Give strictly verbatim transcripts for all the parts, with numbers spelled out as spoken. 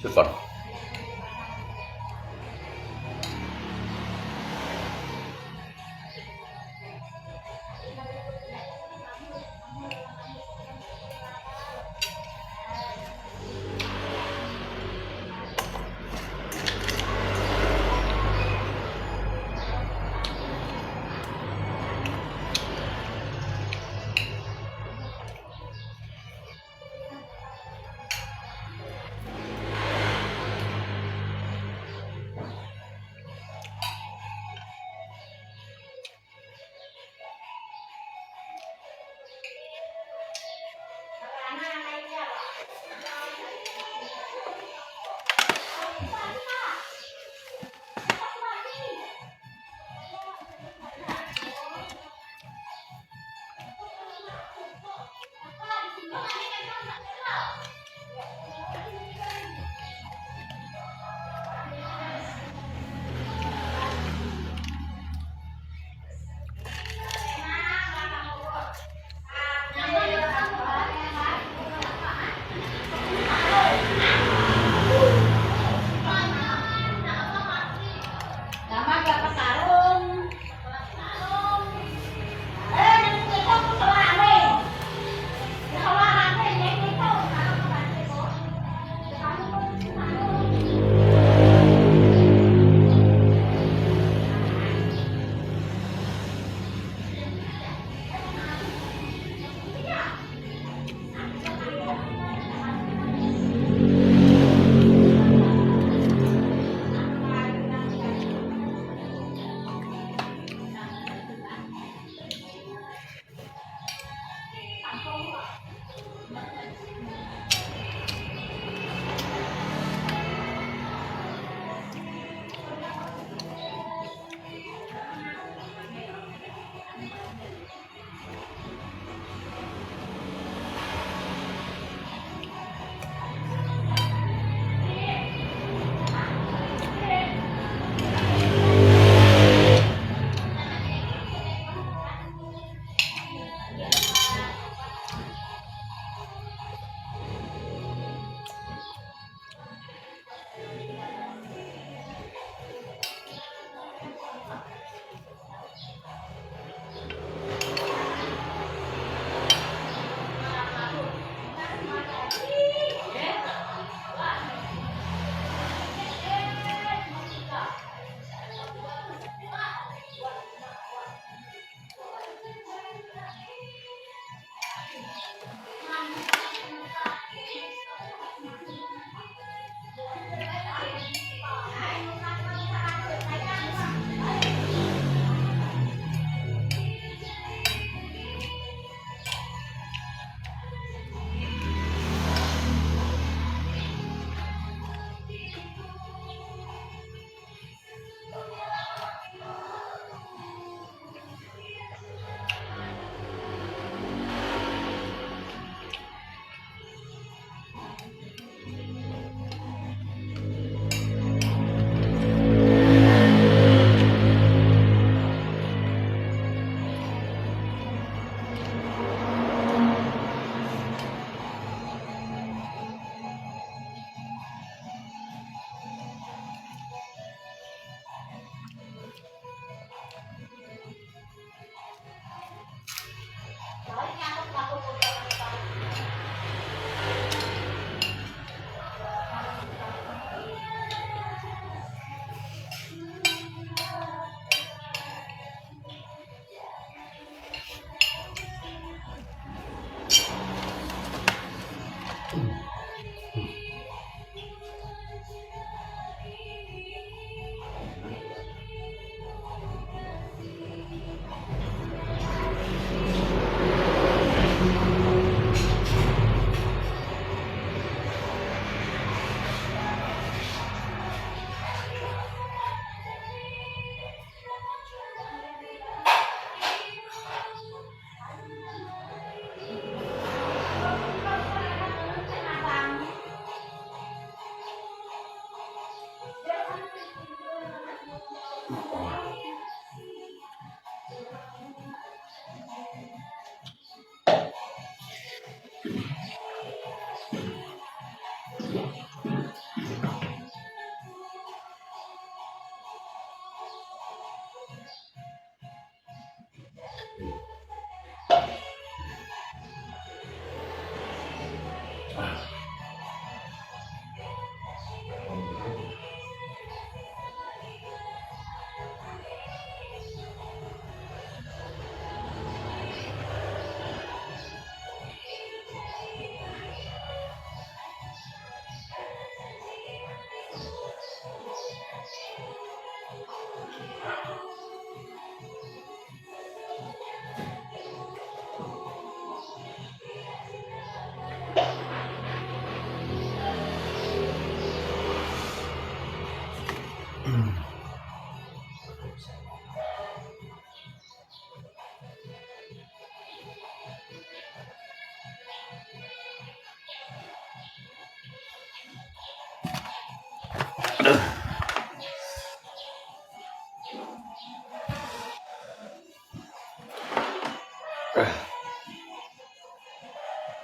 食飯。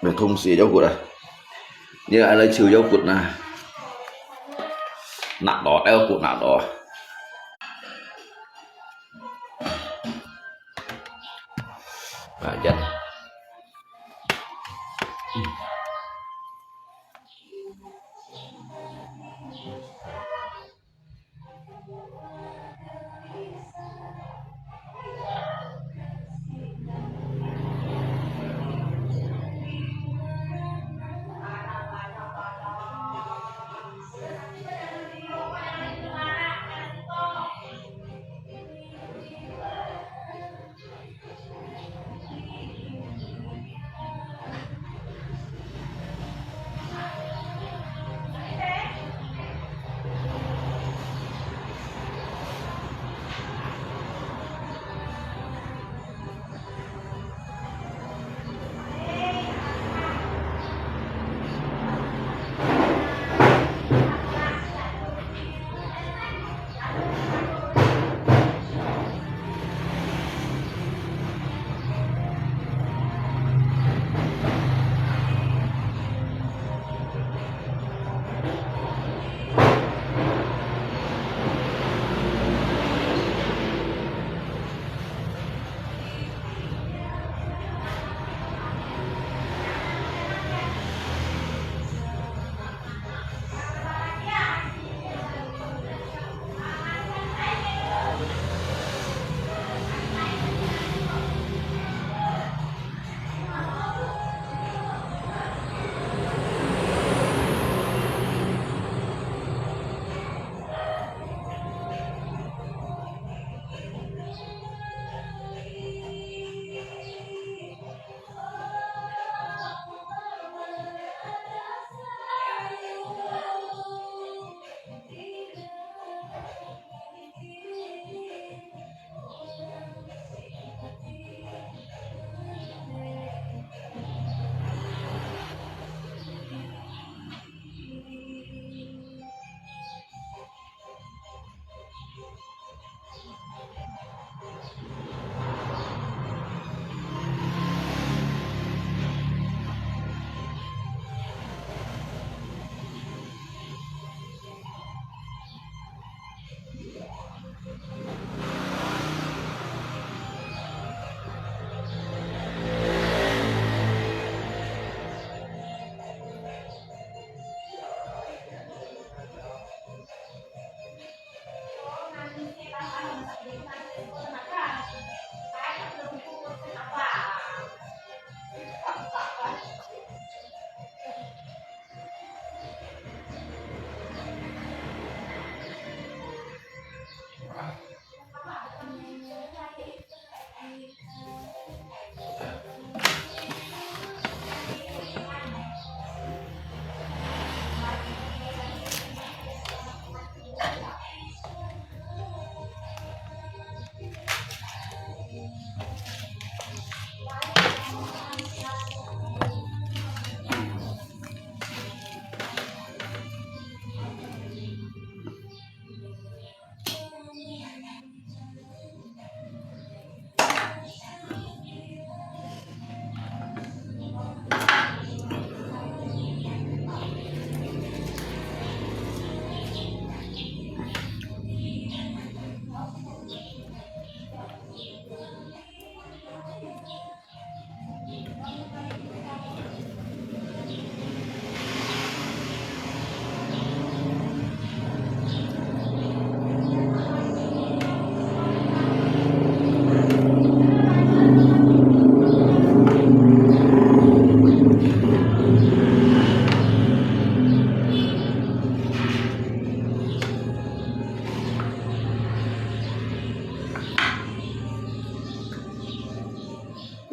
没东西，腰骨啊，你还来求腰骨呢？拿到，腰骨拿到。啊，这样。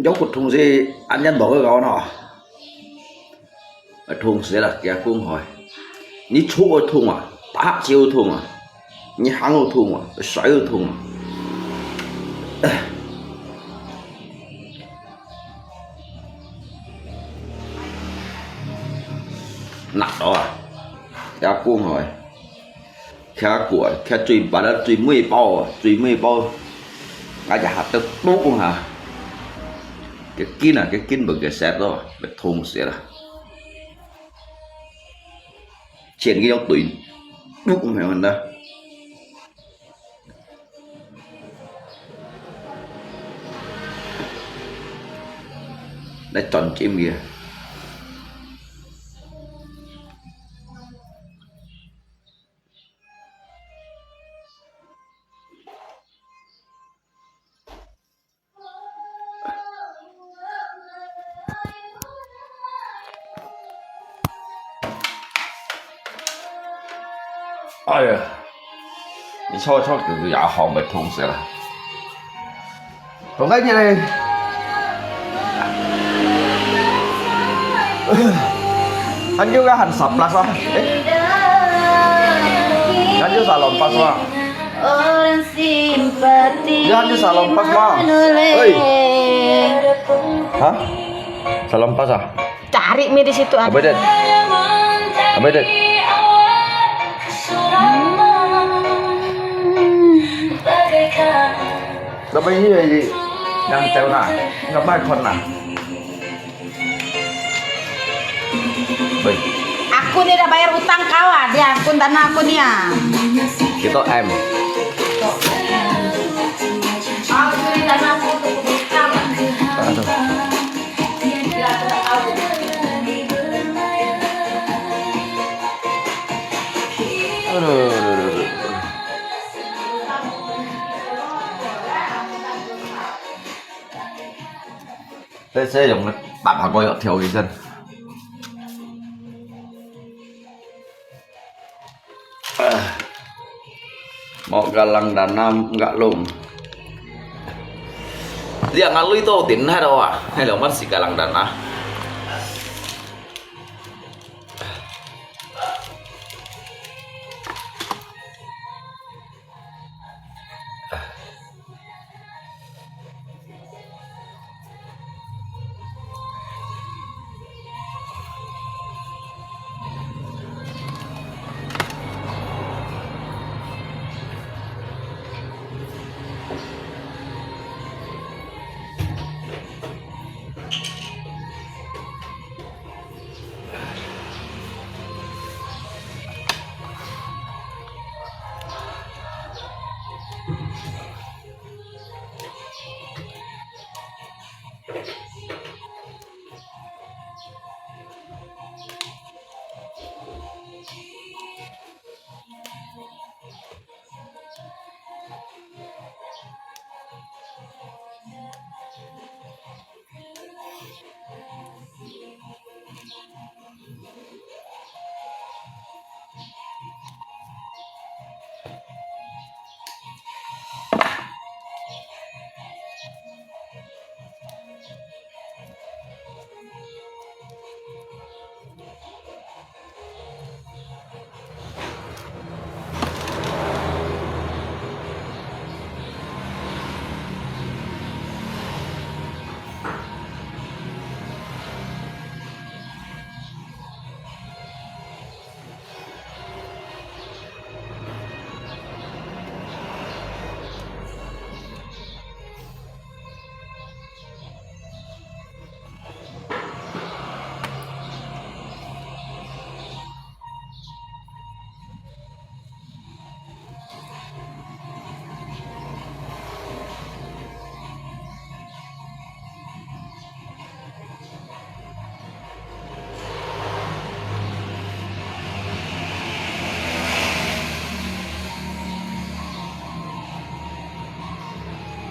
腰骨痛是恁樣無个搞喏。 啊，痛死了，佢講吼，你坐會痛啊，打就痛啊，你行會痛啊，睡會痛啊。拿到啊，佢講吼， 徛過啊，徛最捌啊，最尾包啊，最尾包，𠊎就嚇得多哈。佢筋啊，佢筋分佢折咯，會痛死啦。錢佢要對，不，毋係問題。來轉金佢。 哎呀，你坐坐久久也好，會痛死啦。Pokoknya咧，還有个還十plus啊，誒，還有十六plus啊。 Orang simpati. Yan, di salompas, ma. Oi. Hah? Salompas ah? Cari mi di situ, ah. Apa, Det? Apa, Det? Tapi ini lagi yang cewek nah, nggak main kon nah. Woi. Aku ni dah bayar utang kau ah, dia aku dana aku ni ah. Kita M. Aku ni dana aku untuk utang. Aduh. Aduh, aduh, aduh, aduh. Tết sẽ dùng cái tạp hạt coi theo ý dân. Mau galang dana gak lung. Liang ngalui to tin hai đó à. Hay là mất xì galang dana.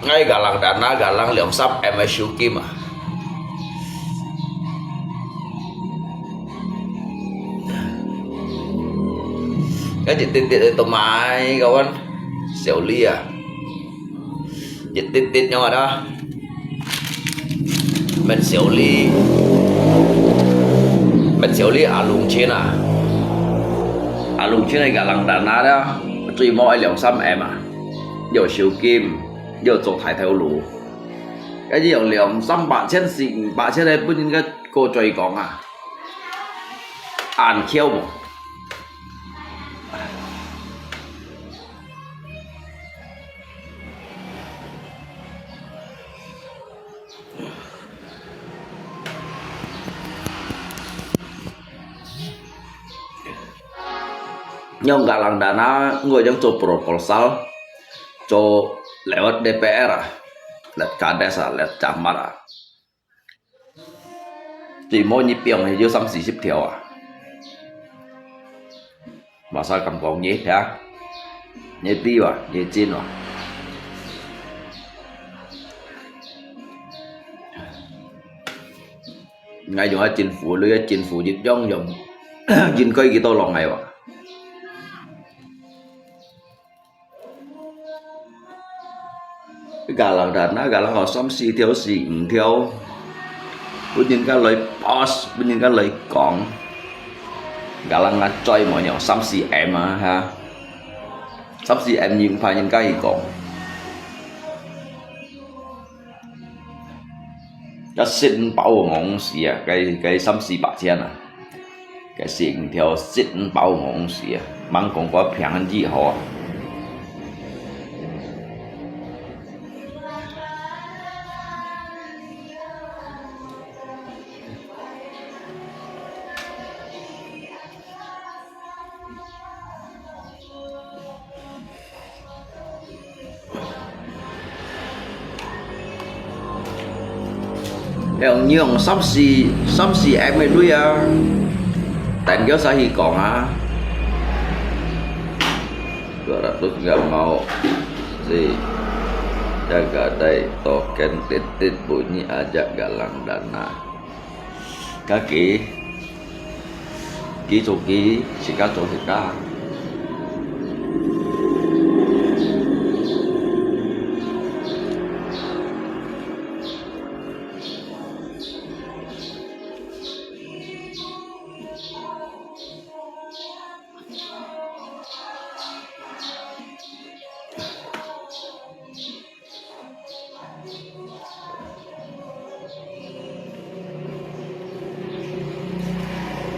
Ngai galang dana, galang liang sam M S U Kim ah. Ngai jit tit tit tuk mai kawan, Xiao Li ah. Jit tit tit nyo ada. Met Xiao Li. Met Xiao Li ah Lung Chin ah. Ah Lung Chin ai galang dana da. Chui mo ai liang sam M ah. Yo Xiu Kim. Yo zo thai thai lu. Cái gì liang sam ba chen si ba chen ai pun cái cô trời con à. An khiêu mo. Nyong galang dana, ngoi nyong cho proposal, cho lewat D P R ah, lewat kades ah, lewat camat ah. Tui mo nyi piong nyi yo sam si sip thiau ah. Masa kam kong nyi thia, nyi pi wa, nyi chin wa. Ngai yung a chin fu, lui a chin fu, yip yong yong, yin koi ki to long ngai wa. Galang dana, galang ngau sam si thiau si ing thiau. Pun yin ka loi pos, pun yin ka loi kong. Galang nga choi mo nyong sam si em ah ha. Sam si em yin pa yin ka hi kong. Ka sit bao ngong si ah, ka, ka sam si ba chian ah. Ka sit thiau sit bao ngong si ah. Mang kong kwa piang han ji ho ah. 用，用三四，三四M个鐳啊，等佢使去講啊。Dua ratus nggak mau si jaga dai token titit bunyi aja galang dana. Kaki. Ký做ký，自家做自家。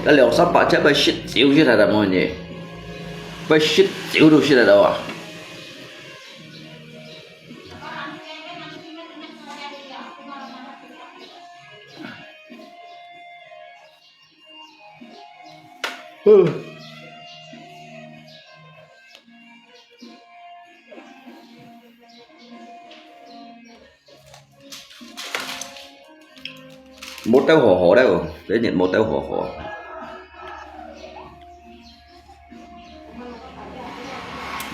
該兩三百隻，愛食酒食得無呢？愛食酒都食得到啊！嗯。 Motel hò hò đấy, cái nhiệt motel hò hò.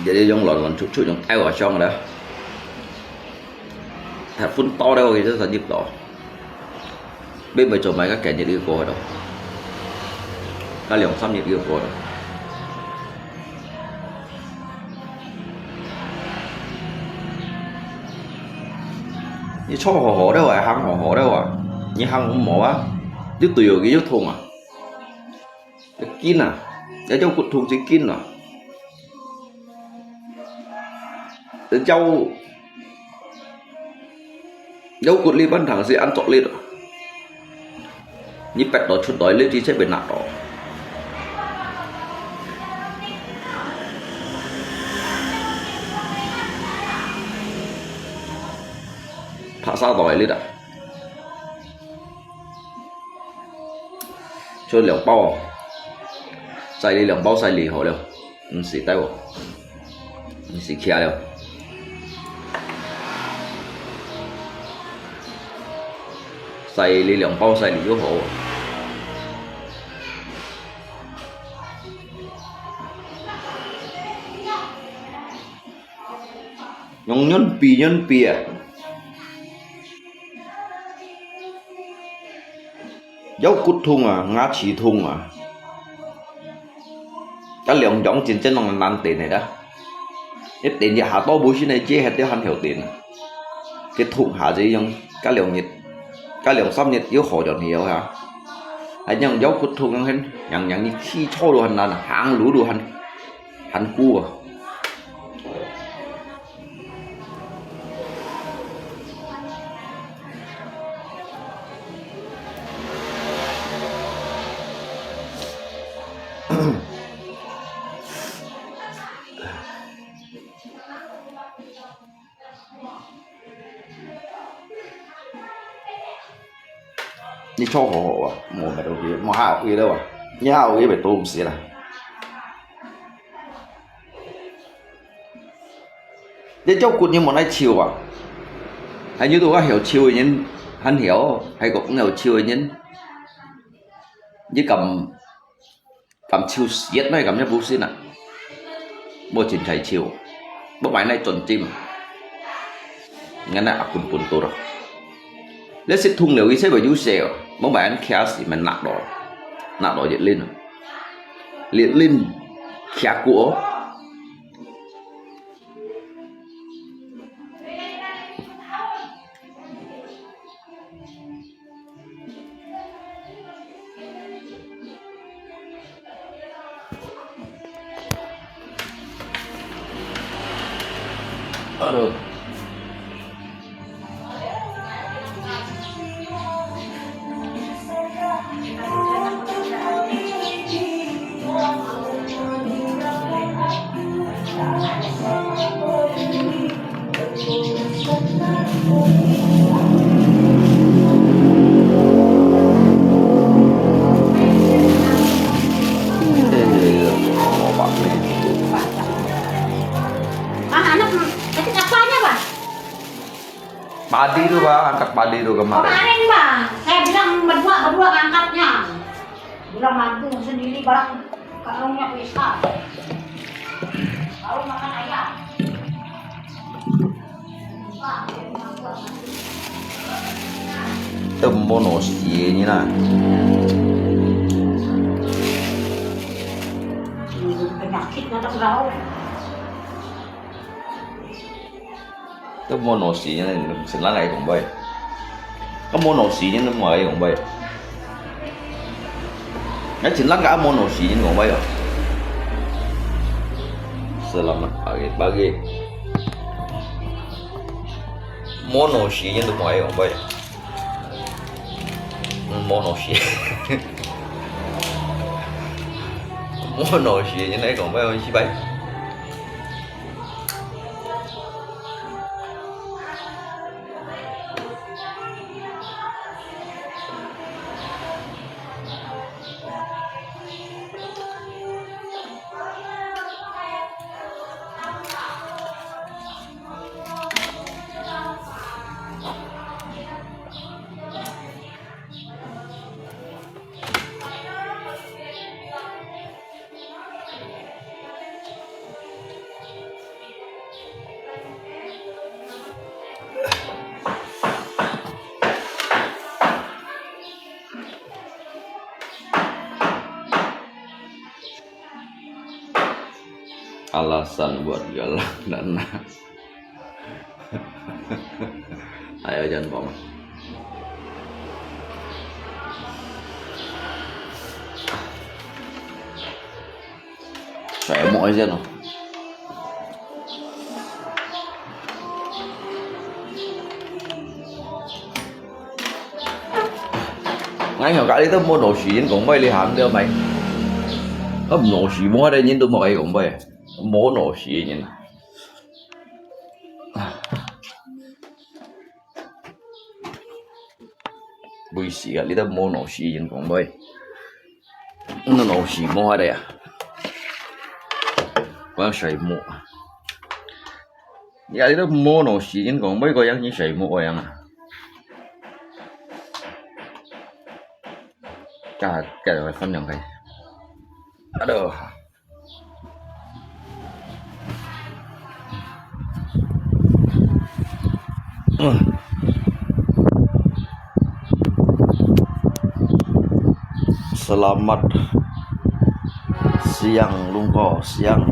Jadi yung lon lon chuk chuk yung tai wa shong da. Thật phun to đấy, cái rất là nhịp đó. Bên mới cho mày các kẻ nhiệt yêu cô đó. Các liều xăm nhiệt yêu cô đó. Nyi cho hò hò đấy wa, hang hò hò đấy wa. Nyi hang ung mò wa. Yuk tui yo ki yuk thung à. Kin à. Ya yau kut thung si kin à. Ya yau, yau kut li ban thang si ăn chok li. Nyi pet to chut doi li chi che be na to. Tha sa doi li da. Cho liang bao. Sai li liang bao sai li hò liao. Ung si tai wo. Ung si kia liao. Sai li liang bao sai li yo hò. Yung yun pi yun pi à. Yau kut thung à, ngã chi thung à. Cái liang yong chín chân lòng nan tên này đó. Cái tên gì hà to bố xin này chế hết tiêu hẳn hiểu tên. Cái thung hà dễ yong, cái liang nhiệt, cái liang xăm nhiệt yếu khó chọn hiểu hả. Anh nhang yau kut thung yong hên, nhang nhang như khi cho đồ hẳn nan, hàng lũ đồ hẳn, hẳn cua. 你坐好好啊，無乜東西，無下午去了啊，你下午去咪都毋使啦。你照顧你無愛笑啊？還有都愛曉笑个人，還曉，還講毋曉笑个人，你敢敢笑死，那敢也不信啊？無真才笑，無買那尊敬，恁樣啊，本本多咯。你食通了，一切會有事哦，無買恁徛死，咪拿落，拿落一輪，一輪徛過哦。 Aduh. Ah, anak, hmm, nanti apanya, Bang? Padi tu, Bang, angkat padi tu kemarin. Kemarin, Bang, saya bilang berdua, berdua ngangkatnya. Bilang mantu sendiri, barang karungnya pisang. Baru makan ayam. Teu mono sie ni na. Penyakit na tak tahu. Teu mono sie ni, senang ai kong bai. Ka mono sie ni mo ai kong bai. Ngai chin lang ka mono si nyin kong bai yo. Selamat pagi, pagi. Mono si nyin tu mo ai kong bai. Mono si. Mono si nyin ai kong bai yo si bai. 阿拉善，我个阿拉难啊。哎呀，真棒啊！ Sai mo ai sian no. Ngai hong kali to mo no si yin kong bai li han deo mai. Am no si mo hade yin to mo ai kong bai. Mo no si yin. Buisik ah, litu mo no si yin kong bai. No no si mo hade ah. Ko yang sai mo. Ya litu mo no si yin kong bai ko yang ni sai mo ko yang ah. Ka ka bai fan yang kai. Aduh. Selamat siang, lungko siang.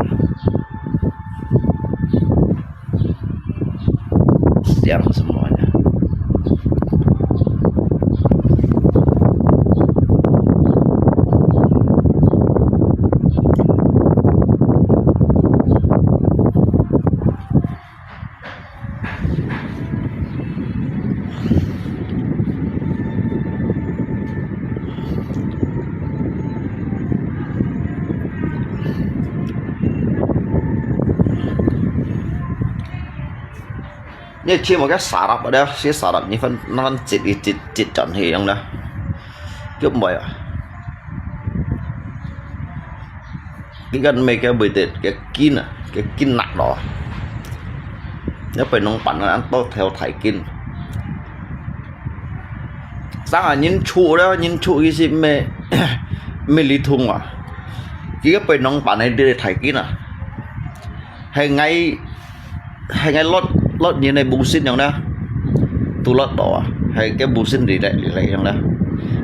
Siang semuanya. 你切莫个沙拉不了，切沙拉你分那分切一切切转去样了，就唔会啊。你看每个味道，个筋啊，个筋拿咯。一擺攏辦啊，多條大筋。生啊，人畜了，人畜佢係毋係，毋係哩痛啊？佢一擺攏辦个這大筋啊，係𠊎，係𠊎落，落人个無心樣啦，都落到啊，係个無心relax relax樣啦，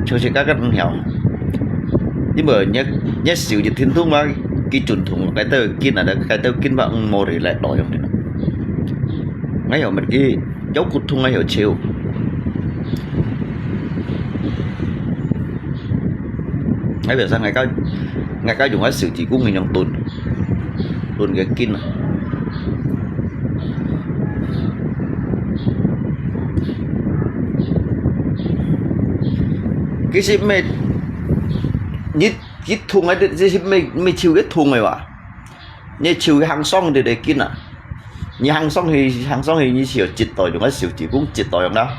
像係个个毋曉。因為你，你手一停動啊，佢就痛，該兜筋啊，該兜筋啊，毋無relax到樣个。 𠊎有乜个腰骨痛，𠊎有手。𠊎表示𠊎个，𠊎个用个手指公形樣鈍，鈍个筋啊。其實毋係，你，你痛个，這係毋係，毋係手个痛个哇。 你手行上去个筋啊，你行上去，行上去，你手接到用个手指公接到用啦。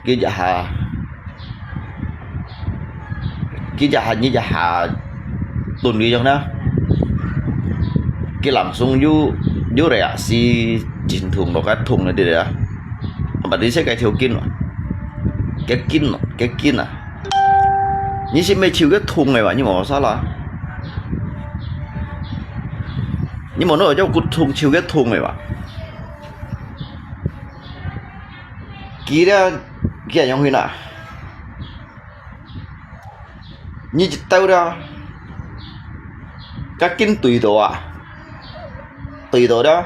佢一下，佢一下，你一下鈍个用啦。佢langsung有，有个啊，係真痛，落个痛个對啊。Berarti係該條筋啊，該筋啊，該筋啊。你係毋係手个痛个哇？你無salah。 你無摎腰骨痛、手个痛个哇？佢咧，佢係樣形啊？你一兜咧，甲緊對到啊，對到咧，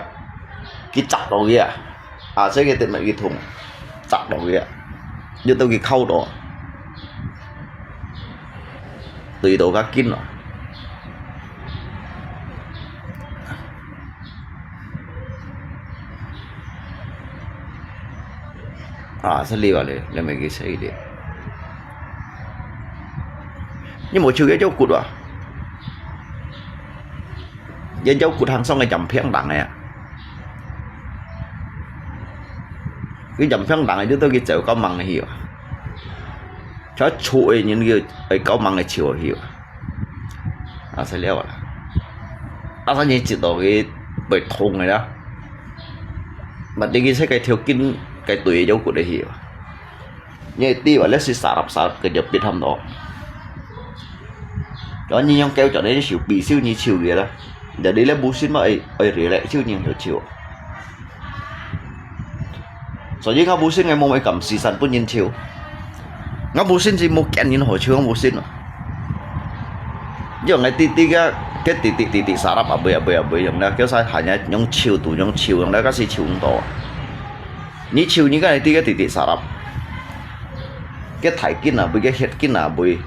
佢扎落去啊，啊，所以佢特別佢痛，扎落去啊，又到佢敲到。 對到較緊咯。啊，係你話咧，你咪去洗咧。你無手个腰骨啊？你腰骨行上个陰平冷个啊？佢陰平冷个，你都去走到猛去啊？ 就係坐个人个，會搞猛个坐去啊。啊，係了啦。啊，反正直到佢會痛个啦。Berarti佢係該條筋，該對个腰骨个去啊。你知話，你係sarap sarap个就必喊到。然後你用腳掌个手比手你手个啦。Jadi你無心嘛，愛，愛relax手你就手。 所以𠊎無心个無會敢時常分人笑。𠊎無心係無見人好笑，𠊎無心啊。用个弟弟个，个弟弟弟弟sarap啊，袂啊袂啊袂用啦，叫啥喊人用笑都用笑，用啦，該是笑毋到啊。你笑你个弟弟个弟弟sarap，个大筋啊，袂个血筋啊，袂，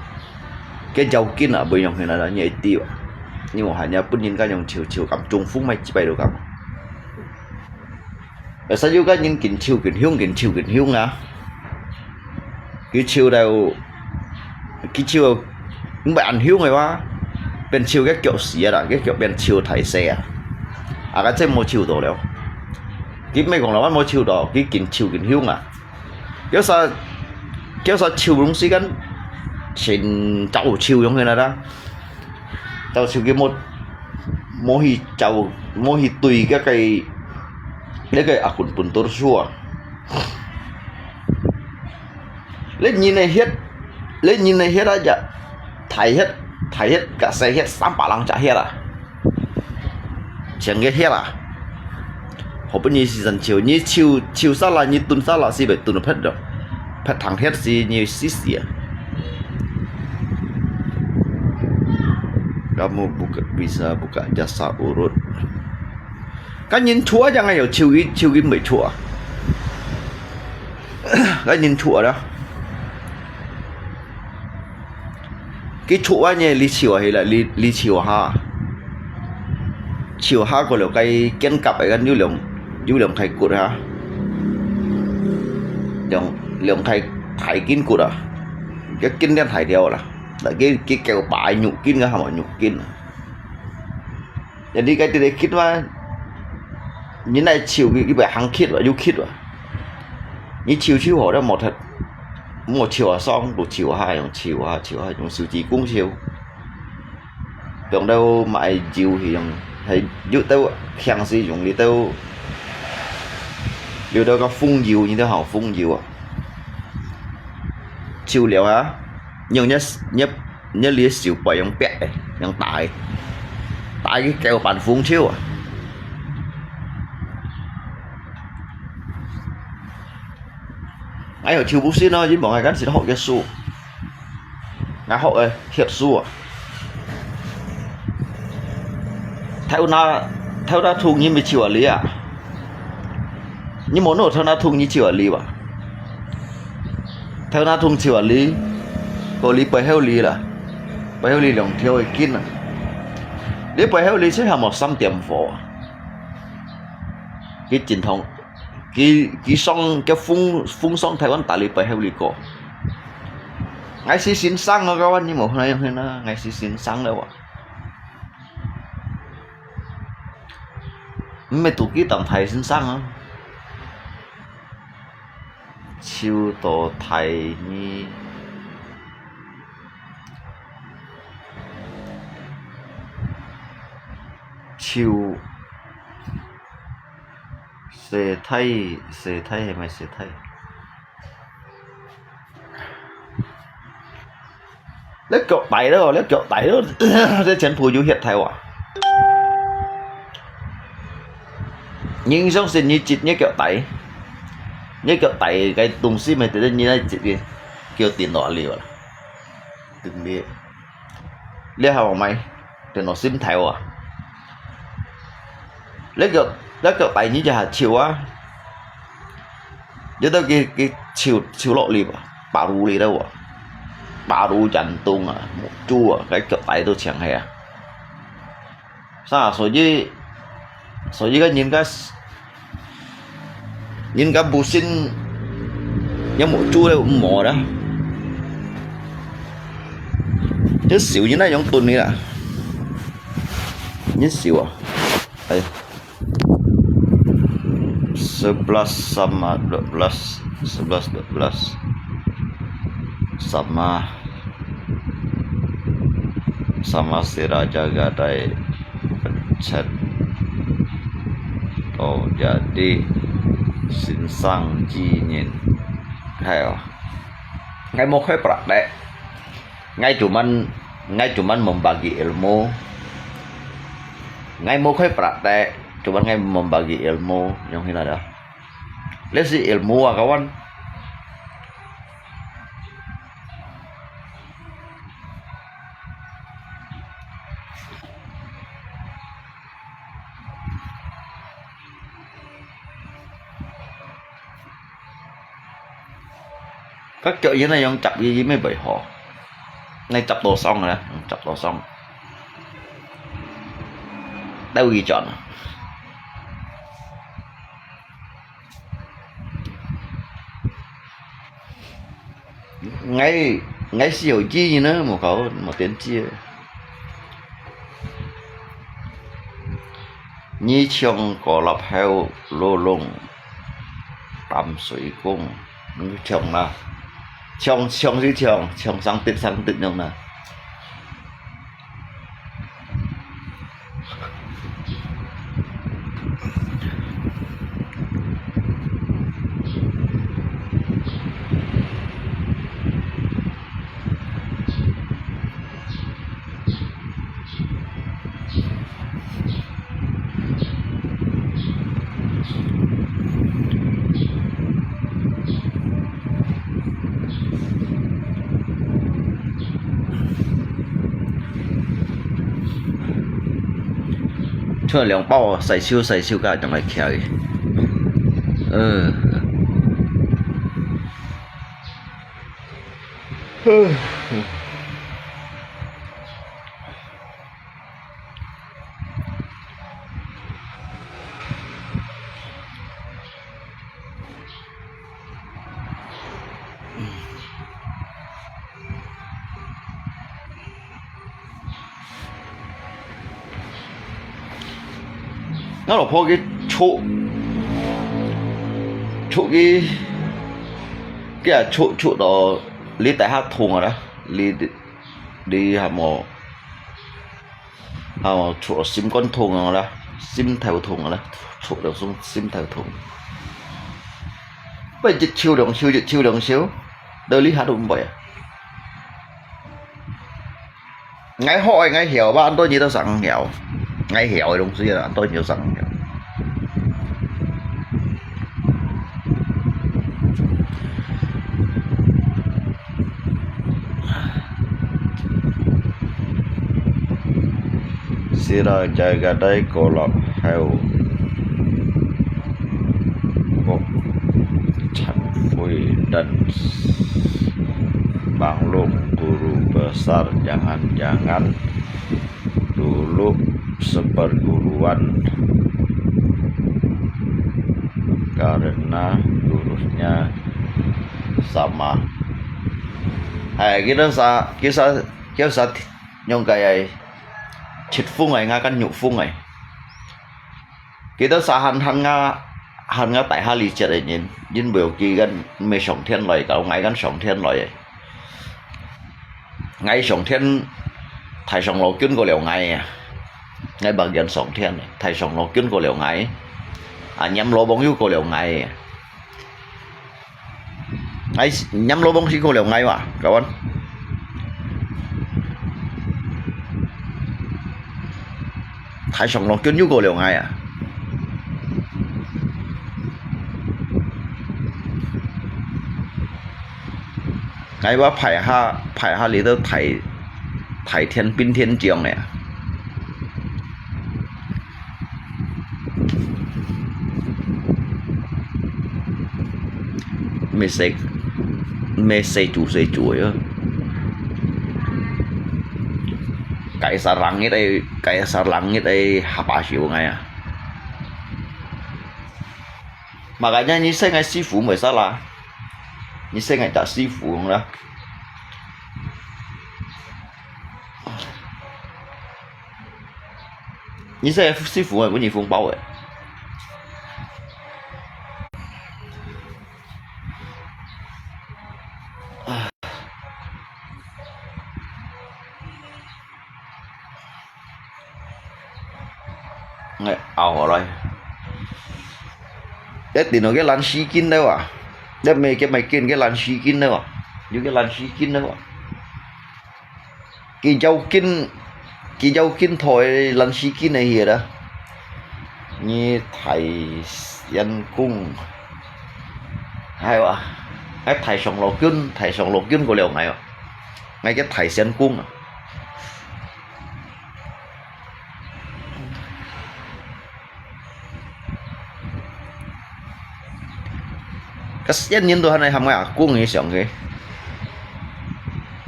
个腰筋啊，袂用起來啦，你會知啊。你無喊人分人家用笑笑，敢中風咪幾百度敢。 會使有个人緊手緊胸，緊手緊胸啊。佢手了，佢手毋會恁胸个話，變手个腳死啊啦，个腳變手大細啊。啊，該真無手到了。佢毋係講老闆無手到，佢緊手緊胸啊。叫啥，叫啥手攏時間，先走手用起來啦。 到時佢無，無去走，無去對該个，該个akun puntur sua。你人个血，你人个血啊，也大血，大血，甲細血，三百零隻血啊，全个血啊。 好不容易時間笑，你笑，笑煞啦，你蹲煞啦，是袂蹲得撇咯，撇通歇時你死死啊。Kamu buka, bisa buka jasa urut. 該人錯啊，樣个有笑佢，笑佢袂錯啊。該人錯啊啦。 佢出彎呢，你笑起來，你，你笑下，笑下過了，該肩胛个有兩，有兩塊骨哈，兩，兩塊大筋骨啊，該筋連大條啦，那佢，佢叫白肉筋个，還無肉筋啊。 Jadi該直直蹶嘛，你來笑佢，佢會行蹶啊，又蹶啊。你笑笑好了，莫忒，莫笑啊爽，就笑下用笑啊，笑下用手指公笑。用到買酒去用，係有兜像是用你兜有兜个風油，你兜好風油啊。臭了啊，用你你你這手背用逼个，用打个，打个狗板風臭啊。哎喲，臭不死咯，你莫係緊時學个書。 𠊎學个，學書啊。頭那，頭那痛你毋係臭啊你啊？你無腦頭那痛你臭啊你吧？頭那痛臭啊你，過你背後裡啦，背後裡兩條个筋啊。你背後裡係還無三點火啊？佢真痛，佢，佢上，佢風，風上台灣打你背後裡過。 𠊎係先生啊，kawan，你無看到樣啦，𠊎係先生了哇。毋係肚雞蛋大先生啊。臭到大呢。臭。洗體，洗體係毋係洗體？ 這腳底咯，這腳底咯，這全部有血體哇。你相信你接你腳底，你腳底个東西咪在你那接个，叫電腦裡啦，對不對？你還有買電腦芯頭啊？這腳，這腳底你就還臭啊？ 你兜佢，佢臭，臭落去吧，paru裡兜啊，paru、jantung啊，目珠啊，該腳底都全係啊。是啊，所以，所以个人家，人家不信，有目珠了無啦。這手人那用鈍个啦，你手啊，哎。 Sebelas sama dua belas, sebelas dua belas sama, sama si Raja Gadai pecat. Oh, jadi sinsang jinin. Hai oh. Ngai mau khai praktek. Ngai cuman, ngai cuman membagi ilmu. Ngai mau khai praktek, cuman ngai membagi ilmu, yang hina dah. Lesi ilmu ah, kawan. Các kiểu như này用夾佢，佢乜會好。你夾到爽个啦，用夾到爽。兜佢轉啊！ Ngai，ngai係有意義呢，無搞，無電子。你唱歌落後，lulung，擔水工，你唱啦，唱，唱就唱，唱生得生得樣啦。 出來兩包啊，洗手洗手，該等來徛去。嗯。 𠊎老婆佢出，出去，佢也出，出到你底下痛啊啦，你，你還無，還無出到心肝痛啊啦，心頭痛啊啦，出到心，心頭痛。會一手兩手，一手兩手，到這下都毋會啊。𠊎學个，𠊎曉吧，恁多你都想曉。𠊎曉个東西啊，恁多你都想曉。 Sira jagadai kolak heu kok chat fui dan manglung guru besar, jangan-jangan dulu seperguruan karena gurunya sama. Hai, kita sa, kita, kita sa 仰个，七風个，𠊎跟六風个。佢兜儕還，還𠊎，還𠊎大下理解个人，因為佢跟毋係上天來，搞𠊎跟上天來个。𠊎上天，大上老君過了𠊎啊，𠊎目前上天个，大上老君過了𠊎，啊，閻羅王又過了𠊎个。 哎，閻羅王係過了𠊎哇，kawan。大上老君又過了𠊎啊。𠊎話排下，排下你兜大，大天兵天將个啊。 Mesti, mesti tu se tu ya. Kaisar langit ai, kaisar langit ai hapa siu ngai ah. Makanya ni se ngai sifu mesti lah. Ni se ngai tak sifu lah. 你這師傅係分你紅包个。哎，拗下來。一定有个爛死筋了啊！一咩个咩筋个爛死筋了啊！有个爛死筋了啊！ 佢要緊，佢要緊台爛死筋个去啦。你大仙公，係哇？哎，大上老君，大上老君過了𠊎哦，𠊎个大仙公啊。 該仙人都還愛喊𠊎阿公以上个。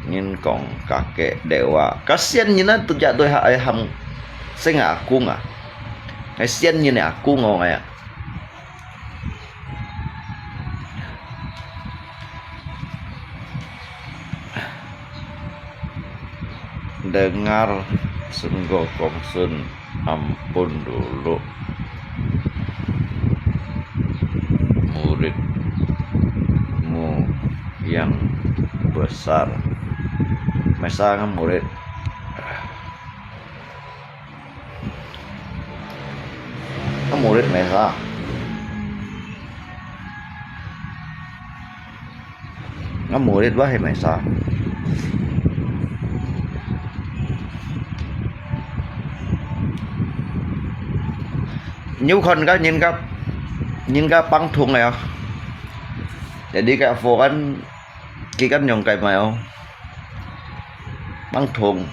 人講kakek了啊，該仙人啊，都也都還愛喊聲阿公啊。該仙人个阿公哦，哎呀。 Dengar, Sungguh Kongsun, ampun dulu. Muridmu yang besar. Masa ngam murid. Ngam murid masa. Ngam murid wah masa. Nyu khon ka nyin ka, nyin ka pang thung ya. Jadi ka pho kan, ki kan yong kai mai o. Pang thung.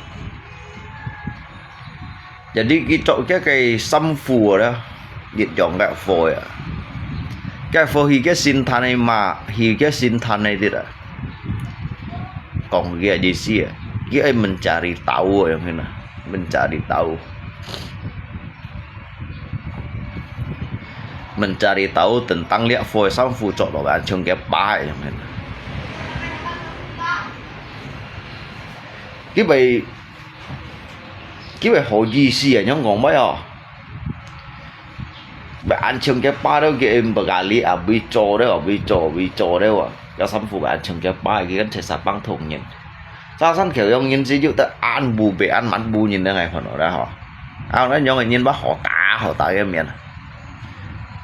Jadi ki chok kia cái sâm phủ đó, dịch giọng đạo phổi à. Cái phổi thì cái sinh than này mà, thì cái sinh than này thì là. Còn cái gì xí à. Cái ấy mình chả đi tàu rồi, không hiểu nè. Mình chả đi tàu. Mình chả đi tàu, tỉnh tăng liệt phổi sâm phủ chọc vào cái ăn chung cái bãi, không hiểu nè. Cái bài Kiwei好意思啊，仰講咩哦？Bè ăn chung cái pa đó, cái em bè gà li à, bì cho đó, bì cho, bì cho đó à. Cái sâm phủ bè ăn chung cái pa, cái kan chè sa pang thùng nyin. Sa san kiểu yong nyin si yu ta ăn bu bè ăn mặn bu nyin đó ngai hòn đó hò. Ao nó yong nyin bá hò ta, hò ta cái miệng.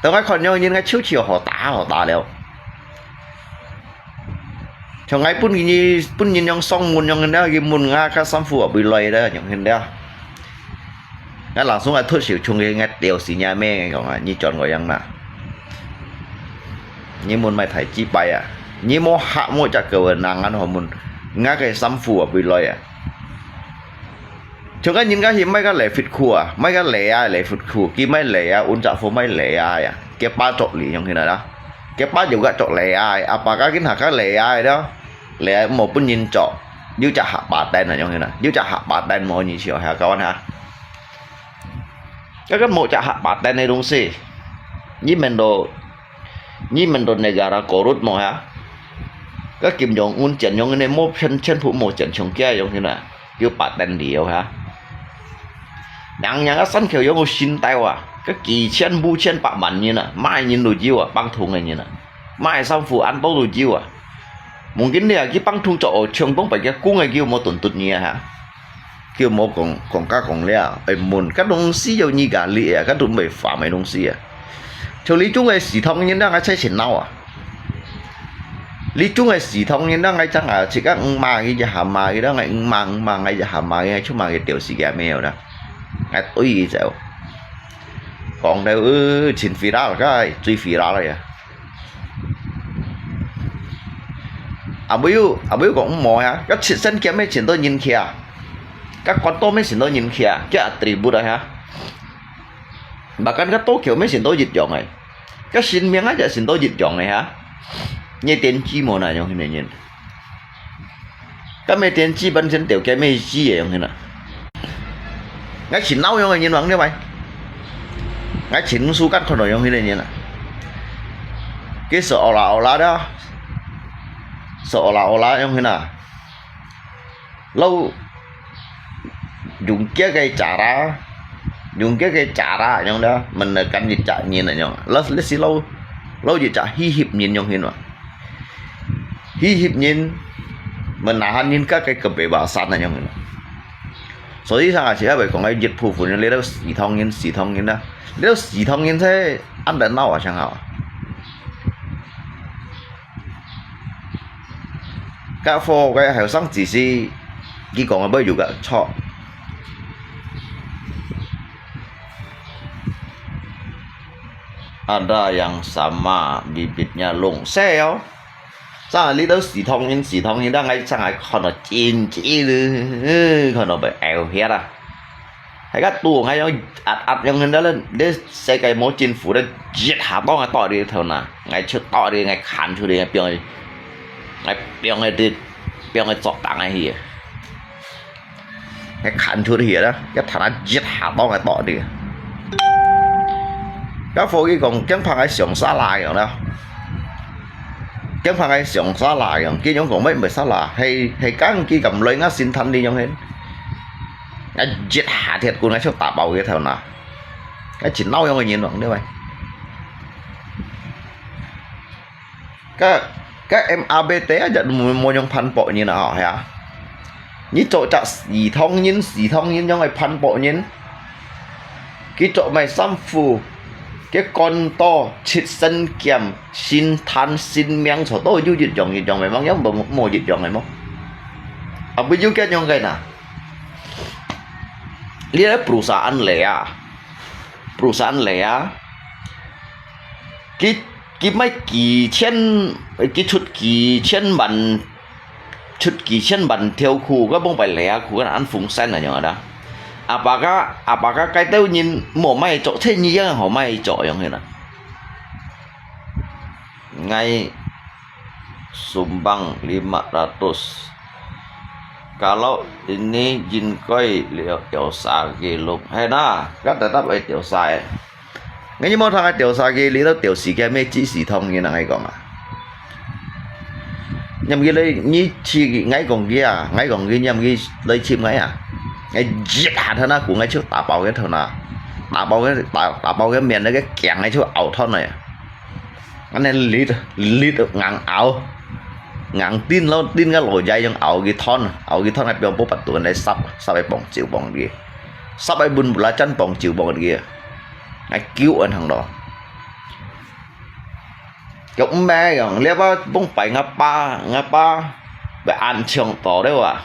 Tao ngai khòn yong nyin ngai chiu chiu hò ta, hò ta liao. 像𠊎本人，本人樣上門樣个，佢問𠊎个衫褲啊，會來个，樣个。𠊎langsung𠊎脱手，衝佢，𠊎屌死你阿姆，𠊎講啊，你轉我樣啦。你問麼大雞巴啊？你無客無隻个，能安好問？𠊎个衫褲啊，會來啊？ 像該人家去買个禮服褲啊，買个禮啊禮服褲，佢買禮啊，換隻貨買禮啊呀，佢爸著哩樣形啦。佢爸有个著禮啊，阿爸个今下个禮啊了，禮啊無分人著，有隻下巴蛋啊樣形啦，有隻下巴蛋無人笑，還搞完哈。該个無隻下巴蛋个東西，你們都 你們都negara korut無哈？該金正恩、錢正恩呢，無全，全部無錢像佢樣形啦，有八等了哈。人人个山口有個新帶啊，該幾千、五千、百萬人啊，買人都有啊，幫同个人啊，買衫褲恁多都有啊。Mungkin你啊，佢幫同做，全部被佢供个，佢無頓頓你啊哈。 佢無講，講甲講了，會問，該東西有你家己啊，該都毋係farm个東西啊。像你種个四通人，讓𠊎猜先鬧啊。你種个四通人，讓𠊎講啊，自家五萬个一下萬个，讓𠊎五萬五萬个一下萬个，出萬个掉死个沒有啦。𠊎對佢走。講到，呃，真viral，該最viral个呀。 阿妹又，阿妹又講毋好啊，該七星劍乜尋到人去啊，該關刀乜尋到人去啊，該atribut啊哈。Bahkan該刀橋乜尋到一樣个，該神明啊也尋到一樣个哈。你電子無哪樣形个人？該乜電子本身條件乜知个樣形啊。 𠊎尋老樣个人望了喂。𠊎尋書間看到樣形个人啊。佢seolah-olah个，seolah-olah樣形啊。老用佢个cara，用佢个cara樣了，menekan一隻人啊樣。老，你係老，老一隻欺負人樣形啊。 欺負人，menahan人个，个，个kebebasan啊，樣。所以上下時啊，會講个一部分，你兜四通人，四通人啊，你兜四通人在恁樣鬧啊，像好啊。該貨个後生仔細，佢講个會有个錯。 Ada yang sama bibitnya lungsai哦。正你兜四通人，四通人，但𠊎正𠊎看到真真了，看到被咬血啊！還个肚，𠊎用壓壓用个咧，你世界無政府咧，一下當个剁你頭那，𠊎就剁你，𠊎砍出去，𠊎放，𠊎放个，放个作當个去。 該砍出去啦，該彈啊一下當个到底。該伙計講，驚怕𠊎上沙拉樣啦，驚怕𠊎上沙拉樣，佢樣講，乜毋係沙拉，係，係講佢敢來𠊎先彈你樣形，𠊎一下鐵棍𠊎就打爆佢頭那，𠊎真惱樣个人哦，你喂。 該，該M A B T啊，就無，無用反駁人啊，吼，係啊。你做隻四通人，四通人樣个反駁人，佢做麼衫褲，佢講到七星劍、神壇、神明，做到有一樣一樣个，望樣無，無一樣个無？啊，毋有該樣个呐。你个perusahaan來啊，perusahaan來啊。 佢，佢買幾千，佢出幾千萬，出幾千萬條褲，該幫白領啊褲，該安風扇啊樣啊啦。Apakah，apakah該兜人無買做，這你樣好買做樣个啦。𠊎sumbang lima ratus. Kalau ini應該了，調查記錄，係啦，該tetap愛調查个。 𠊎你無聽𠊎調查佢，你都調查佢咩知識通人啊？𠊎講啊，念佢來，你去，𠊎講佢啊，𠊎講佢念佢來尋𠊎啊，𠊎一下頭那，𠊎就打爆佢頭那，打爆佢，打，打爆佢面那個鏡，𠊎就拗斷了呀。恁呢裂，裂硬拗，硬釘咯，釘个落來用拗佢斷，拗佢斷，𠊎放布把刀來煠，煠來傍酒傍佢，煠來分belacan傍酒傍佢。 𠊎噭恁行咯。佢毋係樣，這把幫擺吾爸，吾爸會恁搶到了啊，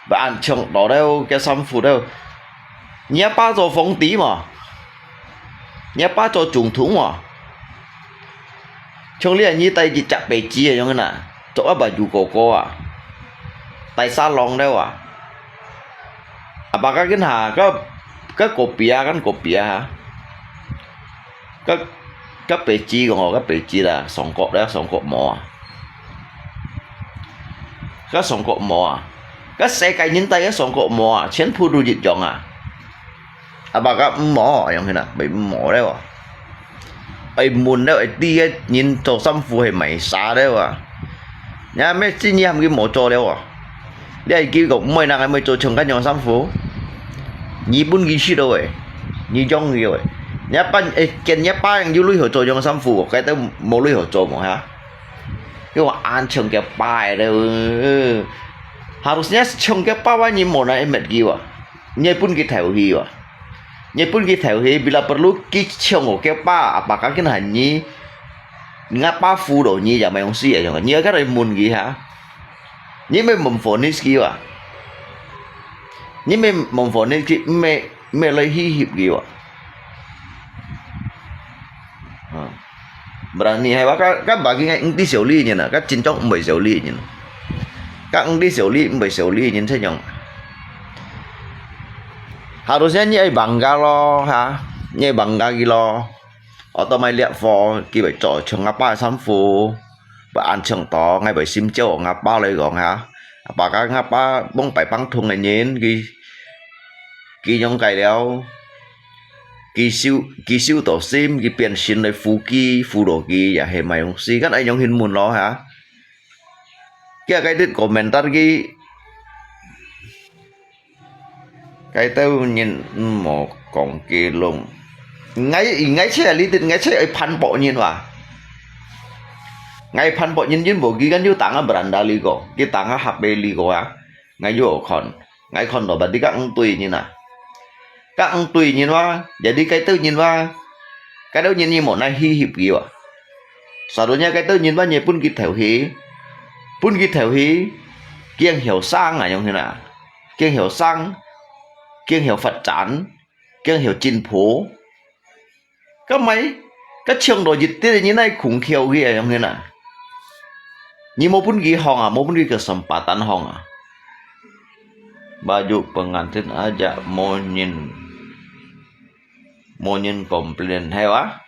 會恁搶到了，該衫褲了。你阿爸做皇帝嘛？你阿爸做總統嘛？像你你戴一隻白紙个樣啊，做阿爸有哥哥啊，戴沙龍了啊。阿爸个跟下，个个狗皮啊，跟狗皮啊。 該該白紙講哦，該白紙啦，上角咧，上角無啊。該上角無啊，該世界人戴个上角無啊，全部都一樣啊。阿爸講毋無，樣形啊，毋無了啊。愛問了，愛知个人做衫褲係賣啥了啊。你還咩知你還佢無做了啊？ 你還叫講毋會人還會做像該樣衫褲？你分佢食了誒，你養佢誒。你阿爸誒，見你阿爸有鐳好做樣衫褲，該兜無鐳好做無哈？你話恁像佢爸誒了，harusnya像佢爸个人無人會搣佢哇？你會分佢頭去哇？你會分佢頭去，bila perlu佢像哦，佢爸，阿爸佢跟下你，你阿爸扶到你也無用事誒，你愛該來問佢哈？ 你毋係問fonis佢哇？你毋係問fonis佢，毋係，毋係來威脅佢哇？啊，berani係哇？該該bagi𠊎毋知小李人啊，該真正毋會小李人。該毋知小李，毋會小李人這樣。Harusnya你愛bangga咯，哈？你愛bangga佢咯。 哦，到買獵貨，佢會做像阿爸个衫褲，會恁像到，𠊎會心焦。阿爸來講哈，阿爸講阿爸望擺幫同个人，佢佢樣解了，佢修佢修到心，佢變心來扶佢，扶到佢，也係買東西，kan愛用英文咯哈。佢該啲komentar佢。 該兜人毋好講佢弄。𠊎，𠊎切你，𠊎切愛反駁人哇。𠊎反駁人，人無佢，kan又打啊beranda li ko，佢打啊H P li ko啊。𠊎又看，𠊎看到berarti該毋對人啊。該毋對人哇，jadi該兜人哇，該兜人你無拿去翕佢哇。Seharusnya該兜人哇，你分佢頭去，分佢頭去，驚曉生啊，樣形啊。 驚曉生，驚曉發展，驚曉進步。Kan買，kan搶到一滴你哪空竅去啊，樣形啊？你無分佢放啊，無分佢kesempatan放啊。Baju pengantin aja無人，無人complain，係哇？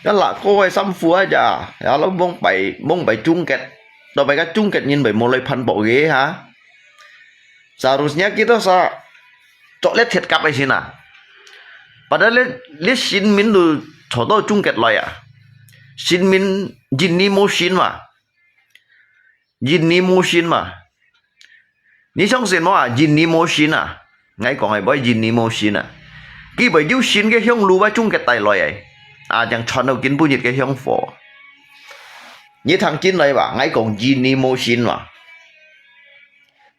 該lako个衫褲aja，ya lo望擺，望擺中結，到擺該中結人會無來反駁佢哈？ Seharusnya kita sa做這鐵甲个先啊。Padahal這，這新民都坐到中間來啊。新民印尼無新嘛。印尼無新嘛。你相信無啊？印尼無新啊。𠊎講个會印尼無新啊。佢會有新个香爐啊，中間帶來个。啊，正傳到今晡日个香火。你聽進來吧，𠊎講印尼無新嘛。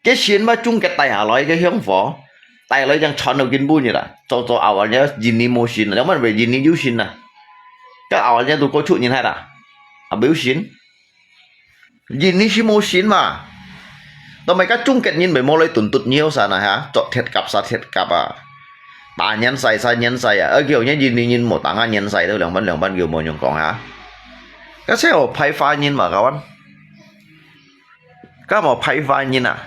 該新嘛中間帶下來个香火，帶來正傳到今晡日啦。早早awalnya印尼無新，兩萬尾印尼有新啦。該awalnya都過出人害啦，啊，無新。印尼係無新嘛。到尾該中間人會無來tuntut你有啥啊哈？做鐵甲啥鐵甲啊？打年歲啥年歲啊？而且有印尼人無打啊年歲都兩萬兩萬，佢無用講哈。該係有派花人嘛，kawan。 Kan無派花人啊？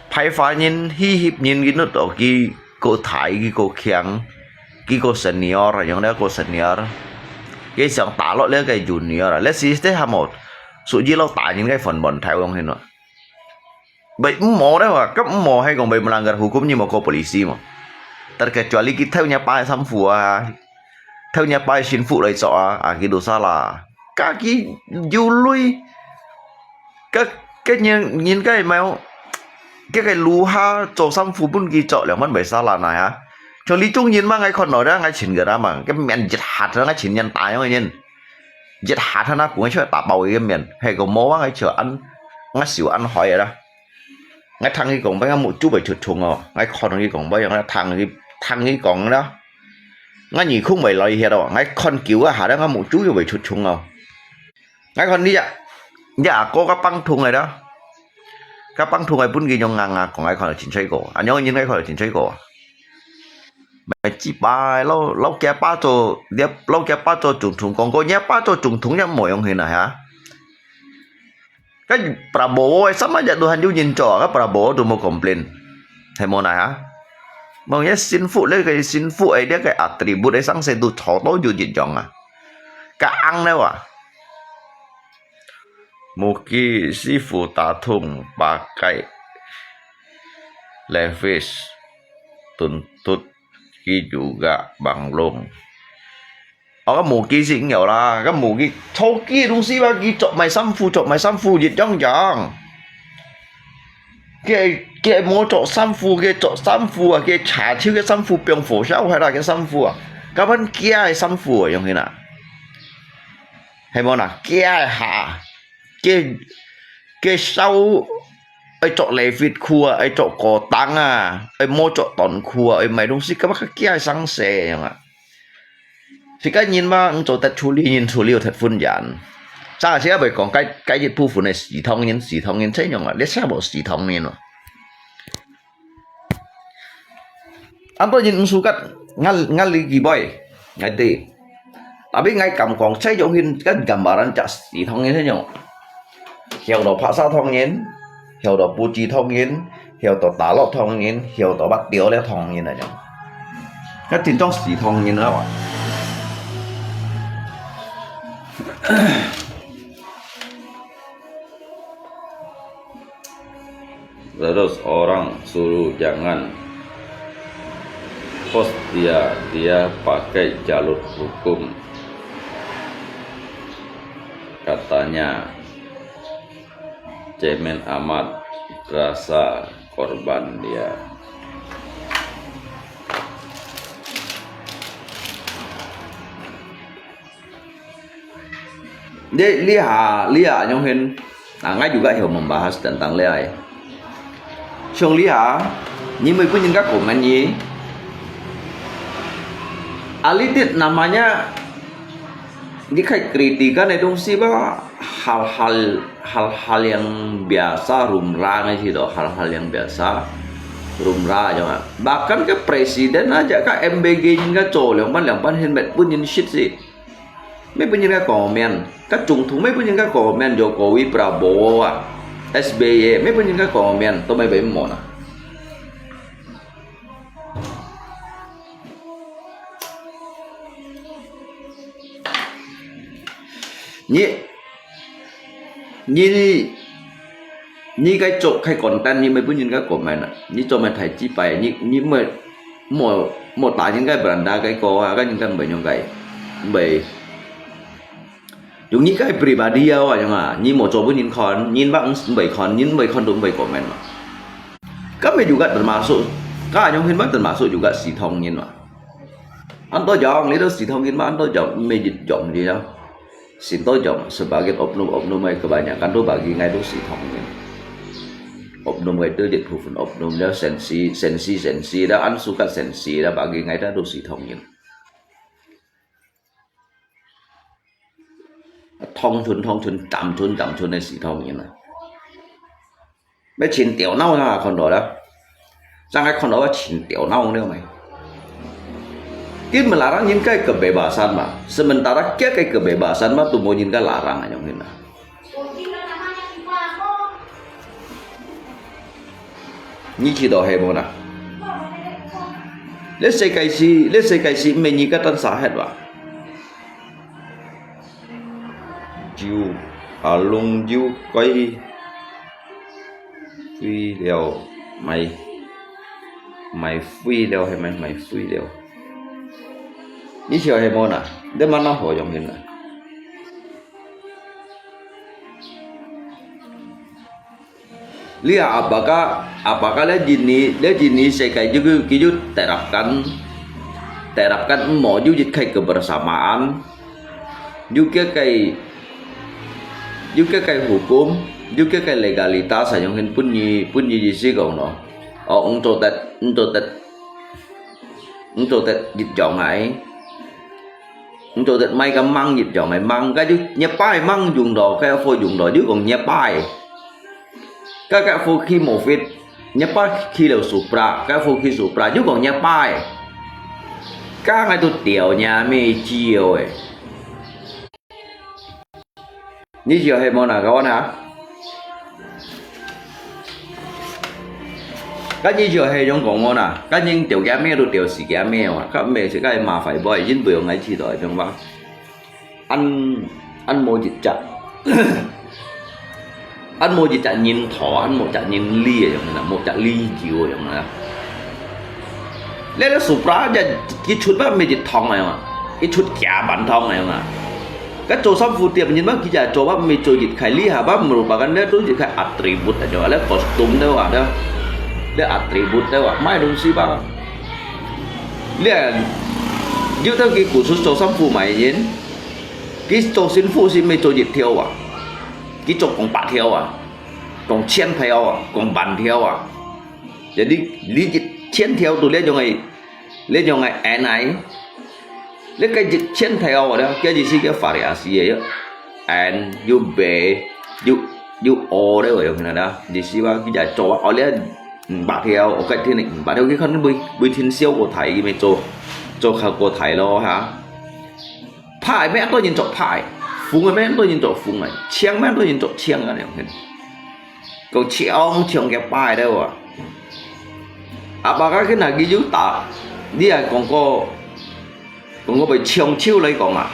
派花人，翕翕人，佢都到佢過大，佢過強，佢過senior，用了過senior。佢想打落了个junior啊，這時節還無，屬於老大人个分分頭用去咯。Baik，無了啊，kan無係講會melanggar hukum，你無過polisi嘛。Terkecuali佢偷若爸个衫褲啊，偷若爸个新褲來著啊，啊，佢dosa啦。 Kaki有鐳，該，該人，人該mau，該个路下做衫褲分佢著，兩萬尾沙拉那呀。像你種人嘛，𠊎看到咧，𠊎尋个啦嘛，該面一下，𠊎尋人打樣个人，一下，那講出打爆佢个面，係个無啊，𠊎就恁，𠊎笑恁開个啦。 𠊎聽佢講，𠊎目珠會出蟲哦。𠊎看佢講，𠊎用聽佢，聽佢講啦。𠊎耳空會來歇哦，𠊎看久啊下了，𠊎目珠又會出蟲哦。𠊎看你啊，你阿哥个幫同个啦，个幫同个分佢樣硬硬講，𠊎看到真衰過，恁樣人𠊎看到真衰過啊。 買雞巴，老老家爸做，你老家爸做總統，講過你爸做總統也無用心啊哈。該Prabowo个sama aja都還有人做，該Prabowo都無complain，係無哪哈？無，這幸福，這个幸福个，這个attribute个上世都吵到有一樣啊。該硬了啊。Mugi sifu Tatung pakai levis tuntut ki juga banglung。哦，該無機是有啦，該無機，草機个東西嘛，佢做賣衫褲，做賣衫褲一樣樣。佢佢無做衫褲，佢做衫褲啊，佢查手个衫褲放火燒，係啦，个衫褲啊，該般假个衫褲啊，用去哪？係無哪？假个下，佢佢燒，愛做levis褲啊，愛做高档啊，愛無做短褲啊，愛賣東西，該般个假个上世樣啊。 自家人嘛，毋做得處理，人處理有忒分人。上下自家會講該該一部分个西唐人，西唐人這樣啊，你寫無西唐人哦。恁多人毋suka，𠊎𠊎理解，𠊎知。Tapi𠊎敢講，這種人，該gambaran隻西唐人這樣。曉得白砂糖人，曉得不知糖人， 曉得打落糖人，曉得乜掉了糖人來講。該真正西唐人啊！Terus orang suruh jangan post dia, dia pakai jalur hukum. Katanya, cemen amat rasa korban dia. Li li ha li ha nyong hen, ah, ngai juga hio membahas tentang li ai. Siang li ha, ni mei pun nying ka komen ni. Alitit namanya 你看 kritikan 个东西吧，hal-hal hal-hal yang biasa lumrah 个去咯，hal-hal yang biasa lumrah 样啊。Bahkan 个 presiden aja 个 M B G 应该做两班两班 helmet 分人食是，没分人家 comment，个总统没分人家 comment，Jokowi Prabowo 啊，S B Y 没分人家 comment，都没被摸呢。 你你你个做个 content，你没分人家 comment 啊？你做咩太鸡掰？你你没没没打人家 Belanda 个歌啊？个人家没用个，没。 用你个 pribadi awak yang ah，你無做分人看，人話毋會看，人會看都毋會 comment嘛。Kami juga termasuk，該樣形嘛 termasuk juga 西唐人嘛。恁多樣，你都西唐人嘛，恁多樣，毋係一樣个啊。Sinto yang sebagian oknum-oknum 个 kebanyakan都 bagi ngai 都西唐人。Oknum 个都一部分 oknum 了，sensi sensi sensi 了，恁suka sensi 了，bagi ngai 都西唐人。 通村通村、站村站村个西唐人啊。要盡吊腦啦，看到啦。正个看到啊，盡吊腦了咩？Kita melarang 人家个 kebebasan 嘛，sementara 佢个 kebebasan 嘛，都無人家 larang 啊，樣形啊。 你知道係無啦？這世界是，這世界是毋係你个單儕歇哇？就阿龍就該飛了，買，買飛了，係咪買飛了？你知道係無啦？這麼那好用个啦。 Lia apakah, apakah 這一年，這一年世界就，佢就 terapkan, terapkan 無有一個 kebersamaan，有个个，有个个 hukum，有个个 legalitas，係用分你，分你意思講咯。哦，毋做得，毋做得，毋做得一樣个。你做得買个網一樣个網，該就若擺網用到，該貨用到，就講若擺。該該貨去Movit，若擺去了Supra，該貨去Supra，就講若擺。該𠊎都掉若咩招誒。你就係無哪个啊？該你就係用講無哪？該人掉个咩都掉死个咩啊？該咩是該麻煩不？因為用來去到，用吧？ 恁，恁無一隻，恁無一隻人頭，恁無隻人理个樣啦，無隻理由个樣啦。這个Supra就一出吧，毋係一趟个樣啊，一出幾萬趟个樣啊。該做衫褲店人嘛，佢就做吧，毋係做一開，你下吧，merupakan這都一開atribut个樣啊，這costume个話，這，這atribut个話，賣東西吧。這，有兜佢故事做衫褲賣人。 佢做衫褲係毋係做一條啊？佢做講百條啊，講千條啊，講萬條啊。Jadi，你一千條都這種个，這種个N I，你个一千條啊，這，這就係个variasi个，N，有B，有，有O个，有看到啦？你係話佢在做啊，哦，這五百條，我个天五百條，佢可能會，會天少過大，佢咪做，做較過大咯，哈。 白个，乜多人做白个，紅个，乜多人做紅个，青个，乜多人做青个，恁樣。講青青个白个哇。阿爸个去拿佢有打，你還講過，講過被搶手來講啊。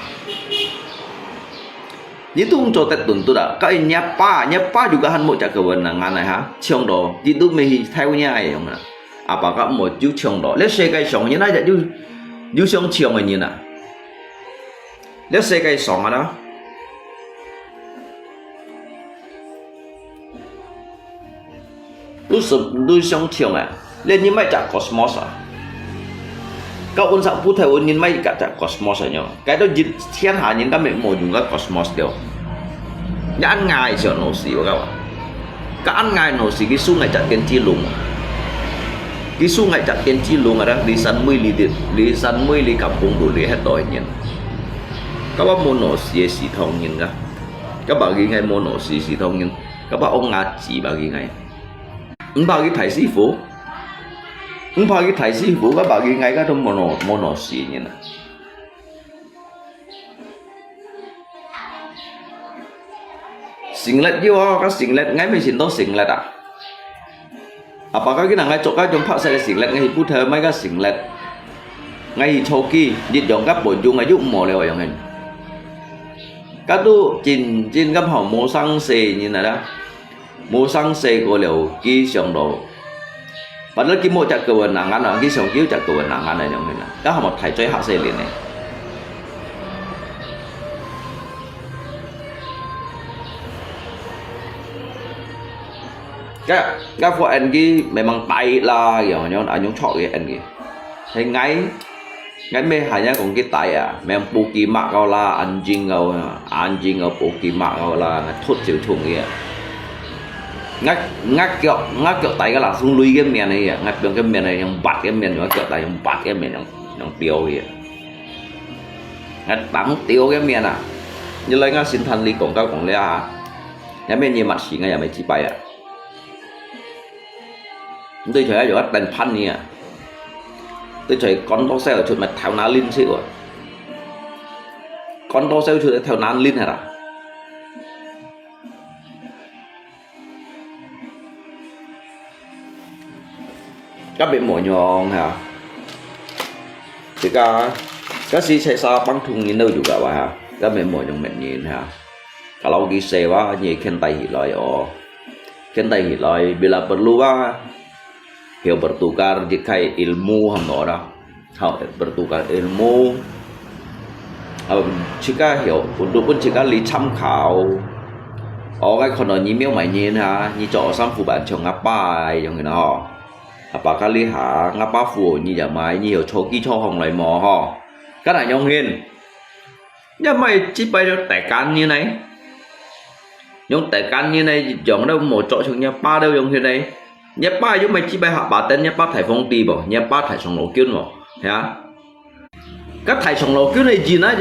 你都毋做得頓頓啊，該若爸，若爸就个還無隻个問啊，恁樣哈，搶到，你都未去偷若个樣啊。阿爸个無就搶到，這世界上人哪隻有，有想搶个人啊？ 這世界上啊啦，都係，都想搶啊！這人買隻Cosmos啊！該阮上鋪頭人買隻隻Cosmos啊，樣，該都一天下人根本無用个Cosmos了。你恁𠊎想老師，我講。 Kaan ngai no si gisu ngai chat ken cilung. Gisu ngai chat ken cilung ada lisan mui li dit, lisan mui li kampung duli het doi nyen. Kaba mo no si e si thong nyen ka. Kaba gi ngai mo no si si thong nyen. Kaba ong nga ci ba gi ngai. Mba gi thai si fu. Mba gi thai si fu kaba gi ngai ka to mo no, mo no si nyen. Singlet yo, ka singlet, ngai mi sin to singlet ah. Apa ka kina ngai chok ka jong pha sai singlet, ngai hi pu thơ mai ka singlet. Ngai hi choki, jit jong ka po jung ngai yu mo leo yong hen. Ka tu jin jin ka hao mo sang se nyin ada. Mo sang se ko leo ki siang lo. Padahal ki mo chak kewenangan ah, ki siang ki chak kewenangan ah yong hen. Ka hao mo thai choi ha se lin eh. Ka, ka fu en ki memang tai la yong, yong, anyong chok ki en ki. He ngai, ngai me hanya kong ki tai ah, memang pu ki mak kau la, anjing kau, anjing kau pu ki mak kau la, ngai thut chiu thung ki. Ngai, ngai kiok, ngai kiok tai ka la, sung lui ki mian ni, ngai piong ki mian ni, yong bat ki mian, ngai kiok tai yong bat ki mian, yong, yong piao ki. Ngai tang tiao ki mian ah. Ni lai ngai sin than li kong kau kong lia ha. Ngai me ni mat si ngai ya me chi pai ah. Tôi thấy có tên Phan nè. Tôi thấy con tóc xe ở chuột mà tháo ná linh xíu à. Con tóc xe ở chuột tháo ná linh hả? Các bạn mọi nhong hả? Thì cả, các sĩ chạy xa băng thùng nhìn đâu juga wah hả? Các bạn mọi nhong mệt nhìn hả? Kalau kisah wah, nyi khen tai hi lai oh. Khen tai hi lai, bila perlu wah, hiểu bertukar, dikai ilmu ham no dah. Hao bertukar ilmu. Hao chika hiểu, untuk pun chika li tham khảo. Ở cái con đó nhi miêu mày nhìn ha, nhi cho sam phu bạn chồng ngã pai, yong ngi no. Apa kali ha, ngã pa phu, nhi ya mai, nhi hiểu cho ki cho hong lai mo ho. Cái này yong hin. Nhi mai chi pai cho tài can như này. Yong tài can như này, yong đâu mo cho chồng ngã pa đâu yong hin này. Nhé pa yuk mai chi pai hak pa ten, nhé pa thai phong ti bo, nhé pa thai song lo kiun bo, ya. 該大長老君个人啊，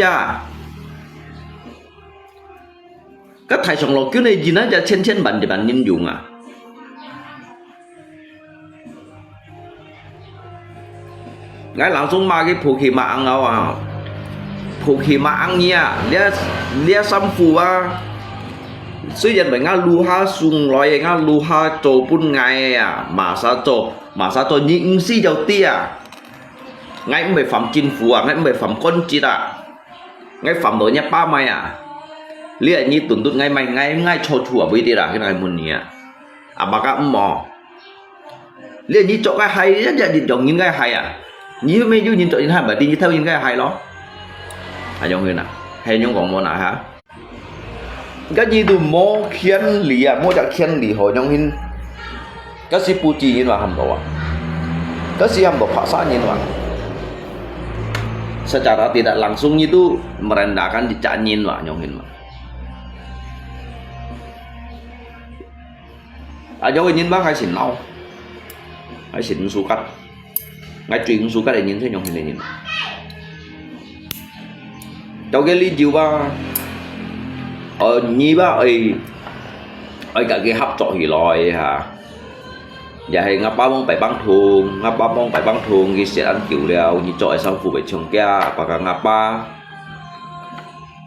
這，該大長老君个人啊，這千千萬萬人用啊。𠊎langsung罵佢Pokemon啊，Pokemon你啊，這，這衫褲啊，雖然係𠊎留下送來个，𠊎留下做分𠊎个啊，masa做，masa做，你毋使要知啊。 𠊎毋係犯政府啊，𠊎毋係犯官職啊，𠊎犯到若爸買啊。你係你頓頓𠊎買，𠊎，𠊎錯處啊，毋一定啊，佢來問你啊。啊，maka毋哦。你係你做个害，一日日用人个害啊。你又無有人做人害，咪你偷人个害咯。啊，樣形啊，係樣講無哪哈？ 該你都無權利啊，無隻權利好樣形。該係不知人話喊到啊，該係喊到拍殺人話。Secara tidak langsung你都merendahkan一隻人話樣形嘛。啊，有个人話還係鬧，還係毋suka。 𠊎最毋suka个人係樣形个人。有个理由啊，呃，你吧，愛，愛甲佢合作起來哈。也係𠊎爸往白幫同，𠊎爸往白幫同，佢食恁久了，你做个衫褲會change，baka𠊎爸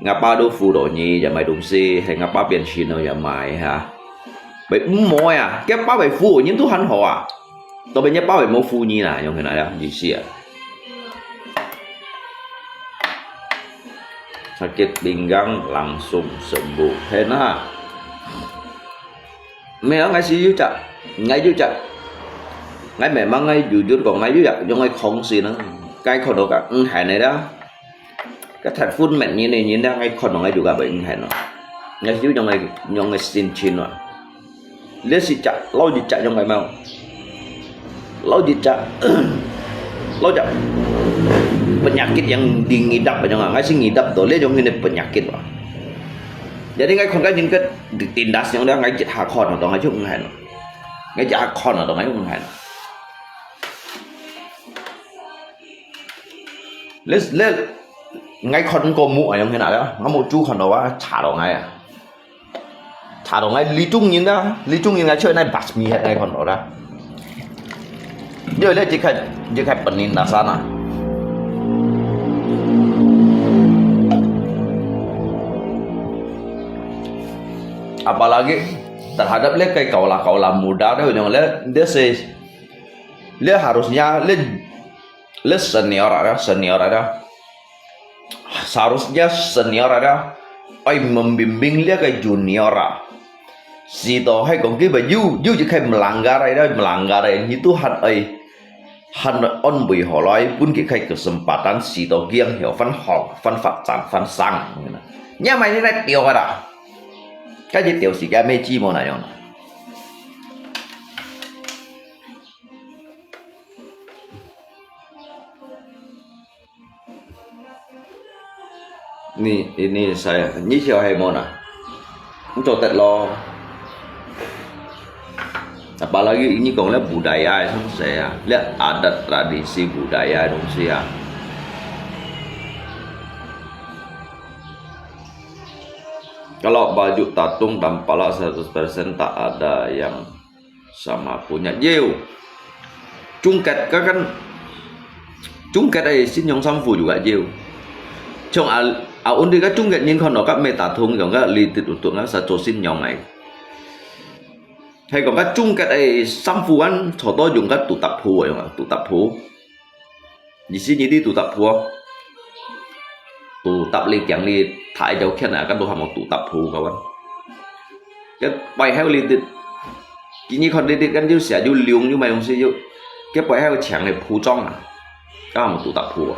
，𠊎爸都扶到你，也買東西，係𠊎爸變心了，也買哈。會毋好呀，佢爸會扶，人都很好啊。 Tapi nya pawai mo fu nyi na, yong hina ya, Indonesia. Sakit pinggang langsung sembuh. Hena. Mê ang ngai si yu chak, ngai yu chak. Ngai memang ngai jujur ko, ngai yu ya, yong ngai khong si na. Kai kho do ka, ng hai ne da. Ka that fun met nyi ne nyi da, ngai khon ngai du ka bai ng hai no. Ngai si yu yong ngai, yong ngai sin chin no. 這係隻，老一隻樣个貓，老一隻，老隻，penyakit yang diidap樣啊，𠊎係idap到這種形个penyakit啊。Jadi𠊎看該人个ditindas樣咧，𠊎一下看啊，當𠊎就毋肯，𠊎一下看啊，當𠊎就毋肯。這，這，𠊎看過目啊，樣形啊，𠊎目珠看到啊，查到𠊎啊。 查到𠊎呢種人啦，呢種人𠊎出來basmi忒𠊎看到啦。因為呢，這個，這個本人那啥啊。Apalagi terhadap 這個kaula-kaula muda tu，yang 這，這係，這harusnya，這，這senior啊，senior啊。 Seharusnya senior ada，愛membimbing這個junior啊。Sito係講佢會有，有一個melanggar ada，melanggar ada，你都還愛，還安慰好來，分佢個kesempatan，sito佢樣曉翻好，翻發展，翻生。你買你來丟个啦，該就丟時間沒寂寞那樣啦。 Ni, ini saya, ni siya hay mo na. Ang totet lo. Apalagi ini kong le budaya yang saya, le adat tradisi budaya yang saya. Kalau baju tatung dan pala seratus persen tak ada yang sama punya. Yeu. Chung kết ka kan, chung kết ai sin yong sam fu juga yeu. Chung a, a un di ka chung kết nyin kon no ka me ta thung yong ka li tit ut tung ka sa cho sin yong ai. Hay kong ka chung kết ai sam fu an cho to yong ka tu tap pu yong ka tu tap pu. Ni si ni di tu tap pu. Tu tap li tiang li thai jau kian a ka tu ha mo tu tap pu ka wan. Ka pai heo li tit. Kini kon di di kan yu sia yu liung yu mai yong si yu. Ka pai heo chiang li pu chong a. Ka ha mo tu tap pu.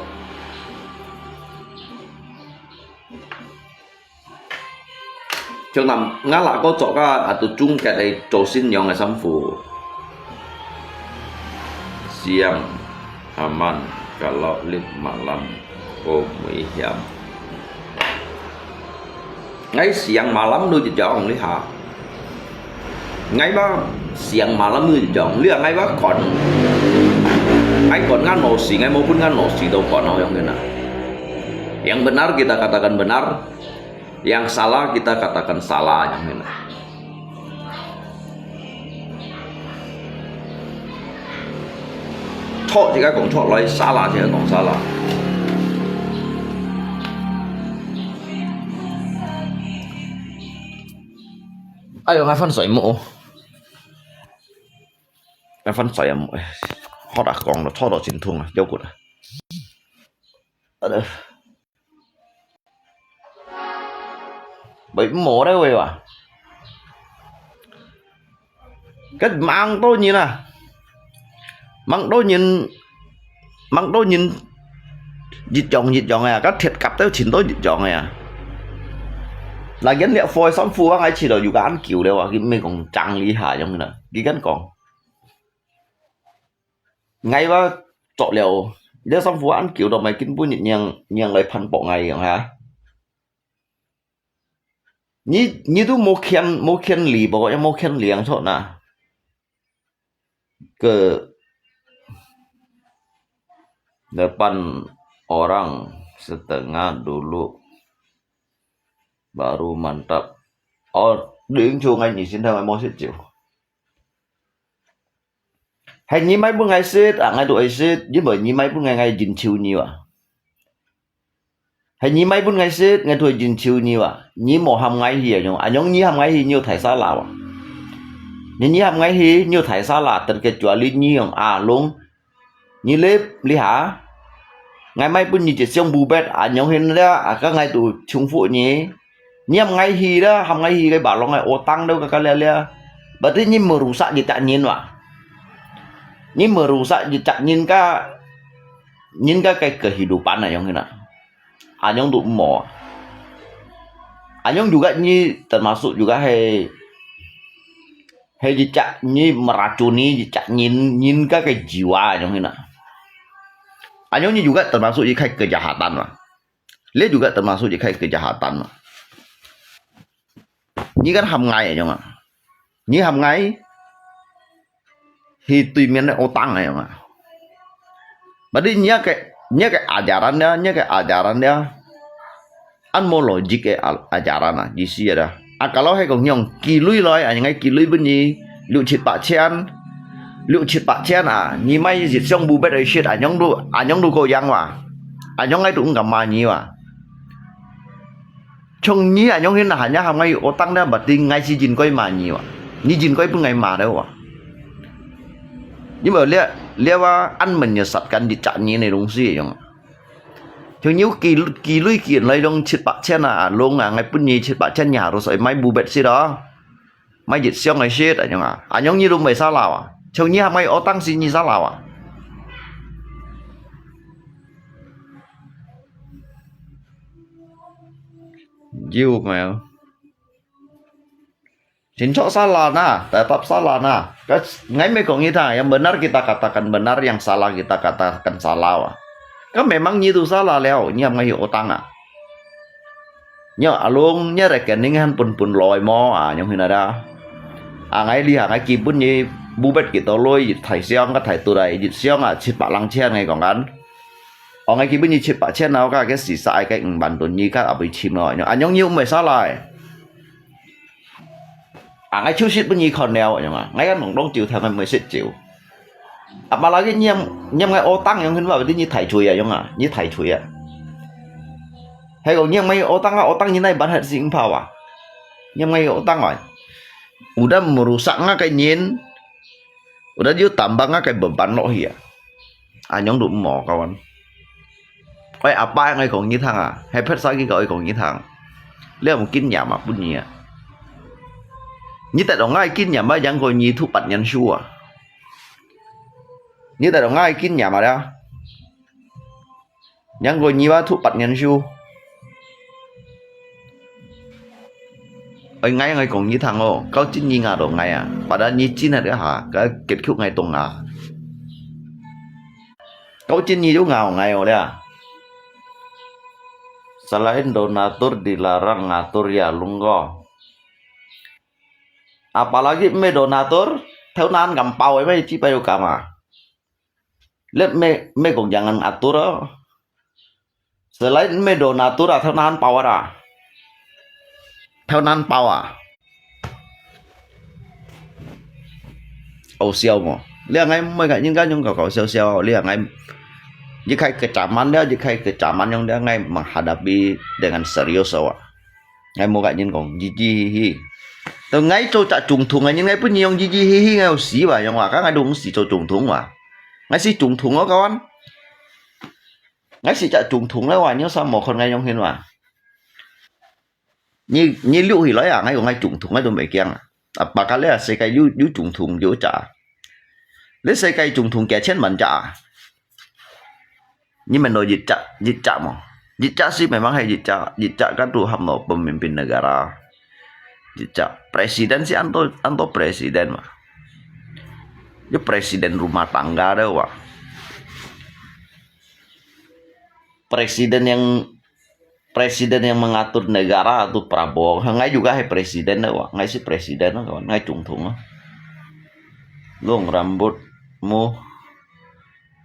Chung nam ngala ko cho ka atu chung kat ai cho sin yong ai sam fu. Siang aman kalau lip malam ko mui hiam. Ngai siang malam lu jong li ha. Ngai ba siang malam lu jong li ngai ba kon. Ngai kon ngan no si ngai mo pun ngan no si do kon no yong kena. Yang benar kita katakan benar, yang salah kita katakan salah, yang mana? 錯自家講錯，來salah自家講salah。哎喲，𠊎翻睡目哦，𠊎翻睡啊，哎，好啦，講了，坐到真痛啊，腰骨啊。 喂，無咧喂哇。該吂多人啊，吂多人，吂多人一樣一樣个啊，該鐵甲都全都一樣个啊。Lagian這貨衫褲啊，𠊎試到有个恁久了啊，佢毋係講正這下樣啦，佢敢講。 𠊎話著了，這衫褲恁久都毋係根本人，人來反駁𠊎樣哈。你，你都無權，無權利啵，也無權利樣錯哪。Ke depan orang setengah dulu, baru mantap. Oh, đừng cho ngay nhị xin thơ ngay mô xít chịu. 係你買分𠊎食啊，𠊎都愛食，因為你買分𠊎，𠊎應酬你啊。係你買分𠊎食，𠊎都愛應酬你啊。你無喊𠊎去啊，樣，啊，樣你喊𠊎去，你有大salah啊。你，你喊𠊎去，你有大salah，terkecuali你樣，啊，long，你來，這下，𠊎買分你一雙布bet，啊，樣形了，啊，該𠊎都重複你。 你喊𠊎去啦，喊𠊎去該巴龍个utang了，該該了了。Berarti你merusak一隻人哇。你merusak一隻人个，人个个kehidupan啊，樣形啊。啊，樣都無啊。啊，樣juga你termasuk juga係，係一隻你meracuni一隻人，人个个jiwa，樣形啊。啊，樣你juga termasuk一個kejahatan啊。 這juga termasuk一個kejahatan嘛。你kan喊𠊎樣啊，你喊𠊎去對面个utang樣啊。Berarti你个，你个ajaran了，你个ajaran了，恁無logic个a-，ajaran啊，意思啊。啊，kalau係講用寄鐳來，啊，應該寄鐳分你六七百千，六七百千啊，你買一雙布bet來食，啊，樣都，啊，樣都過樣哇，啊，樣𠊎都毋敢罵你哇。 像你啊，樣形啊，hanya喊𠊎utang了，berarti𠊎係應該罵你哇，你應該分𠊎罵了哇。因為這，這啊，恁menyesatkan一隻人个東西樣啊。像你有寄，寄鐳寄來用七百千啊，long啊，𠊎分你七百千，你harus愛買布bet食哦。 買一雙个食，恁樣啊，恁樣你都毋會salah啊。像你喊𠊎utang係你salah啊。有無？清楚salah nah，tetap salah nah。Kan，𠊎毋係講你聽，yang benar kita katakan benar，yang salah kita katakan salah啊。Kan memang你都salah了，你喊𠊎去utang啊。 Nyo，阿龍，你rekening還分分來無啊？樣形啊？啊，𠊎這下，𠊎寄分你布bet幾多鐳，一大箱，个大堆來，一箱啊，七百零千，𠊎講緊。哦，𠊎寄分你七百千啊，𠊎个sisa个五萬盾，你个也會清咯。啊，樣你毋會salah欸。啊，𠊎就食分你看了，樣啊，𠊎个弄弄酒，聽个毋會食酒。Apalagi你，你，你utang樣形，berarti你大罪啊，樣啊，你大罪啊。Hay講你utang啊，utang你哪辦法先跑啊？你utang啊，udah merusak𠊎个人，udah又tambah𠊎个beban落去啊。啊，樣都毋好，kawan。 Oi，阿伯，𠊎講你聽啊，係別儕个，𠊎講你聽。你有經驗啊，分你啊。你得到𠊎个經驗啊，贏過你讀八年書啊。你得到𠊎个經驗啊了，贏過你啊讀八年書。 Oi，𠊎，𠊎講你聽哦，到今日𠊎都𠊎啊，padahal你今日个下，該結局𠊎都𠊎。到今日都𠊎，𠊎哦了。Selain donatur dilarang ngatur ya lungko. Apalagi mê donatur, theo nan ngắm pau ấy mê chỉ bao nhiêu cả mà. Lep mê, mê cũng jangan atur oh. Selain mê donatur啊，頭那包啊，頭那包啊。好笑無？你啊，𠊎每個人家用搞搞笑笑，你啊，𠊎一開kecaman了，一開kecaman用了，𠊎menghadapi dengan serius awak。 𠊎無甲人講，嘻嘻嘻嘻。到𠊎做隻總統个人，𠊎分你用嘻嘻嘻嘻，𠊎有死哇，用哇，該𠊎都毋使做總統哇。𠊎係總統哦，kawan。𠊎係隻總統了哇，你有啥無看𠊎用hin哇？你，你錄起來啊，𠊎講𠊎總統，𠊎都毋驚啊。啊，bakal啊，世界有，有總統有隻。你世界總統幾千萬隻啊？ 你問到一隻，一隻無？一隻係memang係一隻，一隻kan tu hamno pemimpin negara。一隻presiden係安到，安到presiden嘛。Ini presiden rumah tangga dah wa. Presiden yang, presiden yang mengatur negara tu Prabowo. 𠊎juga係presiden dah wa. 𠊎係presiden dah, kawan. 𠊎總統啊。Long rambutmu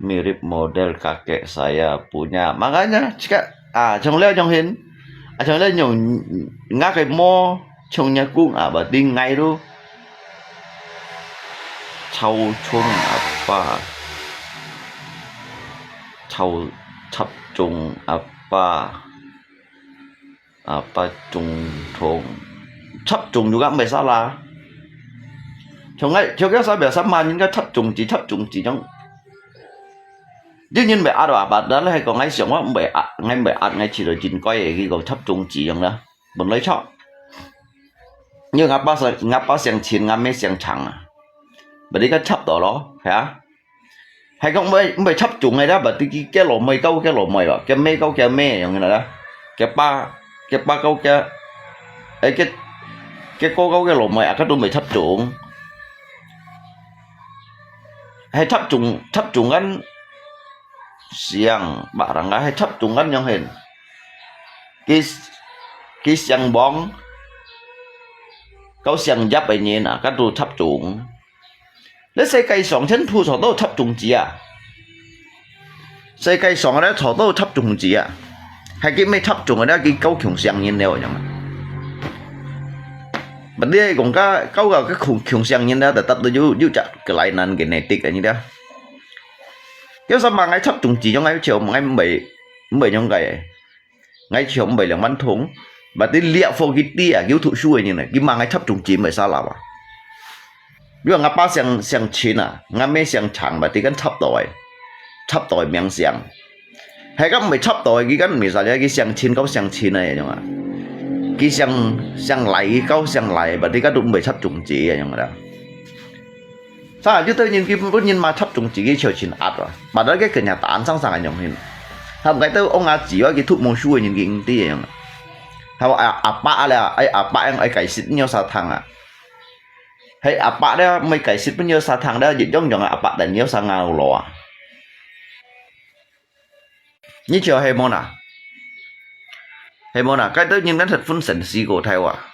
mirip model kakek saya punya. Makanya, cakap, ah, 像了用hin，啊，像了用，𠊎个毛像若公啊，berarti𠊎tu。Chau chung apa? Chau, chap chung apa? Apa chung chung. Chap chung juga 毋會salah。像𠊎，像𠊎sabiasa嘛，人家chap chung ji，chap chung ji樣。有人會壓啊，padahal係講𠊎想，𠊎毋會壓，𠊎毋會壓，𠊎試著真乖个，佢講chap chung ji樣啦，本來chap。因為𠊎爸姓，𠊎爸姓陳，𠊎姆姓長啊，berarti kan chap到咯，係啊。 係講毋會，毋會插種个啦，berarti佢个老妹交个老妹哦，个妹交个妹樣个啦，个爸，个爸交个，誒，个，个哥交个老妹啊，佢都毋會插種。係插種，插種kan姓，barang啊，係插種kan樣形。佢，佢姓王，交姓葉个人啊，佢都插種。 這世界上全部坐到插種子啊！世界上个坐到插種子啊！係佢毋係插種个，佢交共姓人了樣啊！Berarti講个，交个共，共姓人了，tetap都有，有隻kelainan genetik个，你知。有時嘛，𠊎插種子，樣𠊎就，𠊎毋會，毋會樣个。 𠊎就毋會兩萬通。Berarti liak for佢知啊，佢讀書个人啊，佢嘛𠊎插種子毋會salah啊。你話𠊎爸姓，姓陳啊，𠊎姆姓長，berarti kan插到个，插到个名姓。係講毋會插到个，佢kan毋會salah，佢姓陳交姓陳个樣啊。佢姓，姓賴，佢交姓賴，berarti kan都毋會插種子个樣啦。 Sa，有兜人佢本人嘛插種子，佢就真壓啊。Padahal佢kenyataan常常恁樣形。Sa，𠊎兜翁阿姊啊，佢讀無書个人，佢毋知个樣。Sa，阿，阿伯啊咧，哎，阿伯樣，哎，解釋你有啥聽啊？係阿伯咧，毋係解釋你有啥聽咧，一樣樣啊，阿伯等你有啥咬路啊？ 你就係無啦，係無啦，該兜人kan係分sensi過頭啊。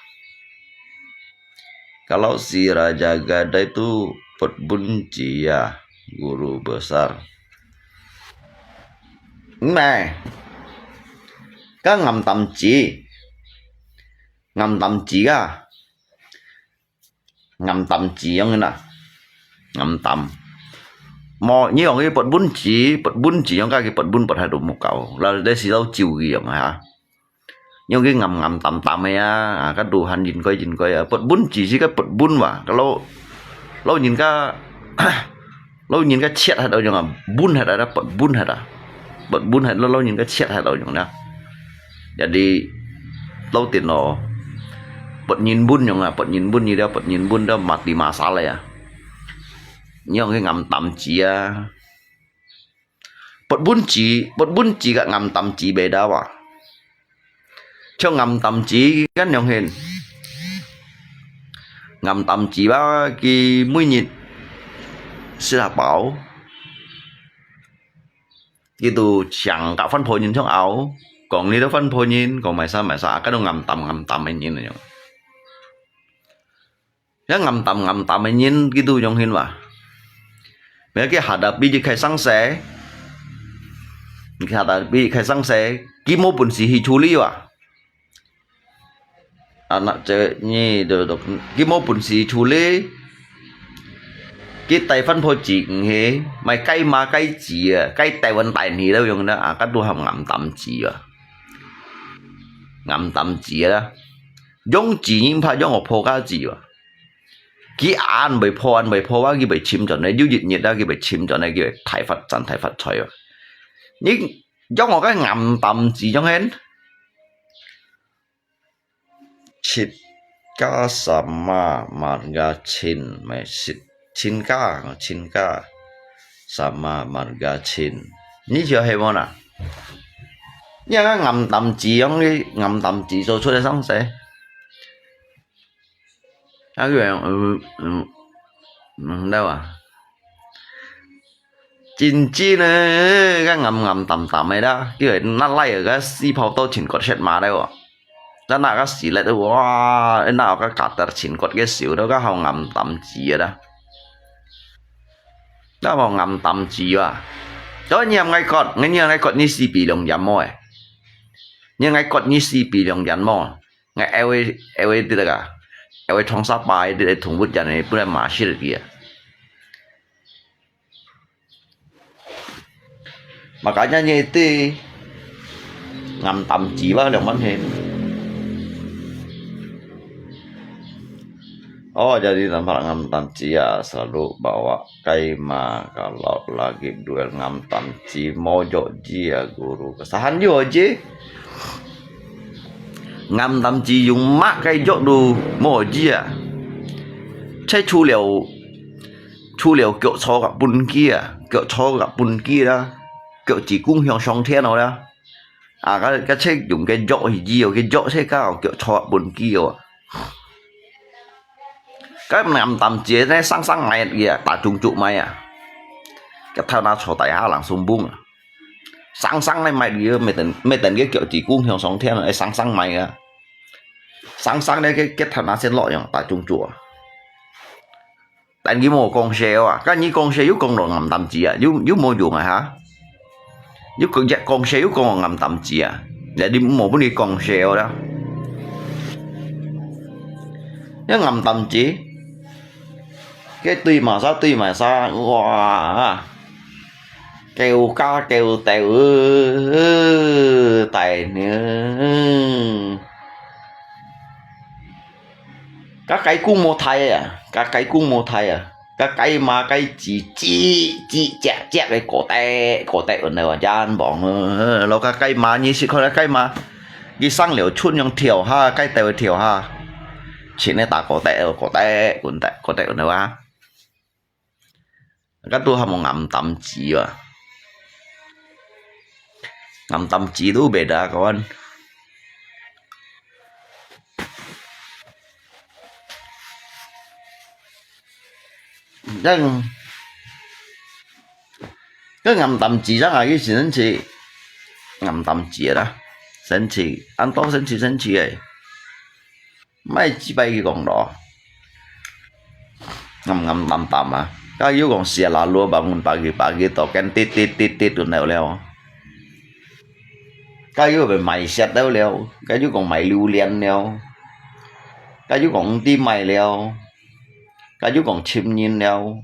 Kalau si Raja Gadai tu pet bunci ya, guru besar. Meh, ka ngam tam ci, ngam tam ci ka. Ngam tam ci樣个啦，ngam tam。無，你用佢pet bunci，pet bunci樣个，佢pet bun pet hai都無夠，啦，這係老酒个樣啊。用佢ngam ngam tam tam个啊，啊，該都還應該應該啊。Pet bunci係个pet bun哇，該老，老人家 老人家切忒到樣啊，bun忒啊，pet bun忒啊，pet bun忒，老，老人家切忒到樣啦。Jadi，老定咯，pet nyin bun樣啊，pet nyin bun你了，pet nyin bun了，mati masalah啊。你用佢ngam tam ci啊。Pet bunci，pet bunci ka ngam tam ci beda啊。 像ngam tam ci kan樣形。Ngam tam ci吧，佢每日食下飽，佢都請个番婆人像拗，講你兜番婆人，講買啥買啥，該都ngam tam ngam tam个人樣。 Yang ngam tam ngam tam个人，佢都樣形哇。Meh佢hadapi佢个上司，佢hadapi佢个上司，佢無本事去處理哇。啊，那這你都都，佢無本事處理，佢大番婆子毋係，買雞嫲雞子啊，雞台灣帶去了用啦，啊，該都喊岩擔子啊，岩擔子啦，用子人怕用我破家子啊，佢恁會破恁會破啊，佢會尋轉來，有一日啊，佢會尋轉來，佢會大發展大發財啊。你用我个岩擔子樣hen？ Cinta sama marga Chin，咩？Cinta，Cinta sama marga Chin。你曉係無啦？你个岩擔子，用个岩擔子做出來上勢。啊，佢講，嗯嗯嗯，知啊。 真正呢，个岩岩擔擔个啦，佢个拿來个四泡刀全骨切麻了哦。該拿个死力，哇，拿个katana全骨个手，都个好岩擔子个啦。該好岩擔子啊！所以你愛割，你愛割你四皮兩眼毛誒。你愛割你四皮兩眼毛，你愛會，愛會得个，愛會長沙巴个動物園个，不然麻死个啊。 Makanya你對岩擔子吧，兩萬係。Oh, jadi nampak ngam tanci ya, selalu bawa kaima kalau lagi duel ngam tanci mojok ji ya guru. Kesahan juga ji. Ngam tanci yung mak kai jok du mo ji ya. Cai chu liao 除了腳坐甲半機啊，腳坐甲半機啦，腳趾公向上天哦啦。啊，該，該切用个藥去醫哦，个藥切到腳坐甲半機哦。該南南節呢，生生買个啊，打中足買啊。个頭那坐底下人送分啊。生生來買个，每等，每等个腳趾公向上天啊，生生買啊。生生呢，个，个頭那先落用，打中足啊。 但佢無講笑啊，該你講笑又講到岩擔子啊，又，又無用啊哈。又講，講笑又講到岩擔子啊，你無分你講笑啦。這岩擔子，該對嘛啥對嘛啥，哇，叫家叫豆，大娘。 該雞公無大啊，該雞公無大啊，該雞嫲雞子，子，子隻隻个個體，個體恁樣啊，真忙啊。老該雞嫲，你識看該雞嫲，佢生了春樣跳下，雞竇跳下，前个打個體，個體，個體，個體恁樣啊。 該都還無岩擔子啊。岩擔子都袂得，kawan。正，該岩擔子正啊，佢神奇，岩擔子啦，神奇，恁多神奇神奇个。 莫只擺佢講咯，岩岩擔擔啊！該又講寫啦，lu bangun pagi-pagi到間滴滴滴滴就了了。該又賣雪了了，該又講賣榴槤了，該又講毋知賣了，該又講尋人了。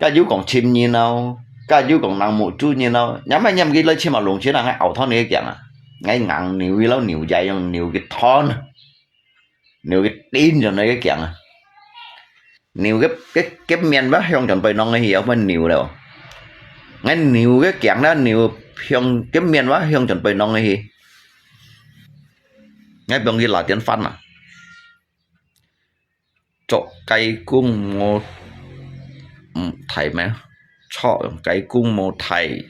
該又講尋人哦，該又講人無主人哦，nhắm ai nhắm佢來尋啊，弄起來，𠊎拗斷你个頸啊！𠊎硬扭佢咯，扭仔用扭个斷，扭个釘上來个頸啊！扭个，个，个面吧，向前背弄个去，要不然扭了。𠊎扭个頸啦，扭向个面吧，向前背弄个去。𠊎放佢拿電飯啊！ 著雞公無，嗯，大咩？著雞公無大，雞，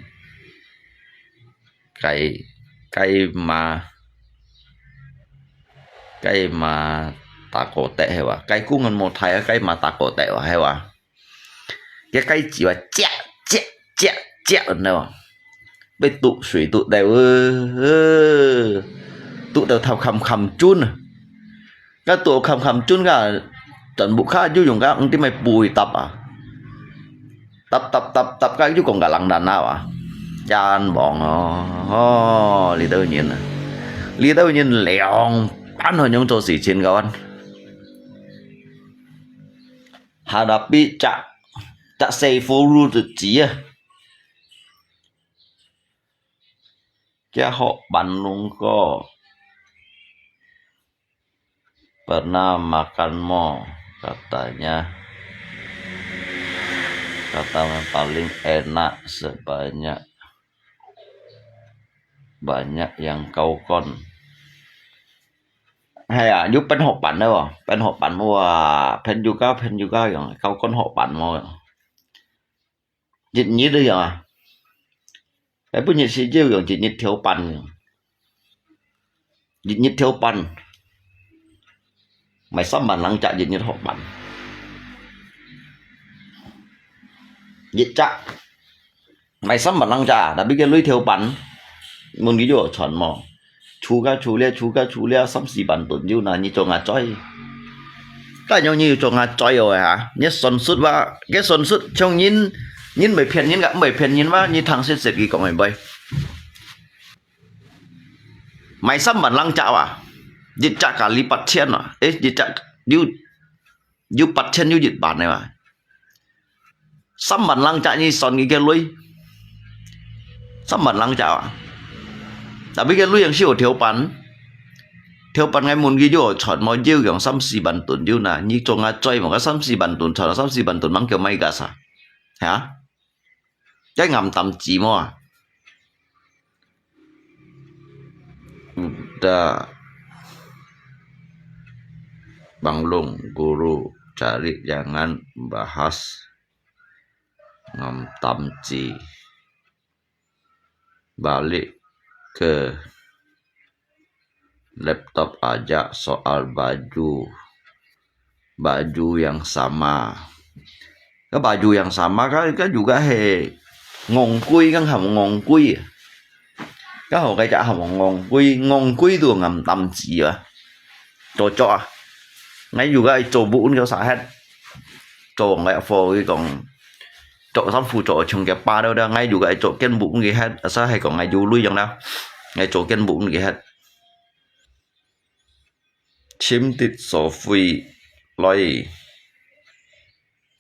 雞嫲，雞嫲打個的係哇？雞公無大啊，雞嫲打個的哇，係哇？該雞子哇，隻隻隻隻，你知無？ 被毒水毒到，呃，毒到頭擐擐轉啊！該毒擐擐轉个，全部卡就用个，毋知咩布去搭啊！搭搭搭搭，該就講个人難啊哇！冤枉哦，哦，這兜人啊，這兜人兩班還用做事情个啊。Hadapi cak, cak Saiful tu ji啊。Kia hok ban lung ko. Pernah makan mo, katanya. Kata yang paling enak sebanyak, banyak yang kau kon. Hai à, yuk pên hok ban lơ, pên hok ban, wow, pên juga, pên juga yang, kau kon hok ban mo. Yit nhit yong à. Ai, bu nhit si jiu yong, yit nhit thiêu păn yong. Yit nhit thiêu păn. Mai sam ban lang cak yit nhit hok păn. Yit cak. Mai sam ban lang cak, tapi ke lui thiêu păn. Mun ki yo chọn mo. Chu ka chu lia, chu ka chu lia, sam si ban tun yu na, ni chong a choi. Ka nyong ni chong a choi oi ha. Ni son sut wa, ke son sut chong yin, yin mei phian yin ka, mei phian yin wa, ni thang sit sit ki kong mei bai. Mai sam ban lang cak wa. Yit cak ka li pat chien wa. Eh, yit cak, yu, yu pat chien yu yit ban ne wa. Sam ban lang cak ni son ki ke lui. Sam ban lang cak wa. Tapi ke lui yang siu thiêu păn. Thiêu păn ngai mun ki yo chọn mo jiu yong sam si ban tun yu na. Ni chong a choi mo ka sam si ban tun chọn, sam si ban tun mang kiu mai ka sa. Ha? Cai ngam tam ji mo à. Udah banglung guru cari jangan bahas ngam tam ji. Balik ke laptop aja soal baju. Baju yang sama. Ka baju yang sama ka, ka juga he ngong kui, kang ham ngong kui. Ka hau kai cak ham ngong kui, ngong kui tu ngam tam ji wa. Cho cho à. Ngai juga cho bu un kau sa het. Cho ngai fo ki kong. Cho sam fu cho chung kia pa dau dau, ngai juga cho ken bu un ki het. Asa hai kong ngai ju lui yong dau. Ngai cho ken bu un ki het. Chim tit so fui loi.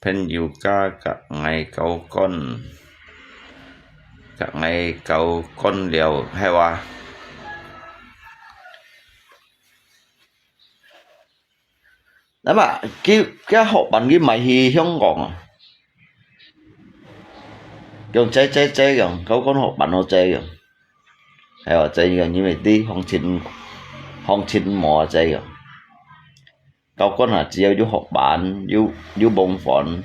Phen yu ka ka ngai kau kon. Ka ngai kau kon liao, hai wa. Nama, ki, ki hok ban ki mai hi Hong Kong à. Yong cai cai cai yong, kau kon hok ban hok cai yong. Hai wa cai yong, ni mei ti, hong chin, hong chin mo cai yong. Kau kon à, chỉ有有學版，有，有網飯。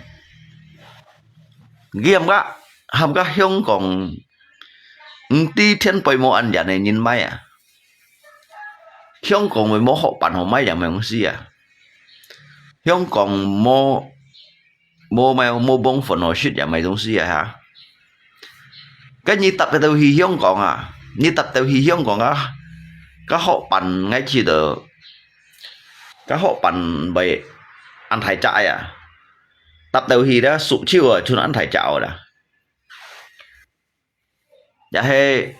佢喊个，喊个香港，毋知天背無恁樣个人買啊。香港會無學版好買樣个東西啊。香港無，無買，無網飯好食樣个東西啊哈。該你搭得到去香港啊？你搭得到去香港啊？該學版，𠊎去到 該學版會恁大隻啊，搭到去咧，手手啊，像恁大隻啦。也係，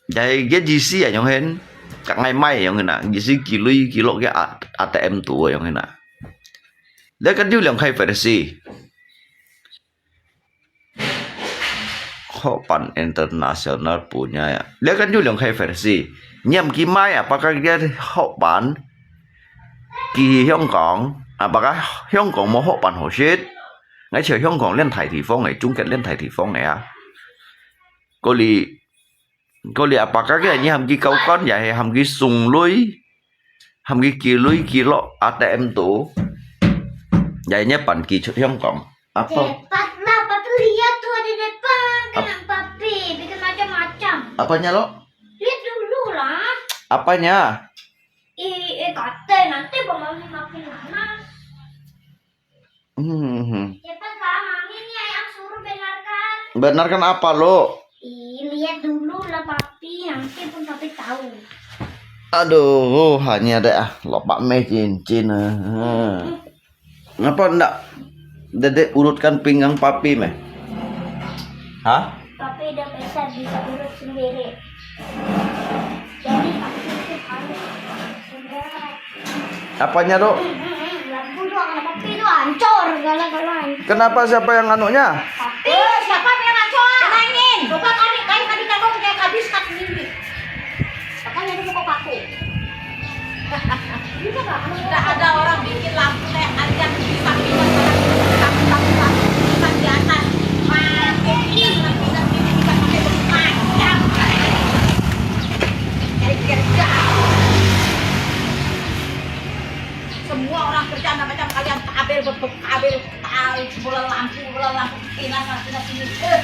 也係个意思啊，樣形，甲𠊎買樣形啊，意思寄鐳寄落个A，A T M肚啊，樣形啊。你个有兩開會个事。 學版international punya啊。你个有兩開會个事，你毋去買啊，把个个學版寄去香港，啊，把个香港無學版好食。𠊎在香港恁大地方个，中國恁大地方个啊。嗰裡，嗰裡啊，把个个你喊佢交關，也係喊佢送鐳，喊佢寄鐳寄落A T M肚，也係你辦寄出香港。 Apa? Cepat lah, Papi lihat tuh ada depan. Ap- Kenapa, Papi? Bikin macam-macam. Apanya, Lo? Lihat dulu lah. Apanya? Ih, eh, kata nanti Bang Mami makin panas. Hmm. Cepat lah, Mami nih yang suruh benarkan. Benarkan apa, Lo? Ih, lihat dulu lah, Papi. Nanti pun Papi tahu. Aduh, hanya deh ah. Lopak meh cincin ah. Hmm. Ngapa ndak Dedek urutkan pinggang Papi meh? Hah? Tapi dia besar bisa urut sendiri. Jadi, aku itu panik. Sudah. Apanya tu? Hmm, hmm, hmm. Lampu tu, tapi tu hancur, galak-galak. Kenapa, siapa yang anunya? Tapi siapa yang hancur? Kena angin. Coba kali, kali tadi kamu punya habis tak sendiri. Makanya dia pukul paku. Tidak ada orang bikin lampu kayak kalian bisa pindah, pindah, pindah, pindah, pindah, pindah di atas. Mati, pindah, pindah, pindah, pindah, pakai macam. Cari kerja. Semua orang kerja macam kalian, kabel, be-, be-, kabel, tahu, bola lampu, bola lampu, pindah, pindah, pindah, sini. Eh.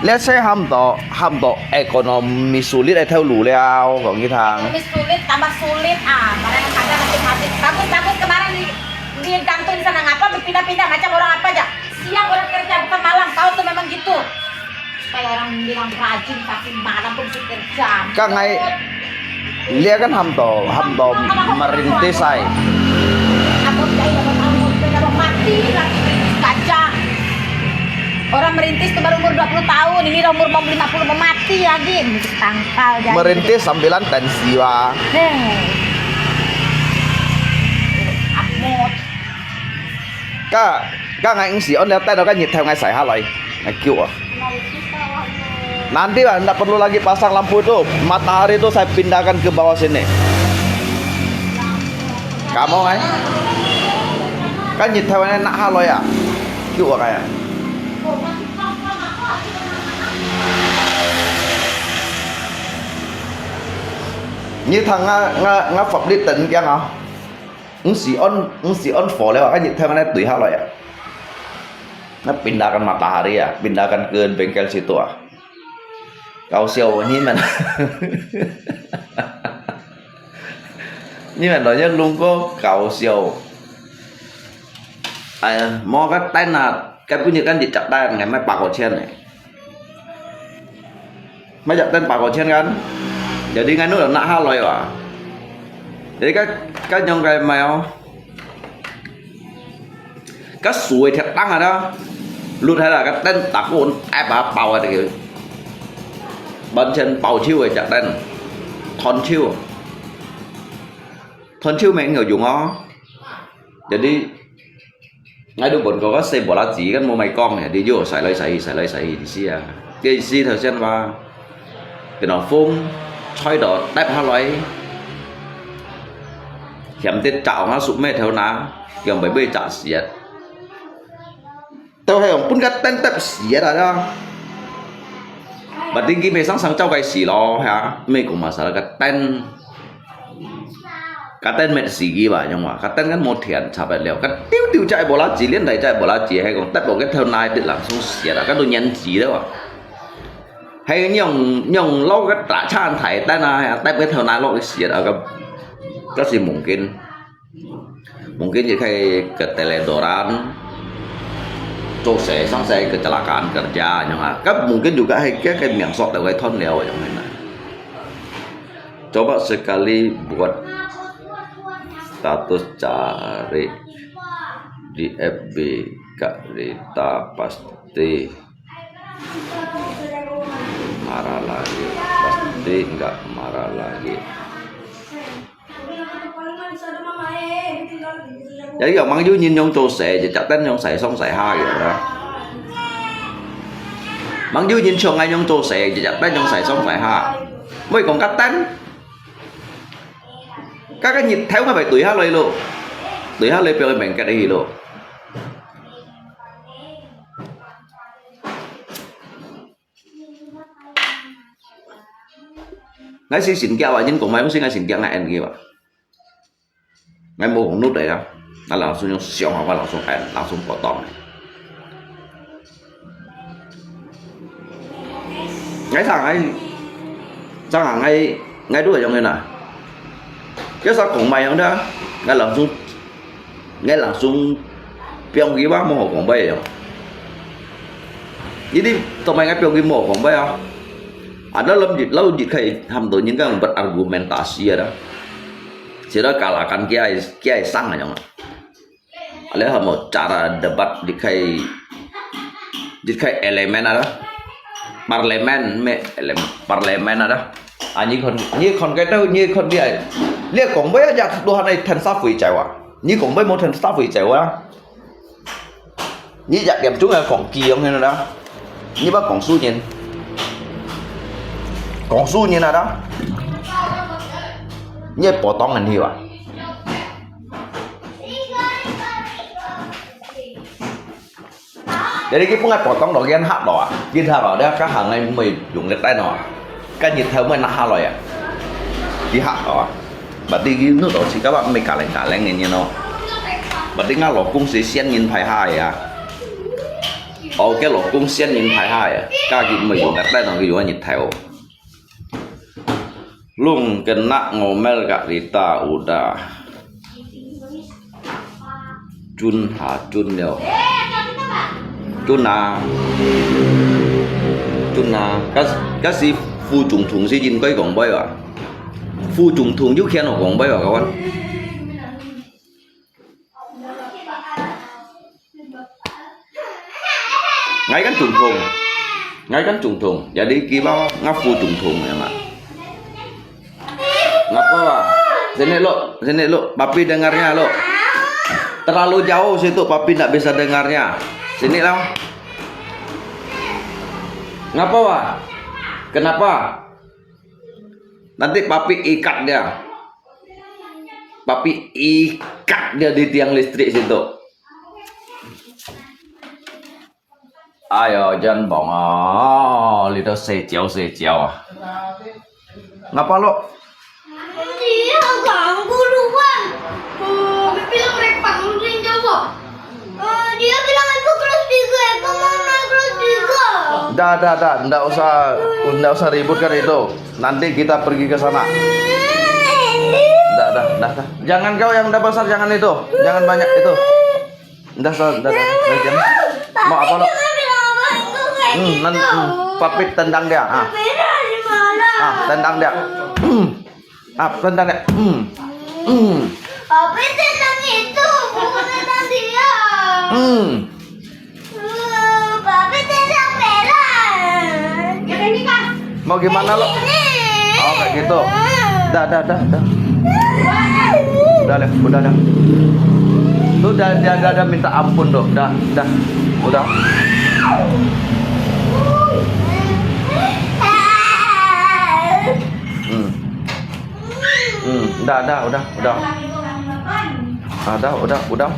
這車喊到，喊到ekonomi sulit个頭路了，講佢聽。Ekonomi sulit tambah sulit ah, barang ada makin habis. Bagus, bagus kemarin di, di Dangtun sana ngapa berpindah-pindah macam orang apa aja. Siang orang kerja bukan malam, kau tuh memang gitu. Supaya orang bilang rajin tapi malam pun mesti kerja. Kang ai, lia kan ham to, ham to merintis ai. Aku tidak dapat tahu, sudah dapat mati lagi merintis gajah. Orang merintis tuh baru umur dua puluh tahun, ini udah umur mau lima puluh, mau mati lagi. Merintis tangkal jadi. Merintis sambilan tensi wa. Hei. Abot. Ka, ka ngai ngsi on liao tai no ka nyit thau ngai sai ha loi. Ngai kiu ah. Nanti lah, ndak perlu lagi pasang lampu itu. Matahari itu saya pindahkan ke bawah sini. Kamu ngai? Ka nyit thau ngai nak ha loi ah. Kiu ah ngai ah. Nyit thau nga, nga, nga fap lit ten kiang ah. Ngsi on, ngsi on fo liao, ka nyit thau ngai tui ha loi ah. Ngai pindahkan matahari ah, pindahkan ke bengkel situ ah. Kau siau ni man. Ni man lo nyo lung ko kau siau. Ai, mo ka tai na, ka pu ni kan di chak tai ngai mai pa ko chen ne. Mai chak ten pa ko chen kan. Jadi ngai nu nak ha loi wa. Jadi ka, ka nyong kai mai o. Ka sui thiak tang ada. Lut hai la ka ten tak ko ai ba pau ada ke. Ban chen pau chiu ai chak ten. Thon chiu. Thon chiu meng ngau yung o. Jadi Ngai tu bun ko ka se bola ji kan mo mai kong ya, di yo sai lai sai hi, sai lai sai hi di sia. Ke si thau sian wa, ke no fung, choi do tep ha loi. Hiam tet chao nga sup me thau na, kiang bai bai cha siat. Tau hai ong pun ka ten tep siat a ya. Ba ting ki me sang sang chao kai si lo ha, me kong ma sa la ka ten. Ka ten met si ki ba, yong wa, ka ten kan mo thian chap et liao. Ka tiu tiu chai bola ji, lien dai chai bola ji, hai kong tep lo ke thau nai tit lang sung siat a, ka tu nyan ji liao a. Hai nyong, nyong lo ke ta chan thai ten a, hai tep ke thau nai lo ke siat a, ka, ka si mungkin. Mungkin ji khai ke teledoran, cho se, sang se kecelakaan kerja, yong a. Ka mungkin juga hai ke, ke miang sok tau ke thon liao, yong hai na. Coba sekali buat status cari di F B Kak Rita, pasti marah lagi. Pasti nggak marah lagi. Jadi yong mang yu nyin yong cho se, je chak ten yong sai song sai ha yong a. Mang yu nyin chong ai yong cho se, je chak ten yong sai song sai ha. Moi kong ka ten. Ka ka nyit thau ngai bai tui ha loi lo. Tui ha loi piao meng kat hi lo. Ngai si sin kia wa, nyin kong mai mesti ngai sin kia ngai en kia wa. Ngai mo hong nut dai ya. Ngai langsung yong siang ha, ngai langsung en, langsung potong. Ngai sang ngai, sang ngai, ngai tu yong na. Kia sa kong mai yong da, ngai langsung, ngai langsung piang ki wa mo kong bai yong. Ini to mai ngai piang ki mo kong bai ya. Ada lam jit, lau jit khai ham tu nyin kang berargumentasi ada. Sira kalakan kia kia sang aja. Ada ham cara debat jit khai jit khai elemen ada. Parlemen me elem parlemen ada. Ah, nyi khon nyi khon kai tau nyi khon dia. Lia kong bai aja tu han ai than sa fui jai wa. Nyi kong bai mo than sa fui jai wa. 你一點鐘啊講幾樣个啦？你把講書人，講書人啊啦？你係報當人去吧？Jadi佢本來報當落去客咯啊，佢客咯，你看行个毋會用得帶咯啊，該日頭毋會拿下來啊，佢客咯啊。 Berarti gino to si kaba me kaleng-kaleng ini no. Berarti nga 老公是仙人派下呀。哦，个老公仙人派下呀，家己毋會用个，但係佢用个日頭。Lung kena ngomel Kak Rita udah. Jun ha Jun liao. Jun à. Jun à. Ka, ka si 副總統是應該講話啊。 副總統有權好講話啊，各位。𠊎kan總統，𠊎kan總統，jadi kiba ngah 副總統ya mak. Ngapa? Sini lo, sini lo, papi dengarnya lo. Terlalu jauh situ, papi ndak bisa dengarnya. Sini lah. Ngapa? Kenapa? Nanti papi ikat dia. Papi ikat dia di tiang listrik situ. Ayo, jangan bongol. Itu sejauh sejauh. Ngapa lo? Dia ganggu luan. Oh, bilang mereka mungkin jawab. Oh, dia bilang aku kelas tiga, aku mau naik kelas tiga. Dah, dah, dah, ndak usah, ndak usah ributkan itu. Nanti kita pergi ke sana. Dah, dah, dah, dah. Jangan kau yang udah besar, jangan itu. Jangan banyak itu. Dah, dah, dah, dah. Dah, jangan. Mau apa lo? Hmm, nanti, hmm. Papit tendang dia. Ah. Ah, tendang dia. Hmm. Ap, tendang ya. Hmm. Hmm. Apa tendang itu? Bukan tendang dia. Hmm. Uh, Papi tendang perak. Mau gimana lo? Ini. Oh, kayak gitu. Dah, dah, dah, dah. Udah deh, udah dah. Tuh dah, dia dah, dah minta ampun tuh. Dah, dah. Udah. Hmm. Hmm, udah, udah, udah, udah. Ah, dah, udah, udah.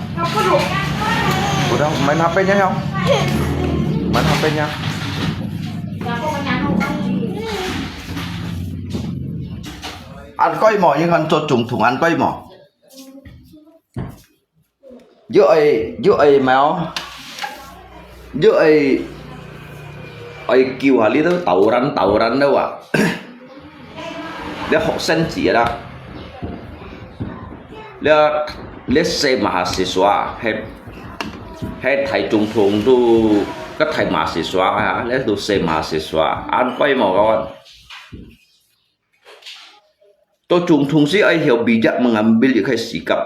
Udah, main H P-nya ya. Main H P-nya. Ăn koi mò, yên ăn cho trùng thùng ăn koi mò. Yuk ai, yuk ai mèo. Yuk ai, ai kiu ha li tu tàu rắn, tàu rắn đâu à. Lê học sinh chỉ đó. Lê, lê se mahasiswa, he, he thầy trung học tu, cái thầy mahasiswa ha, lê tu se mahasiswa. Ăn koi mò kawan. Cho trùng thùng si ai hiểu bijak mengambil ikai sikap.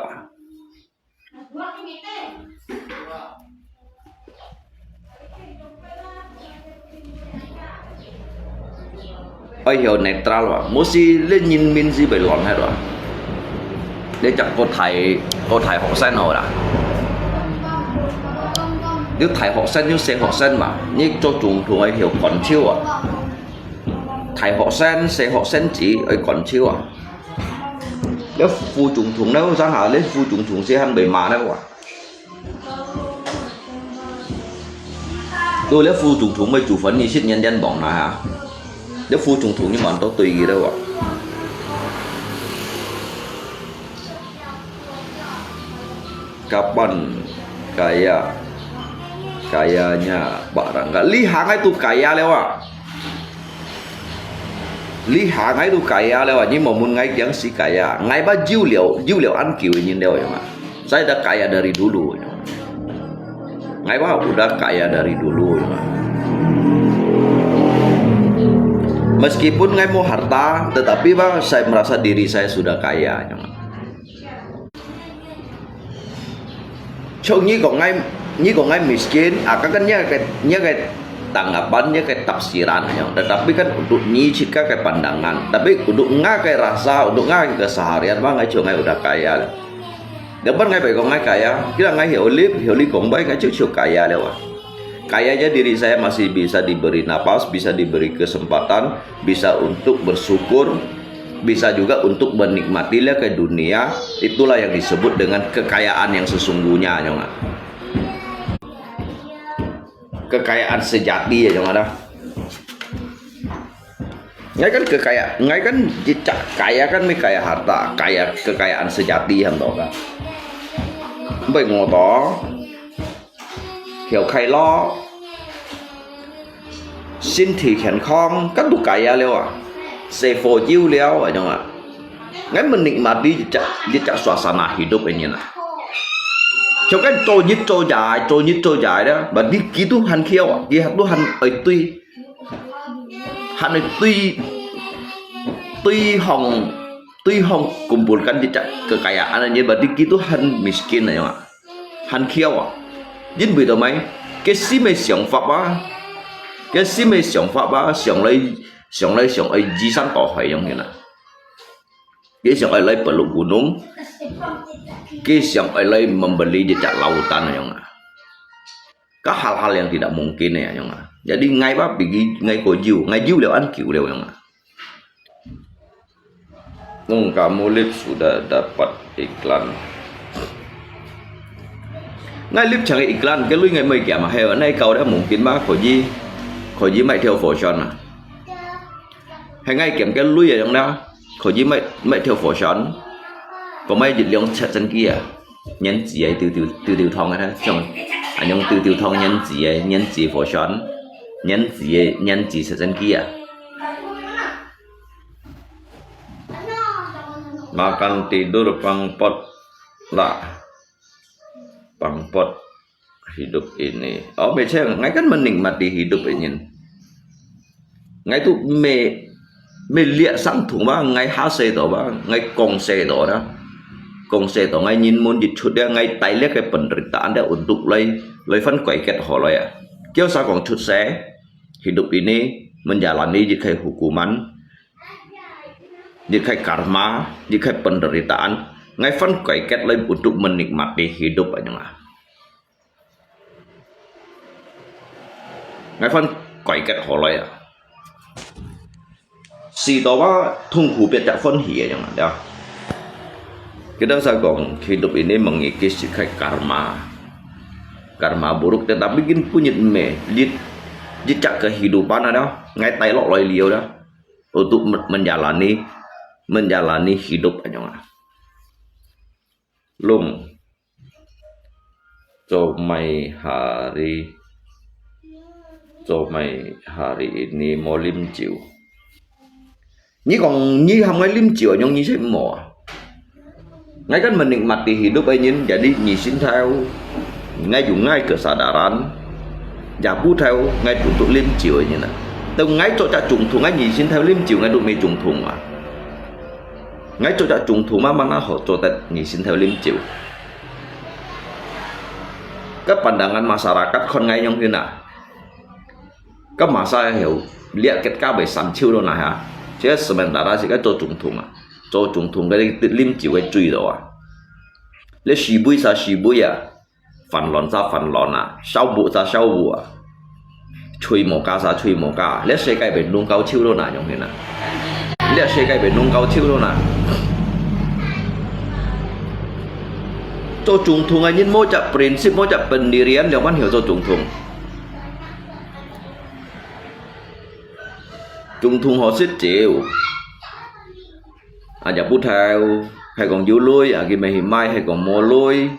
Ai hiểu neutral wa. Musi le nyin min si bai lon hai wa. Le chak ko thai, ko thai hok sen ho la. Nếu thai hok sen, nếu sen hok sen mà. Nếu cho trùng thùng ai hiểu còn thiếu à. Thai hok sen, sen hok sen chỉ ai còn thiếu à. Nếu phu trùng thùng nếu sang hà, nếu phu trùng thùng sẽ hăng bề mà nếu à. Tôi nếu phu trùng thùng mới chủ phấn như shit nhân dân bọn này hả. Nếu phu trùng thùng như bọn tôi tùy gì đâu à. Kapan kaya, kayanya barangkali. Li hang ai tu kaya leo ah. Li hang ai tu kaya leo ah. Ni mo mun ngai kiang si kaya. Ngai ba jiu liao, jiu liao an kiu nyin leo ya ma. Saya dah kaya dari dulu. Ngai ba udah kaya dari dulu ya ma. Meskipun ngai mo harta, tetapi ba, saya merasa diri saya sudah kaya. Cuma nyi kong ngai, nyi kong ngai miskin, aka kan nyi ke, nyi ke tanggapan, nyi ke tafsiran, tetapi kan untuk nyi cika ke pandangan. Tapi untuk ngai ke rasa, untuk ngai ke keseharian, ba ngai cuma ngai udah kaya. Dapat ngai bai kong ngai kaya, kira ngai hiu lip, hiu lip kong bai ngai cuma cuma kaya lewat. Kayanya diri saya masih bisa diberi napas, bisa diberi kesempatan, bisa untuk bersyukur, bisa juga untuk menikmati lah ke dunia. Itulah yang disebut dengan kekayaan yang sesungguhnya, nyong ah. Kekayaan sejati ya, nyong ada. Ngai kan kekaya, ngai kan cicak kaya kan mi kaya harta, kaya kekayaan sejati han to kan. Bai ngoto. Hiu khai lo, 身體健康, kan tu kaya liu ah. Sefo jiu liu ah, nyong ah. Ngai menikmati jejak, jejak suasana hidup ini nah. Cuma kan cuma jai, cuma jai dah. Berarti kitu han kiau ah, kitu han ai tui, han ai tui, tui hong, tui hong kumpulkan jejak kekayaan ini, berarti kitu han miskin ah, nyong ah. Han kiau ah. Yin bai to mai, ke si mai 想法 ah. Ke si mai 想法 ah, 想來，想來，想愛移山倒海 nyong hin ah. Ke 想愛來 peluk gunung. Ke 想愛來 membeli jejak lautan nyong ah. Ka hal-hal yang tidak mungkin ya, nyong ah. Jadi ngai ba pigi ngai ko jiu, ngai jiu liu an kiu liu nyong ah. Nung kamu lip sudah dapat iklan. Ngai lip chang iklan, ke lui ngai mai kiam ah, hei, nai kau dah mungkin ma, ko ji, ko ji mai theo fo shon ah. Hei ngai kiam ke lui ah, nyong dah, ko ji mai, mai theo fo shon. Ko mai jit liong chat chan ki ah. 年纪个丢丢丢丢汤个，像啊，用丢丢汤年纪个，年纪个火山，年纪个，年纪十三期啊。Makan tidur pangpot lah. Pangpot hidup ini. Oh, biasa, ngai kan menikmati hidup ini. Ngai tu mê, mê liak sang thùng ba, ngai há xe đó ba, ngai kong xe đó đó. Kong xe đó ngai nhìn muốn dịch thuật đó, ngai tai liak cái penderitaan đó untuk lai, lai phân cải kết họ lai à. Kiau sa kong chut xe, hidup ini menjalani jit khai hukuman, jit khai karma, jit khai penderitaan. Ngai phân cải kết lai untuk menikmati hidup aja lah. Ngai phân cải kết họ lai à. Sita ba thung khu piat chak phân hì à, yang ada. Kita sa kong hidup ini mengikis jit khai karma. Karma buruk, tetapi kin punyit me, jit, jit chak kehidupan ada. Ngai tai lok lai liau dah. Untuk men-, menjalani, menjalani hidup aja lah. Lung. Cho mai hari, cho mai hari ini mo lim chiu. Ni kong ni ham ngai lim chiu, nyong ni sih mo. Ngai kan menikmati hidup ai nyin, jadi ni sin thau. Ngai ju ngai kesadaran. Jabu thau, ngai tutuk lim chiu ai nyin na. Tau ngai cho chak chung thung, ngai ni sin thau lim chiu, ngai tu me chung thung ma. Ngai cho chak chung thung ma, mana ho cho tat ni sin thau lim chiu. Ka pandangan masyarakat khon ngai nyong hin na. Ka masa hiu, liak ket ka bai san chiu lo na ha. Chia sementara si ka cho chung thung a. Cho chung thung ka lim chiu ka chui lo a. Le si bui sa si bui a. Fan lon sa fan lon a. Sao bu sa sao bu a. Chui mo ka sa chui mo ka. Le se ka bai nung kau chiu lo na nyong hin na. Le se ka bai nung kau chiu lo na. Cho chung thung a nyin mo chak prinsip mo chak pendirian liang wan hiu cho chung thung. Chung thung ho sit chiu. A ja bu thau, hai kong jiu lui, a ki me hi mai, hai kong mo lui.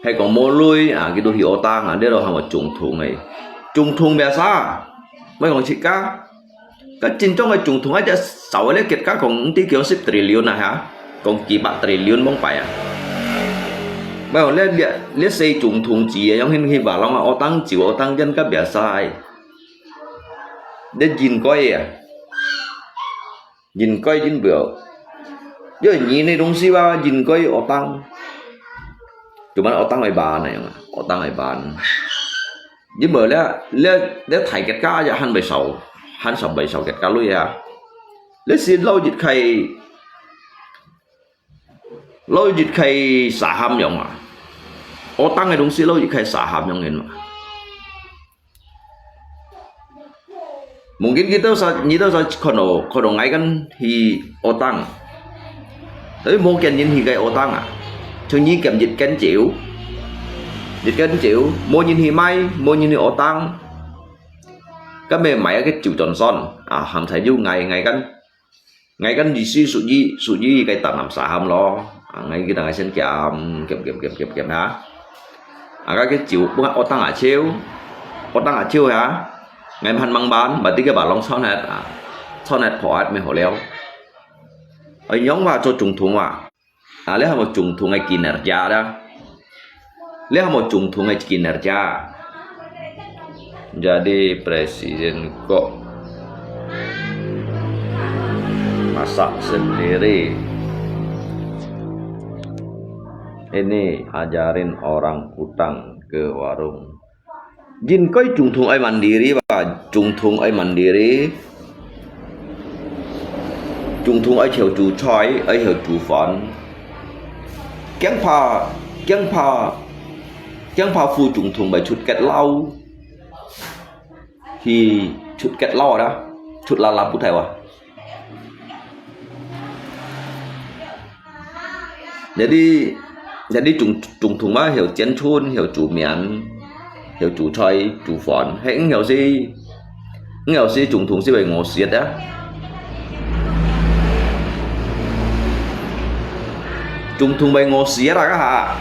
Hai kong mo lui, a ki tu hi otang, a, de lo ha mo chung thung ai. Chung thung biasa. Mai kong sit ka. Ka chin chong ai chung thung ai ja sao le ket ka kong ti kiu sip triliun a ha. Kong ki ba triliun mong pai a. Mai kong le, le, le se chung thung chi, yang hin hi ba long a otang chiu otang jan ka biasa ai. 這應該啊，應該應該。因為人个東西吧，應該學堂。Cuman學堂愛辦啊，學堂愛辦。因為這，這，這大國家也還袂少，還少袂少國家類啊。這是老一開，老一開沙喊樣啊。學堂个東西老一開沙喊樣个嘛。 Mungkin kita sa-，kita sa-，看到，看到𠊎kan去學堂。Tapi無見人去个學堂啊。像你見一間酒，一間酒，無人去買，無人去學堂。Kan買，買个酒轉算啊，含在有𠊎，𠊎kan，𠊎kan意思屬於，屬於个東南沙喊咯。啊，𠊎kita𠊎先減，減，減，減，減，減哈。啊，該个酒，不過學堂啊，酒，學堂啊，酒哈。 𠊎還吂辦，berarti个balong sonet啊，sonet poat咩好了。哎，仰般做總統啊？啊，這還無總統个kinerja啦？這還無總統个kinerja？Jadi presiden kok masak sendiri. Ini ajarin orang utang ke warung. 應該總統愛mandiri吧，總統愛mandiri，總統愛曉煮菜，愛曉煮飯。驚怕，驚怕，驚怕副總統會出結佬，去出結佬啦，出拉拉布袋哇。 Jadi，jadi總，總統嘛，曉煎春，曉煮麵，曉煮菜，煮飯，係毋曉食，毋曉食總統係會餓死啊！總統會餓死啊啦，該下！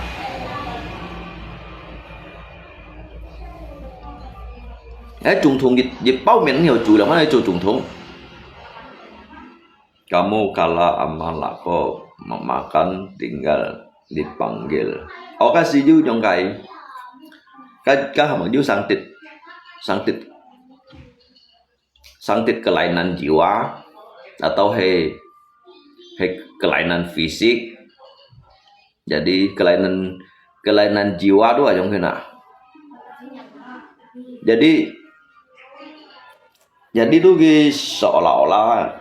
哎，總統一，一包麵曉煮了，哪來做總統？ Kamu kala amal ako, memakan tinggal dipanggil. Oka siyu nyong kai. Ka, ka hamo yu sangtit, sangtit, sangtit kelainan jiwa, atau he, he kelainan fisik. Jadi kelainan, kelainan jiwa tu ayong kena. Jadi, jadi tu ki seolah-olah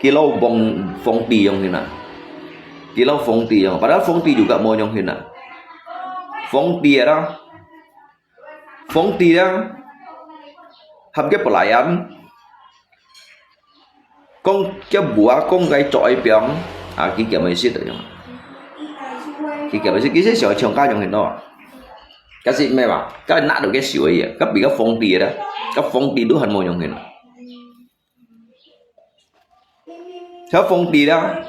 kilau bong, fongti ayong kena. Kilau fongti ayong. Padahal fongti juga mo ayong kena. Fongti ada. Fongti ada. Ham ke pelayan. Kong kia bua kong gai chok ai piang, a ki kia mai sit ayong. Ki kia mai sit, ki sit siao chiang ka ayong hin no. Ka sit mai ba, ka nak do ke siu ai ya, ka bi ka fongti da, ka fongti du han mo ayong hin. Ka fongti da,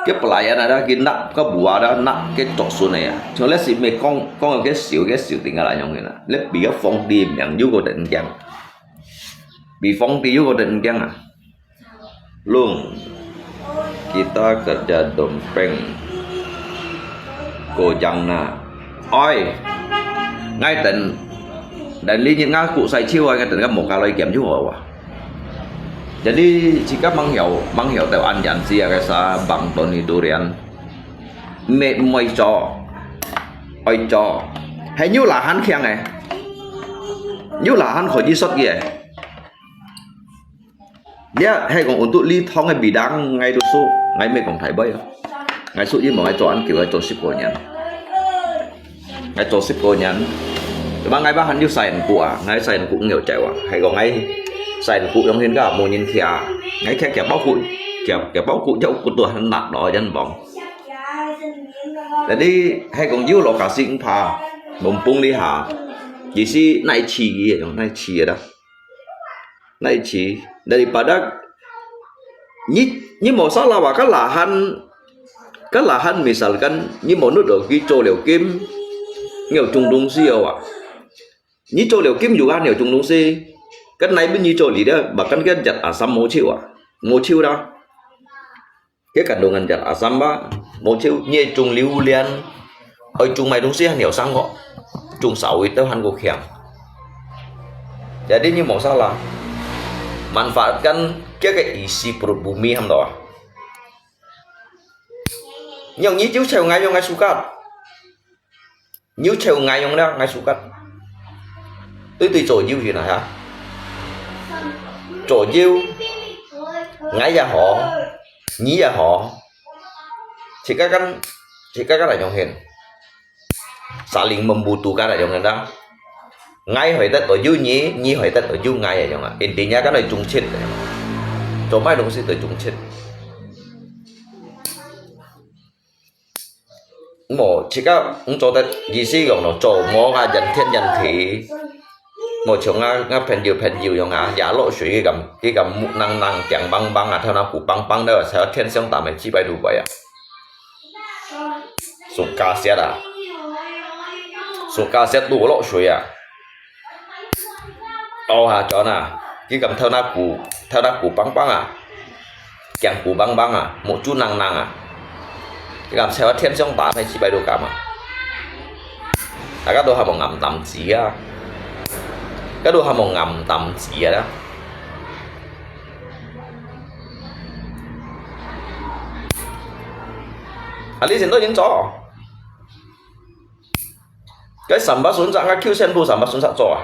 ke pelayan ada, ki nak ka bua da, nak ke chok sun ai ya. Chiang le sit mai kong, kong ke siu, ke siu tinggal ayong hin. Le bi ka fongti miang yu ko den kiang. Bi fongti yu ko den kiang a. Lung, kita kerja dompeng gojang na. Oi, ngai ten, dan li nyit nga ku sai chiu ngai ten ka mo ka loi kiam ju ho wa. Jadi, jika mang hiao, mang hiao tau an yan sia ka sa bang ton ni durian. Mệt mỏi cho, oi cho. Hay nyu la han kiang eh. Nyu la han khỏi ji sot ye. Lia, hay kong untuk li thong ai bidang ngai tu su, ngai mai kong thai bai. Ngai su yi mo ngai cho an kiu ngai cho sip ko nyan. Ngai cho sip ko nyan. Cuma ngai ba han yu sai ku a, ngai sai ku ngeu chai wa. Hay kong ngai sai ku yong hin ka mo nyin kia. Ngai kia kia bao ku, kia kia bao ku jau ku tu han nak do yan bong. Jadi hay kong yu lo ka sing pa, bom pung li ha. Ji si nai chi yi yong nai chi da. Nai chi, daripada nyi, nyi mo salah wa ka lahan, ka lahan misalkan nyi mo nut do ki cho liu kim, ngiu chung dong si wa. Nyi cho liu kim yu ka ngiu chung dong si. Kan nai bin nyi cho li da, bahkan ka jat asam mo chiu wa. Mo chiu da. Ke kandungan jat asam ba, mo chiu nyi chung liu lian. Oi chung mai dong si han ngiu sang ko. Chung sao wit tau han ko kiang. Jadi你無salah，manfaatkan佢个isi perut bumi ham to啊。Nyong你就像𠊎樣，𠊎suka。你就像𠊎樣了，𠊎suka。對對，左右去哪哈？左右，𠊎也好，你也好，自家kan，自家kan來用hin。Saling membutuhkan 那種人啦。 Ngai hoy tet to yu nyi, nyi hoy tet to yu ngai ayong a. Intinya kan hoy chung chit. Cho mai dong si to chung chit. Mo, chika, ung cho tet, yi si gong no, cho mo nga yan thiên yan thí. Mo, cho nga, nga phen yu phen yu yong a, ya lo shui ki gam, ki gam mu nang nang, kiang bang bang a, thao na ku bang bang, da, sa thiên siang ta mai chi bai du bai a. Suk ka siat a. Suk ka siat lu lo shui a. Tau ha chon a, ki kam thau na ku, thau na ku pang pang a, kiang ku pang pang a, mu chu nang nang a. Ki kam cheu a thien siong ta phai chi pai lu kam a. A ka du ha mo ngam tam chi a. Ka du ha mo ngam tam chi a da. A li sin to yin cho. Cái samba sun sa, cái Q sen bu samba sun sa cho a.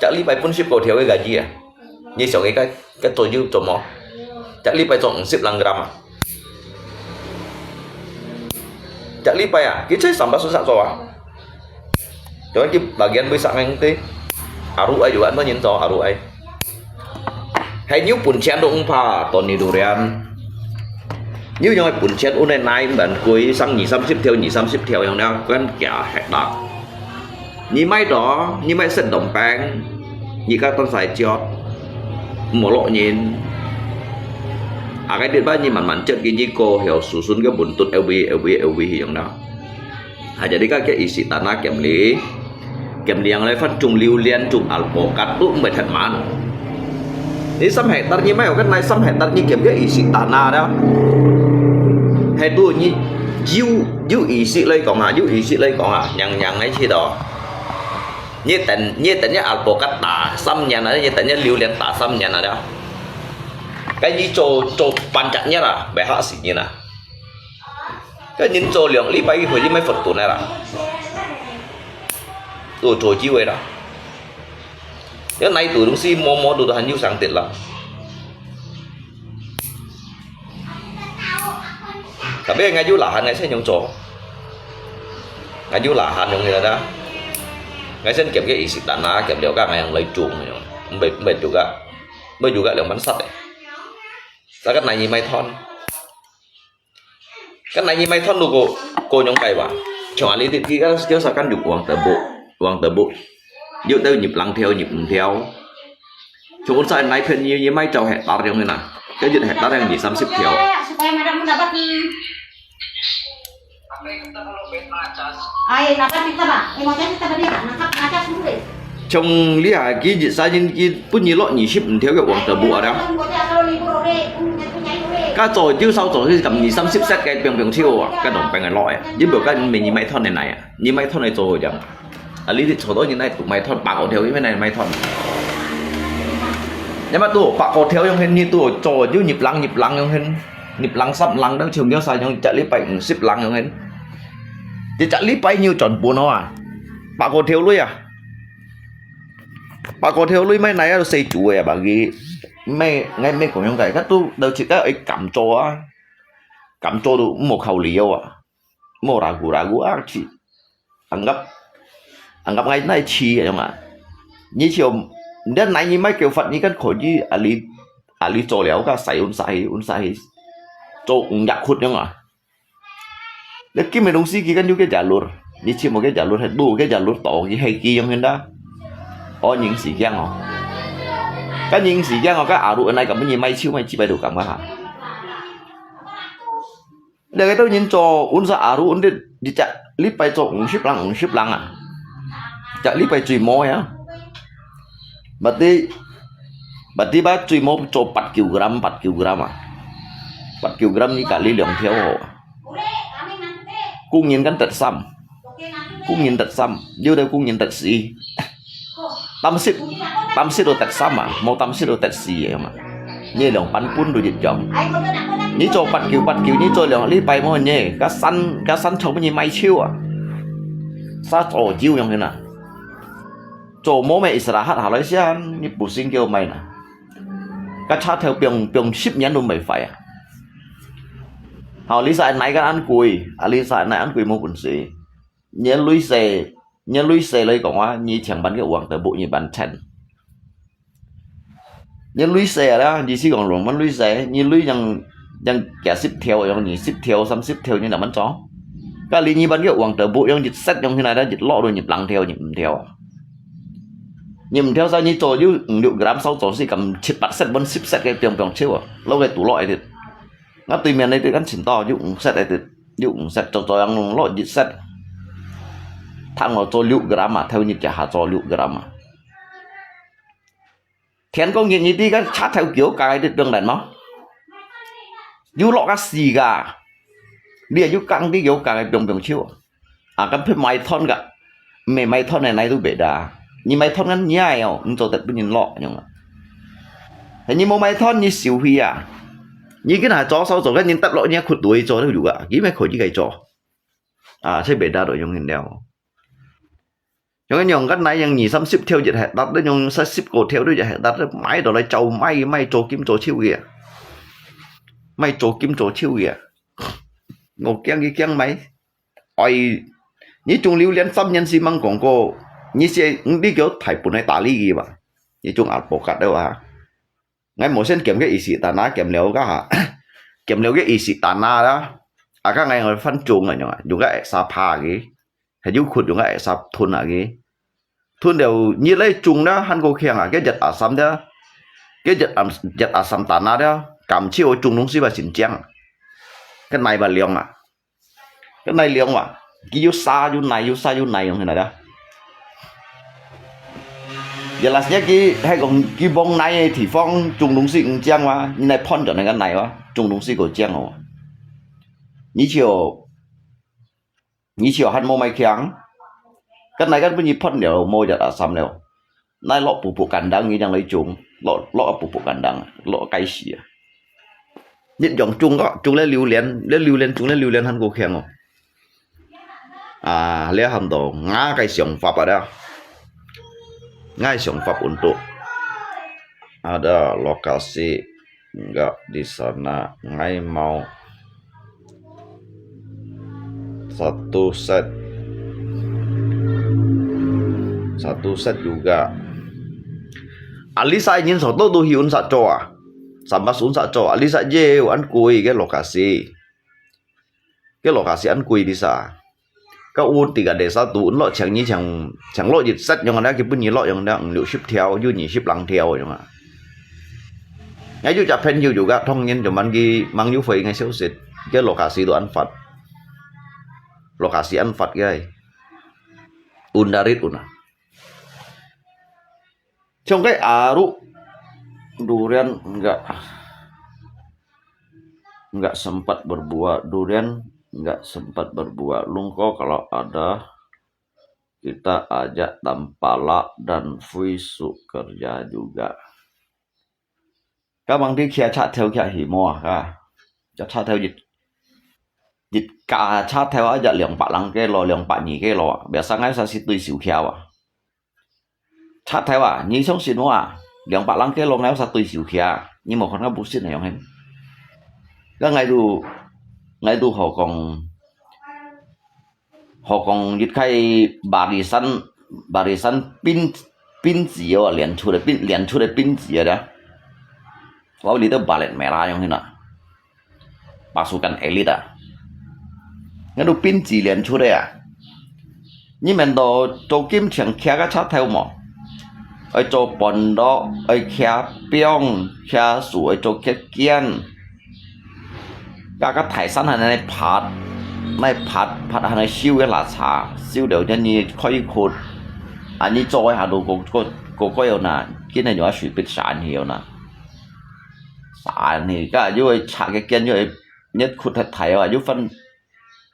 Chak li pai pun sip ko thiau cái gaji a. Nyi siau cái, cái, cái cho yu cho mo. Chak li pai cho ung sip lang gram a. Chak li pai a, cái chai samba sun sa cho a. Cho cái bagian bui sa ngang ti. Aru ai juga to nyin cho, aru ai. Hai nyu pun chen do ung pha, to ni durian. Nyu yong hai pun chen un nai ban kui sang nyi sam sip thiau, nyi sam sip thiau yong nang kan kia hek dak. Nyi mai to, nyi mai set dom peng, nyi ka ton sai chiot. Mo lo nyin. A cái dit ba nyi man man chet ki nyi ko hiau su sun cái bun tut L V, L V, L V hi yong nang. Ha, jadi ka kia isi tanah kiam li. Kiam li yang lai fan chung liu lian chung alpukat tu mbai that man. Ni sam hektar nyi mai, kan nai sam hektar nyi kiam kia isi tanah da. Hai tu nyi yu, yu isi lai kong a, yu isi lai kong a, nyang nyang ngai chi do. Nyi ten, nyi ten nyi alpukat ta sam nyan a, nyi ten nyi liu lian ta sam nyan a da. Cái nyi cho, cho pan chak nyi a, bai ha si nyi na. Cái nyin cho liang li pai ki khoi yi mai phật tu nai la. Tu cho chi wei la. Yau nai tu dong si mo mo tu han yu sang tet la. Tapi ngai yu la han ngai sen yong cho. Ngai yu la han yong ni la da. Ngai sen kiam ke isi tanah, kiam liao ka ngai yang lai chung yong. Mbai, mbai juga. Mbai juga liang man sat eh. Sa kan nai yi mai thon. Kan nai yi mai thon lu ko, ko nyong kai wa. Chong a li ti ti ka, ka sa kan yuk wang te bu, wang te bu. Yuk te nyip lang thiau, nyip ung thiau. Chong un sa nai phen yi, yi mai chau hektar yong na. Ka yut hektar yong nyi sam sip thiau. Supaya madam mendapat, hmm. Ay, dapat kita ba? Eh, mau kita ba dia? Nangkap, nangkap dulu deh. Chong li ha ki sa yin ki pun yi lo nyi sip ung thiau ke wang te bu a da. Ka cho yu sao cho si kam nyi sam sip set ke piang piang thiau a, ka dong peng a lo a. Yin bu ka mi nyi mai thon nai a. Nyi mai thon nai cho yang. A li ti cho to nyi nai tu mai thon, pa ko thiau yi mai nai mai thon. Nya ma tu pa ko thiau yong hen nyi tu cho yu nyip lang nyip lang yong hen. Nyip lang sap lang dang chung yong sa yong chak li pai ung sip lang yong hen. Ti chak li pai nyu chon pu no a. Pa ko thiau lui a. Pa ko thiau lui mai nai a sei chu a ba gi. Mai ngai mai ko yong kai ka tu dau chi ka ai kam cho a. Kam cho tu mo khau liu a. Mo ra gu ra gu a chi. Anggap, anggap ngai nai chi yong a. Nyi chiu, nda nai nyi mai kêu phật nyi kan kho yi a li, a li cho liao ka sai un sai, un sai. Cho ung yak khut yong a. Le ki me dong si ki kan yu ke jalur. Nyi chi mo ke jalur he du ke jalur to ki he ki yong hen da. O nying si kiang o. Ka nying si kiang o ka aru nai kam nyi mai chiu mai chi bai du kam ka ha. Lê cái tao nyin cho un sa aru un dit di chak li pai cho ung sip lang ung sip lang a. Chak li pai chui mo ya. Berarti, berarti ba chui mo cho pat kilogram, pat kilogram a. Pat kilogram ni kali liang thiau ho. Kung nyin kan tet sam. Kung nyin tet sam. Diu deu kung nyin tet si. 擔心，擔心到跌三啊，無擔心到跌四个嘛。你兩版本都一樣。你做八九八九，你做兩禮拜無呢，該三，該三場分你買手啊。啥做酒樣个啦？做無咩istirahat下來先，你不信叫買啦。該車頭放，放十年都未壞啊。好，你使買个恁貴，啊，你使買恁貴無本事。你个鐳射，你个鐳射來講啊，你千萬个往得不一般錢。你鐳射啦，你是講兩萬鐳射，你鐳yang，yang幾十條，yang二十條、三十條，你兩萬做？該你二萬个往得不，yang一set，yang起來啦，一落都你兩條，你五條啊。你五條，所以你做有五六gram，少做是咁七八set，分十set个放放手啊，落个都落个。 該對面个對間尋到有五set个，有五set，做做樣落一set，聽我做六gram啊，頭日就下做六gram啊。天光日日啲个車頭叫價个對當然嘛，有落个四个，你又有講啲叫價个放放手。 啊，該別買斷个，毋係買斷个，哪都別得啊。你買斷个，你愛哦，你做得分人落，樣啊。你無買斷，你收去啊。你今下做少做，該人跌落，你還屈落去做都有啊，佢乜可以个做。啊，這別得都用人了。用人用个哪樣二三十條一hectare，都用三十個條都一hectare，買到來做，買，買做金做手个啊。買做金做手个啊。我驚佢驚買。 哎，你種榴槤三年時吂講過，你先，你叫大本來打理佢吧。你種阿伯格个話，𠊎無先減个意思，但係減了个下，減了个意思，但係啦，啊，該𠊎，𠊎翻種个樣啊，用个extra怕个，還有缺用个extra吞啊个，吞了你來種啦，還過強啊，个日阿三的，个日阿，日阿三但啊的，感覺我種東西吧，真靚，个耐吧，靚啊。 該耐靚哇，佢又沙又耐，又沙又耐，用起來啦。Jelasnya佢還講佢往哪个地方種東西毋靚哇，你來判斷該耐哇，種東西个靚哦。你就，你就還無買強，該耐該分你判了，無日阿三了。 哪落pupuk kandang，你正來種，落，落pupuk kandang，落該時啊。一樣種个，種了榴槤，了榴槤，種了榴槤還過強哦。啊，這喊到𠊎个想法啊，這。𠊎个想法untuk ada lokasi Enggak di sana, ngai mau satu set. Satu set juga. Alisa ingin satu tu hiun sa cho ah. Sambas un sa cho. Alisa je an kui ke lokasi. Ke lokasi an kui di sa. Ka un tiga desa tu, un lo cheng ni cheng, cheng lo yit set yong na, ki pun ni lo yong na, 五六十條，有二十零條yong啊。Ngai yu ja pen yu yu ga thong nyen jo man ki mang yu fei ngai siu sit. Ke lokasi tu an fat. Lokasi an fat ke ai. Un darit un ah. Congkai aru durian enggak, enggak sempat berbuah, durian enggak sempat berbuah. Lungko kalau ada, kita ajak Tampala dan Fuisu kerja juga. Ka mang di kia cha theo kia hi mo ka. Cha cha theo yit, yit ka cha theo aja 兩百零 kilo, 兩百二 kilo. Biasa ngai sa si tui siu kia wa. Cha theo a, ni song sin wa. 兩百零 kilo ngai sa tui siu kia. Ni mo kon ka bu sin yong hen. Ka ngai du, ngai du ho kong, ho kong yit kai barisan, barisan pin, pin zi yo, lian chu de pin, lian chu de pin zi ya da. Wa li de balet mera yong hin a. Pasukan elit a. Ngai du pin zi lian chu de a. Ni men do cho kim cheng kia ka cha theo mo. Ai cho pon do, ai kia piong, kia su, ai cho kia kian. Ka ka thai san han nai phat, nai phat, phat han nai siu ke la cha, siu liu jan ni khoi khut. An ni cho ai ha du ko, ko, ko ko yo na, kin nai yo shui pit san hi yo na. San hi ka yo ai cha ke kian yo ai, nyet khut thai thai yo, yo fan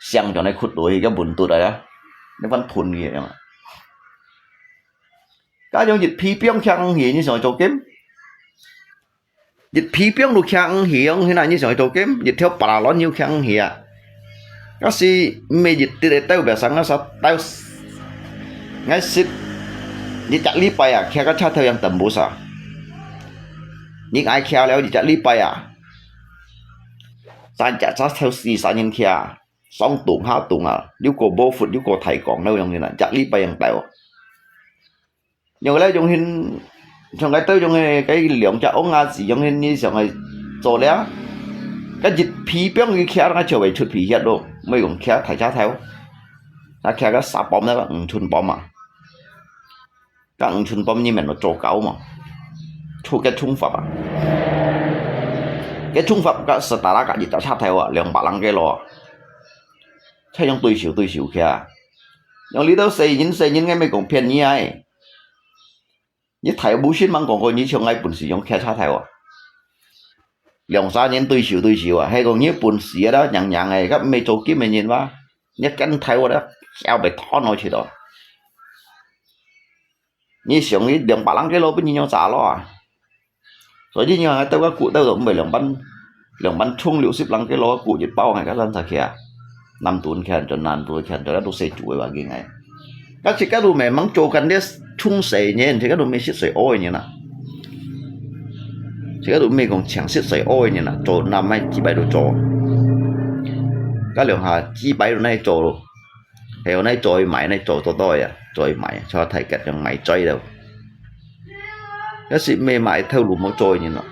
siang jo nai khut du hi ke bun tu da ya. Ni fan thun hi yo. 該種一皮鞭擎去，你想去做game？一皮鞭都擎去，去哪你想去做game？一條巴拉卵又擎去啊！該時毋係一滴个豆白生，該啥豆，𠊎食一隻禮拜啊，擎个車頭樣等無啥。你愛擎了一隻禮拜啊，三隻車頭四三人擎，上凍下凍啊，又過無窟，又過大光，那樣个啦，一隻禮拜樣豆。 用來用去，像該兜用个，該兩隻戇仔子用去，你想个做了，該一皮鞭佢擎，該就會出皮血咯，毋係講擎大車頭，啊擎个沙bomb呢，五寸bomb啊，該五寸bomb你免得做高嘛，出个衝法啊，該衝法个斯打拉个一隻車頭啊，兩百零个咯，才用對手對手擎，用你兜細人細人个，毋係講騙你啊！ 你大無信吂講過，你像𠊎本事用擎車頭啊？兩三人對手對手啊，係講你本事啊啦，贏贏个，該毋係做game个人哇，你跟頭啊啦，腳被斷落去咯。你想你兩百零个咯，分人用炸咯啊！所以你看，兜个骨頭都毋係兩班，兩班重六十零个咯，骨一包个，該爛茶去啊！ 南屯徛轉，南屯徛轉，都細主个環境哎。該自家都慢慢做緊，你從細人，自家都毋係食水屙个人啊。自家都毋係講淨食水屙个人啊，做南个幾擺都做。該兩下幾擺都來做，還有來做賣，來做做多呀，做賣，做大家用賣嘴了。該時毋係賣頭路無做个人咯。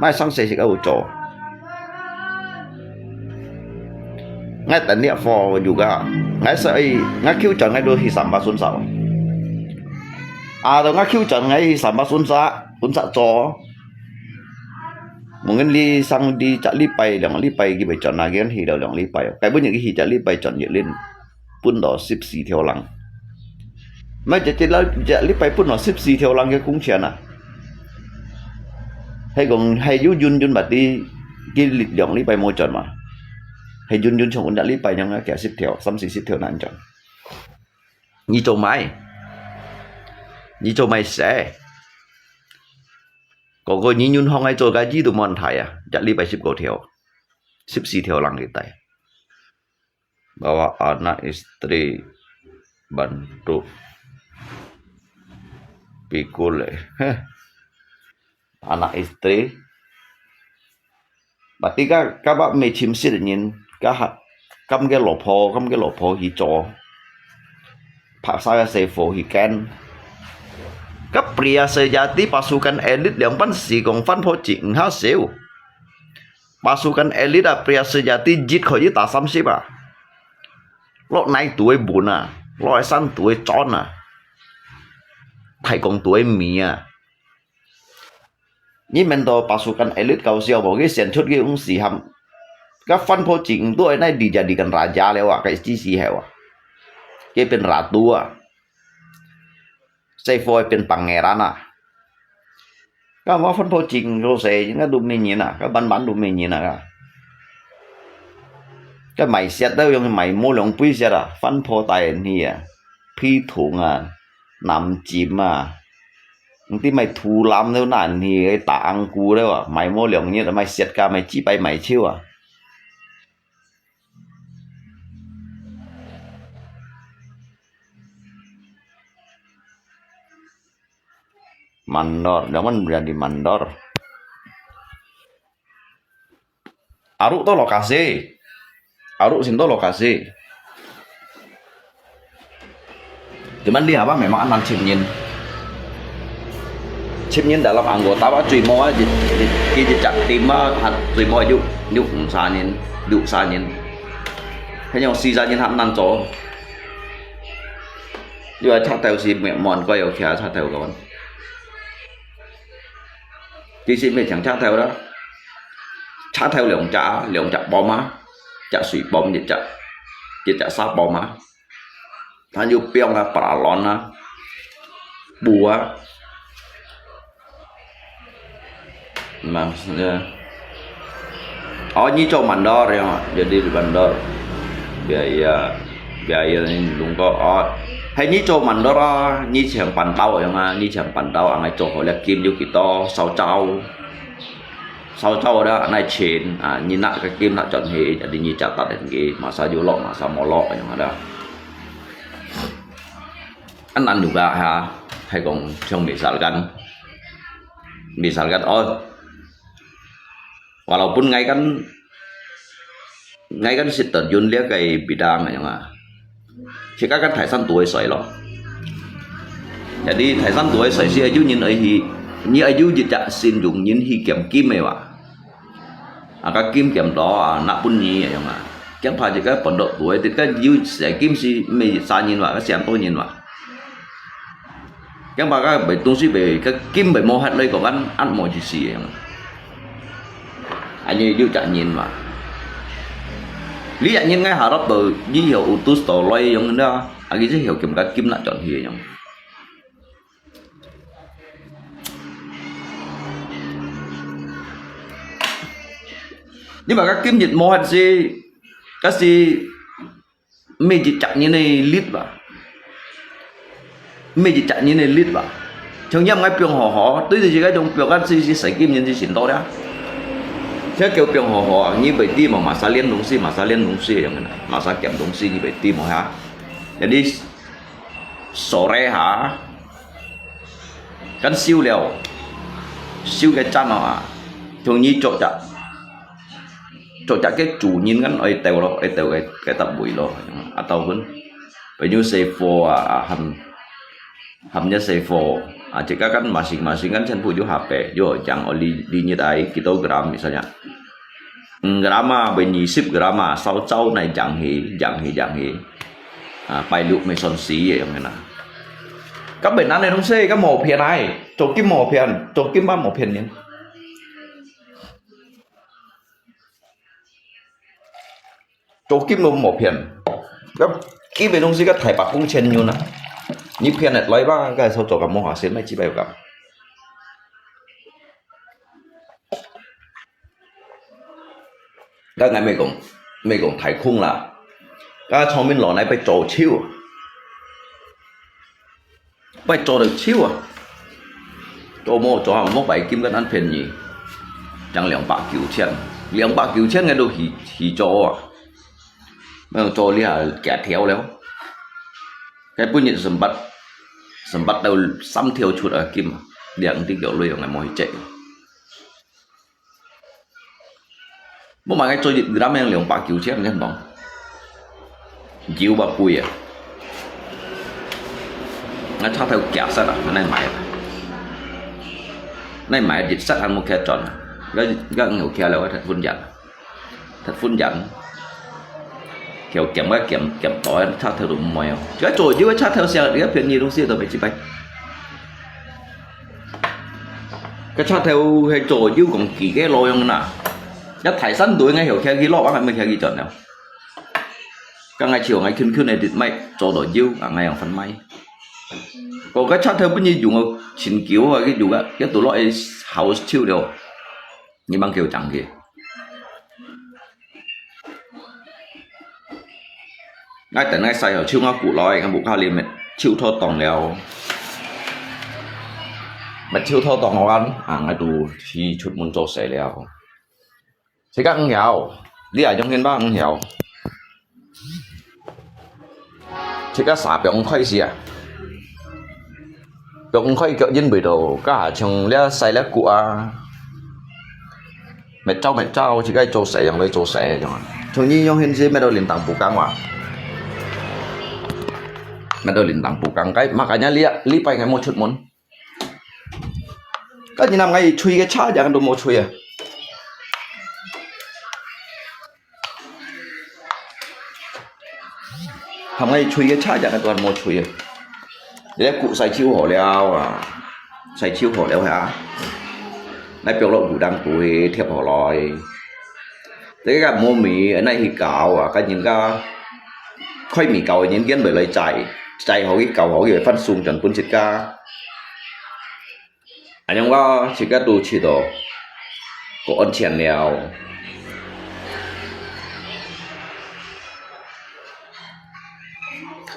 買生死食个有做。𠊎等你貨有个，𠊎所以𠊎求轉𠊎都去三八sunsak。啊，到𠊎求轉𠊎去三八sunsak，sunsak做。Mungkin你生你隻禮拜、兩個禮拜佢會轉啊，佢去了兩個禮拜，該本日佢去隻禮拜轉一輪。 分到十四條龍。毋係，一，一，一禮拜分到十四條龍个工錢啊！係講，係有運運嘛，佢，佢兩禮拜無轉嘛。係運運像一禮拜樣啊，幾十條、三四十條難轉。你做麼个？你做麼个事？個個你運行來做个，你都無問題啊！一禮拜十個條，十四條龍个帶。 Bawa anak istri bantu pikul eh. Anak istri. Berarti ka, ka bak mê chim sit nyin, ka ha, kam ke lopo, kam ke lopo hi cho. Paksa ka sefo hi ken. Ka pria sejati pasukan elit liang pan si kong fan po ching ha seu. Pasukan elit a pria sejati jit kho yi ta samsip a. Lo nai tuai bun a, lo ai san tuai chon a. Thai kong tuai mi a. Ni men to pasukan elit kau siau bo ki sian chut ki ung si ham. Ka fan po ching tuai nai dijadikan raja leo a, kai chi si heo a. Ki pen ratu a. Sefo pen pangeran a. Ka ma fan po ching ro se, ka du mi nyin a, ka ban ban du mi nyin a ka. Ka mai siat dau yong mai mo long pui siat a, fan po tai ni a, phi thung a, nam chim a. Nti mai thu lam dau nan hi, ta ang ku dau a, mai mo long nyin a, mai siat ka, mai chi pai mai chiu a. Mandor, jangan jadi mandor. Aruk to lokasi. Aruk sin to lokasi. Cuman dia apa memang anak chip nyin. Chip nyin dalam anggota apa cui mau aja. Kita cak tim apa cui mau yuk yuk sanin, yuk sanin. Hanya si sanin hak nan cho. Yuk aja tahu si mon kau yuk kia aja tahu kawan. 其實毋係淨車頭啦，車頭兩隻啊，兩隻bomb啊，隻水bomb，一隻，一隻沙bomb啊，還有標啊、白卵啊、布啊。Maksudnya, oh, ini cok mandor ya, jadi di mandor. Biaya, biaya ini lungkot, oh. 係你做滿多啦，你像半斗樣啊，你像半斗啊，𠊎做好了金有幾多，燒燥，燒燥了，那錢啊，你拿个金拿轉去，jadi你家得个，masa有落，masa無落，樣啊啦。啊，難度个哈，係講像misalkan，misalkan哦，walaupun𠊎kan，𠊎kan si terjun了个bidang樣啊。 Cik kan Thai San都會使咯。Jadi Thai San都會使係有人愛去，你愛有一隻信用人去撿金个哇。啊，个金撿到啊，拿分你个樣啊。驚怕一個本落都會，个有些金係每三人哇，个三多人哇。驚怕个賣東西賣，个金賣無核來講，恁，恁無意思个樣。 Anyo有隻人嘛。你隻人ngai harap到以後有tus到來用啦，啊，佢只曉咁个金拿轉去用。你嘛个金日無限時，該時 每一隻人个力吧，每一隻人个力吧。像樣𠊎放好好，對對自家種放个自己使金人就行到了。這叫放好好啊，你袂知無，masa練東西，masa練東西樣个，masa撿東西你袂知無哈。Jadi sore哈，kan收了，收个站啊，像你做隻 做隻个主人kan愛鬥咯，愛鬥个，个搭位咯，啊，鬥分。Penyu sefo啊，啊，含，含nya sefo，啊，這個kan masing-masing kan全部有下背，有講哦，你，你日來幾多gram，misalnya。五gram啊，變二十gram啊，燒燥來講去，講去，講去。啊，拜六咪算死个樣个啦。根本難个東西，根本無騙來，做金無騙，做金嘛無騙人。 做金都無騙，該基本東西个大把工錢用啊，你騙得來吧？該時候做个無下先，乜幾百个。該𠊎乜講，乜講太空啦，該聰明佬那邊做手。 拜做得手啊，做無做啊，莫拜金个恁便宜，講兩百九千，兩百九千个都去，去做啊，沒有做了，假條了。該本日十八，十八到三條出啊金啊，兩滴有內容个無去借。 無買个做一gram兩百九千，你看懂？九百貴啊！那差頭假色啊，那買啊，那買一色還無開轉啊，該該有開了，我太分人，太分人，叫減个減減多，差頭都毋會哦。這做有个差頭少，你个便宜東西都袂去買。 該差頭係做有講幾个路用啦，一大山對𠊎曉徛起落，𠊎還無徛起轉了。該𠊎就𠊎近近个地買做到有，啊，𠊎用分買。個該差頭本來用个真久啊，佢用个，一到落去好手了，你吂叫佢漲去。 𠊎等𠊎洗好手，𠊎骨來，𠊎屋下裡面手拖當了。乜手拖當好玩，啊，𠊎都去出門做事了。自家毋曉，你也用現把毋曉。自家沙放開始啊！ 用開腳印味道，該下像這洗這骨啊，滅走滅走，自家做事用來做事樣啊。像你用現時滅到連當不講話，滅到連當不講，該makanya這禮拜𠊎無出門。該你諗𠊎吹个車樣都無吹啊！ 喊𠊎吹个車，這個都無吹啊！這骨洗手好了啊，洗手好了哈，來放落骨當肚去貼好來。這個無米，那去搞啊，跟人家開米搞个人間袂來摘，摘好去搞好去，分送轉分自家。 恁樣我自家都試到，過安全了。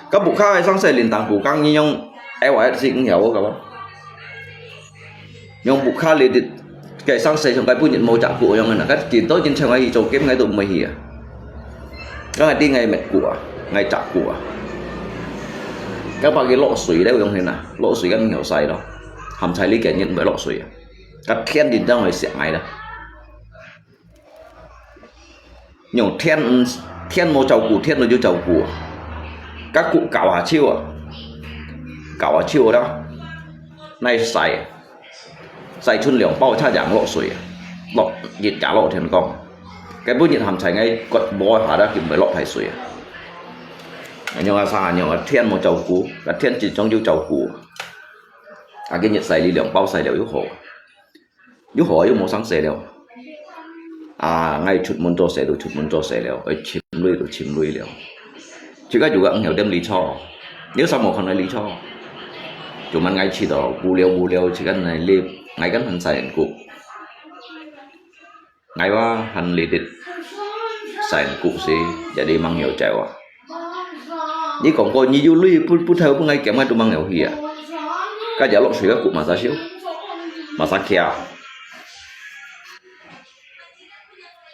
該屋下个生死連等骨gang，你用L S C五曉个無？用屋下里个生死像該本日無隻骨樣个啦，該見到人請𠊎去做game，𠊎都毋會去啊。該𠊎知𠊎搣骨啊，𠊎隻骨啊。該把佢落水了，用去哪？落水該毋曉使咯，含在你个人毋會落水啊。該天定當會惜𠊎啦。 用天，天無照顧，天就照顧。該骨搞下手啊，搞下手啦，來洗，洗出兩包，差點落水啊，落，日夜落天光。該本日含在𠊎骨摸下啦，佢毋會落大水啊。恁樣啊，啥恁樣啊，天無照顧，該天自從有照顧。啊，今日洗你兩包，洗了又好。 又好又無生死了。啊，𠊎出門做事就出門做事了，愛尋鐳就尋鐳了。自家有个毋曉點理財，你有啥無看來理財？做麼个𠊎去到無聊無聊，自家來理，𠊎跟還洗人骨。𠊎話還理得洗人骨時，jadi吂曉走啊。 你講過你有鐳，不，不透分𠊎減，𠊎都吂有去啊。該隻落水个骨嘛咋燒，嘛咋徛。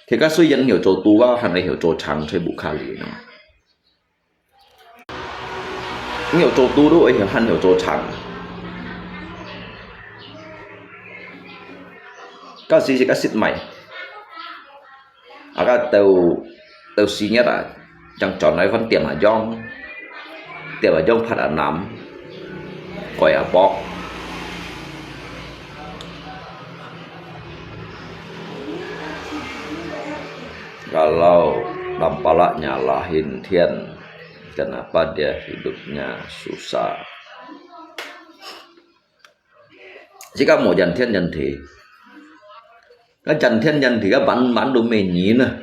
佢个雖然曉做都啊，還係曉做長，在屋下裡呢。你曉做都都會曉，還曉做長。該時係个食米。 啊，該到，到四月啊，正轉來番點下秧，點下秧，伐下籃，改下播。Kalau nampak nyalahin Tuhan, kenapa dia hidupnya susah? 自家無怨天怨地，該怨天怨地，該滿滿都乜人啊。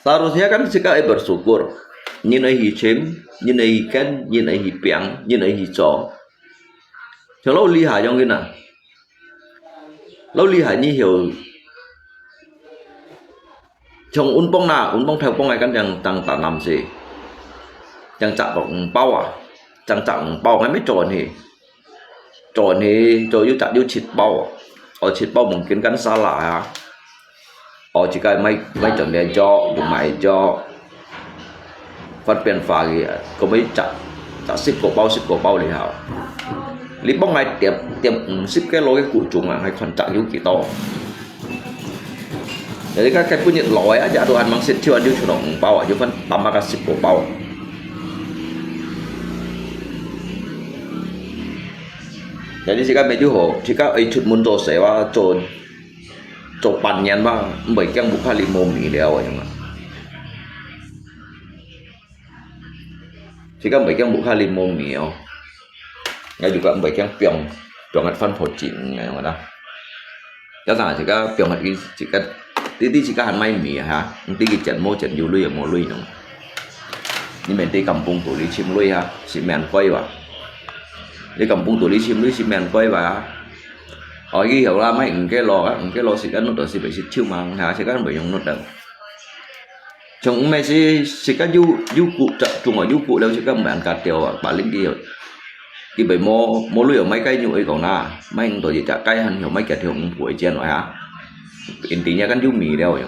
Seharusnya kan自家愛bersyukur，人愛去尋，人愛去揀，人愛去拚，人愛去做。像老李下樣个啊， 老李下你曉，像阮邦啦，阮邦頭邦个，敢正當大男士，正摘五包啊，正摘五包，𠊎乜做你，做你做有摘有七包啊，哦，七包mungkin kan salah啊，哦，自家買，買轉來做，又買做。 發變化个啊，佢乜摘，摘十個包，十個包了後。你幫𠊎點，點五十kilo个古種啊，𠊎看摘有幾多。你看，該本日老个啊，也都還吂食，就還有出到五包啊，有份打麼个十個包。Jadi自家乜就好，自家愛出門做事哇，做，做半年嘛，毋會驚屋下裡無米了啊，樣啊。 自家毋會驚屋下裡無米哦。𠊎自家毋會驚放，放个番婆錢个樣啦。加上自家放个，自家，你，你自家還買米啊哈？你去剪無剪有鐳也無鐳呢。你免在kampung肚裡尋鐳哈，係免貴哇。你kampung肚裡尋鐳係免貴哇。哦，以後啦，買五kilo啊，五kilo時間弄到係袂識抽嘛，哈，時間袂用弄到。 像毋係係，自家有，有骨，種啊有骨了，自家毋會恁加掉啊，paling佢，佢會無，無鐳買雞肉，佢講啦，買五到一隻雞，還曉買幾條五倍錢來啊。Intinya kan有米了樣。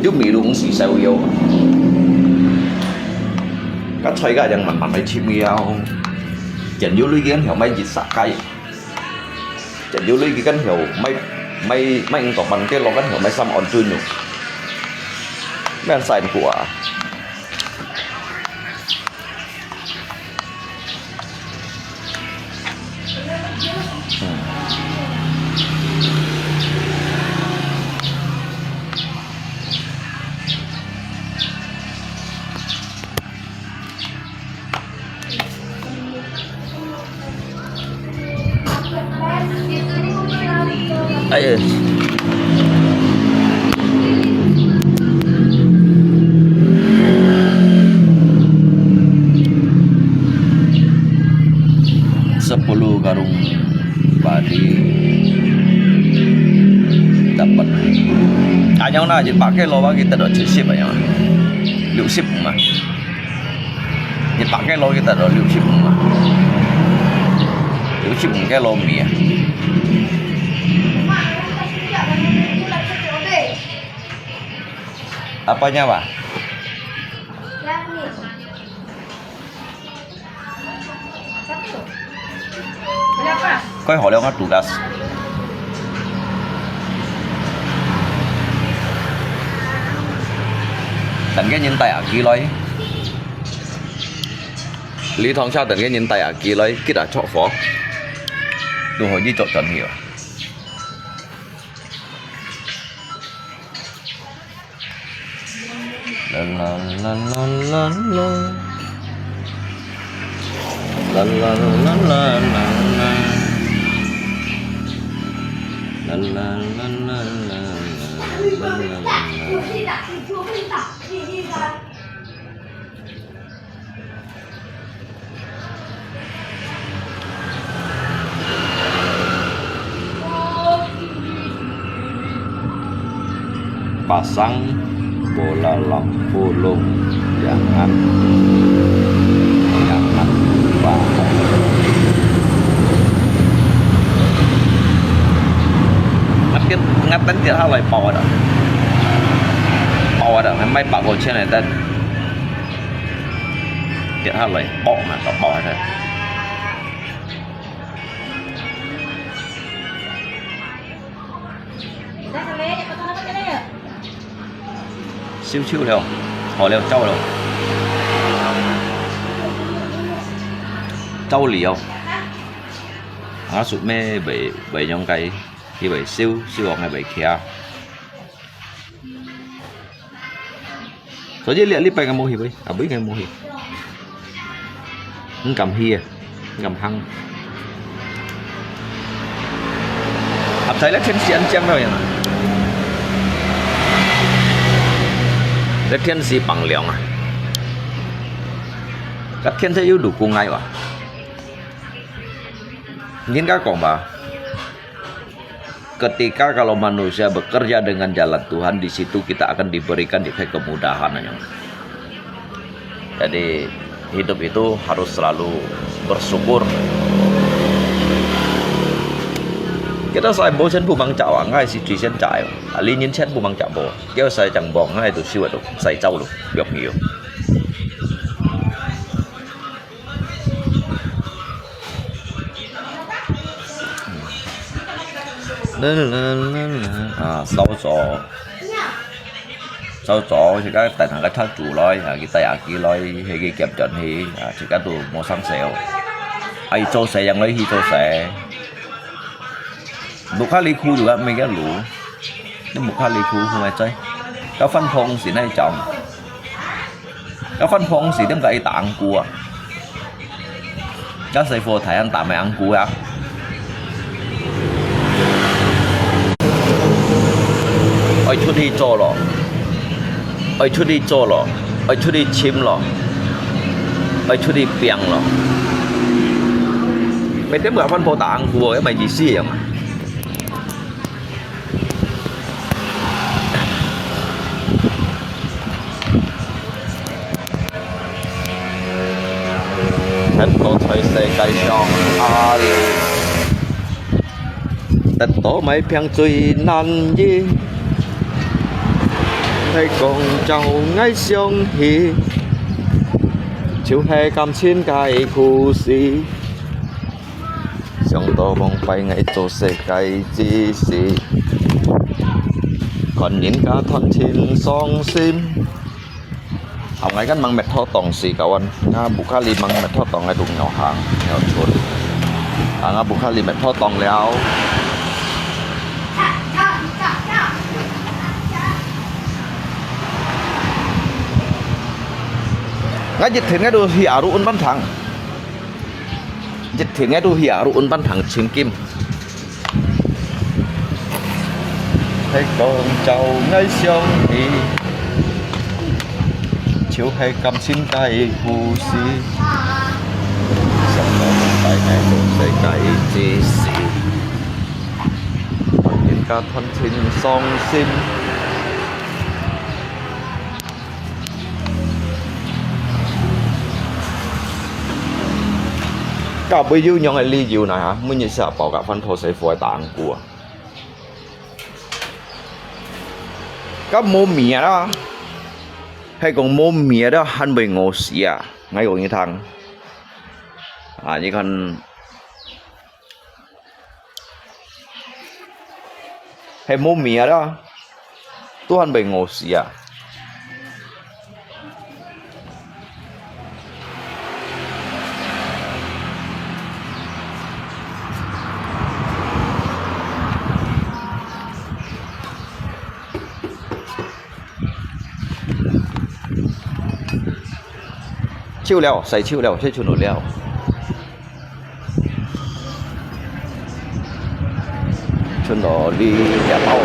有米就毋使燒油嘛。該菜該樣慢慢來尋了，見有鐳佢曉買一隻雞。 Jadi，有鐳佢kan曉買，買，買五到半kilo，kan曉買三安斤咯。免洗過啊。嗯。Ay, sepuluh karung padi. 恁樣啦，一百kilo啊，佢得到七十啊，六十五啊。一百kilo佢得到六十五啊，六十五kilo米啊。Apanya, Pak? Koi hor liao, ngah tugas. Tần cái nhìn tay à, kì lôi. Lý Thong Sa tần cái nhìn tay à, kì lôi, kít à, chọc phó. Đúng rồi, đi chọc tròn hiểu. La la la la la la. La la la la la la. La la la la la la la la. Pasang bola lam pulung jangan, jangan lupa. Ngat, ngat tên tiệt hát lại bảo đó. Bảo đó, mày bảo có chuyện này tên. Tiệt hát lại bảo mà, bảo bảo đó. Siu siu liao, hor liao, châu liao. Châu liao. Ngah sut me bai, bai yong kai, hi bai siu, siu ong bai kia. Soalnya lihat lipat kamu hi, boy. Abis kamu hi. Ngam hi ya. Ngam hang. Ap sai le thiên si an chiang tau ya. Le thiên si pang liang ah. Kat thiên se yu du kung ai wa. Ngin ka kong ba. Ketika kalau manusia bekerja dengan jalan Tuhan, di situ kita akan diberikan juga kemudahan. Jadi, hidup itu harus selalu bersyukur. Kita sai bo sen bu mang cak wa, ngai si tui sen cak yo. Ali nyin sen bu mang cak bo. Kau sai chang bo, ngai tu siu tu, sai chau lu, yok hiu.啊，收咗，收咗，自家等下个車主來，啊，佢帶阿姊來，去佢夾轉去，啊，自家都無生事哦。啊，佢做事，樣來去做事。Bukan liku juga, mereka lu. Ini bukan liku, semua cai. Kau fan phong sini jam. Kau fan phong sini, dia bukan itang ku ah. Kau sai fo thai an tam ang ku ah. Oi, 出去做咯。 愛出去做咯，愛出去尋咯，愛出去拚咯。每點个飯泡打紅褲哦，也無意思樣啊。很多在世界上啊。 得到買平最難易，係講照𠊎想起，就係感情个故事。想到往擺𠊎做世界之時，看人家談情傷心。 Awai kan mang methotong si kawan. Nga buka li mang methotong ai dung nyohang, nyochun. Nga buka li methotong liao. Nga jit thin nga du hi aru un pan thang. Jit thin nga du hi aru un pan thang chim kim. 係講照𠊎想起，就係感情个故事。想到往擺𠊎做世界之時，看人家團親傷心。到尾有樣个理由呢？每日食飽个飯肚西褲个打紅鼓啊！該無命啦！係講無命啦，還會餓死啊！𠊎講你聽。啊，你看， 係無命啦，都還會餓死啊！手了，洗手了，洗手了。 伸到你這包。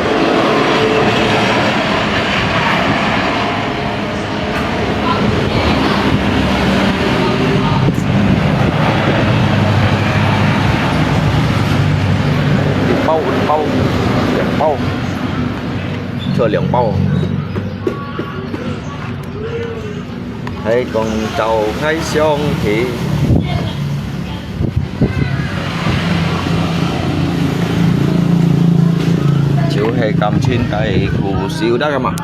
一包，一包，兩包，這兩包。 係講到𠊎想起，就係感情个故事，有得个嘛？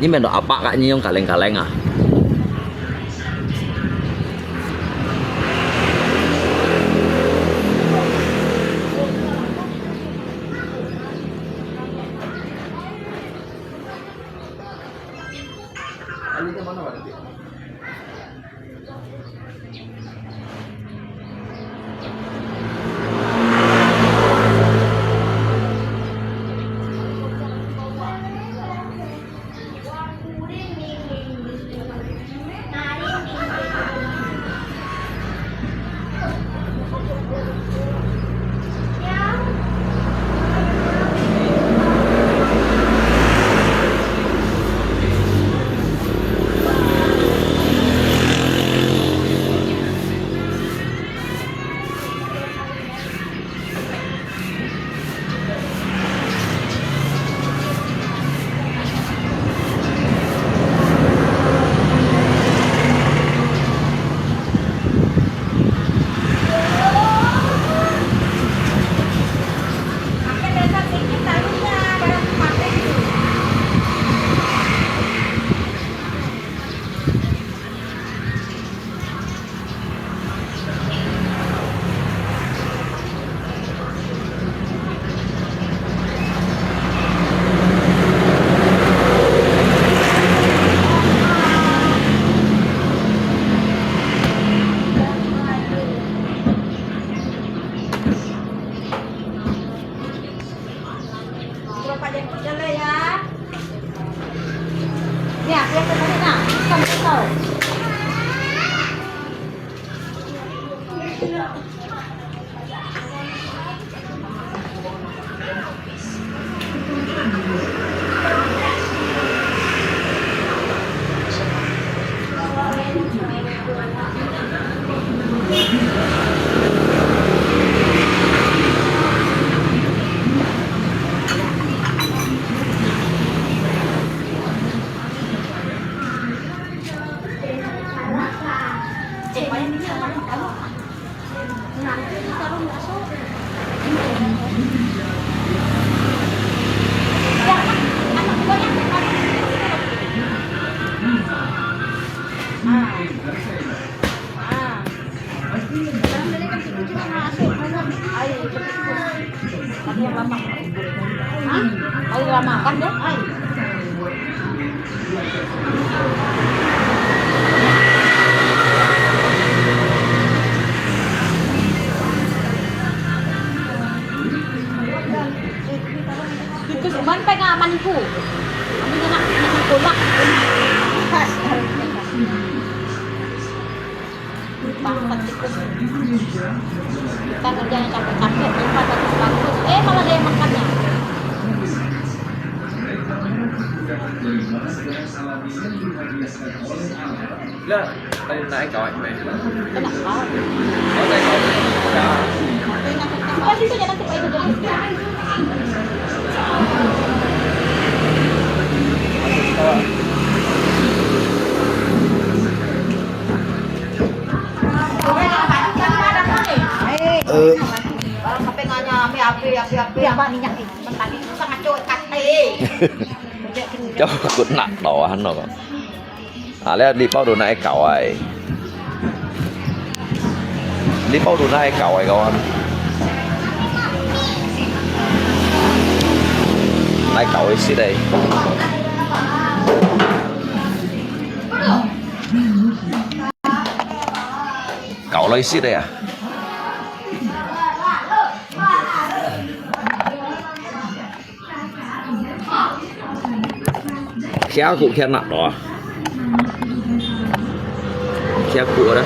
你面到阿伯个，你用kaleng-kaleng啊？ Tikus man pek ah, manku. Kami kena, kena tolak. Bangsat tikus. Kita kerjanya capek-capek, lupa tadi bagus. Eh, malah dia makannya. Lah, tadi naik kawat, meh. Kena kau. Oh, naik kawat. Ya. Apa sih itu jalan cepat itu, jalan cepat? Ờ. Cho con nặng đầu ăn rồi. À, lẽ đi bao đồ này cậu ấy. Đi bao đồ này cậu ấy con. Này cậu ấy xí đây. Cậu lấy xí đây à? Kia cũ kia nặng đó. Kia cũ đó.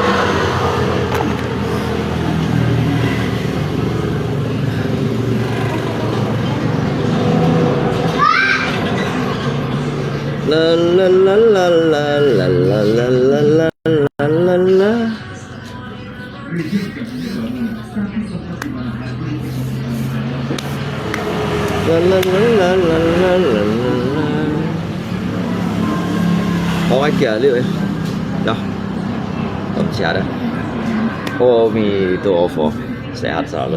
La la la la la. Hawai kia liu eh. Dah. Tam sia dah. Aduh, sehat selalu.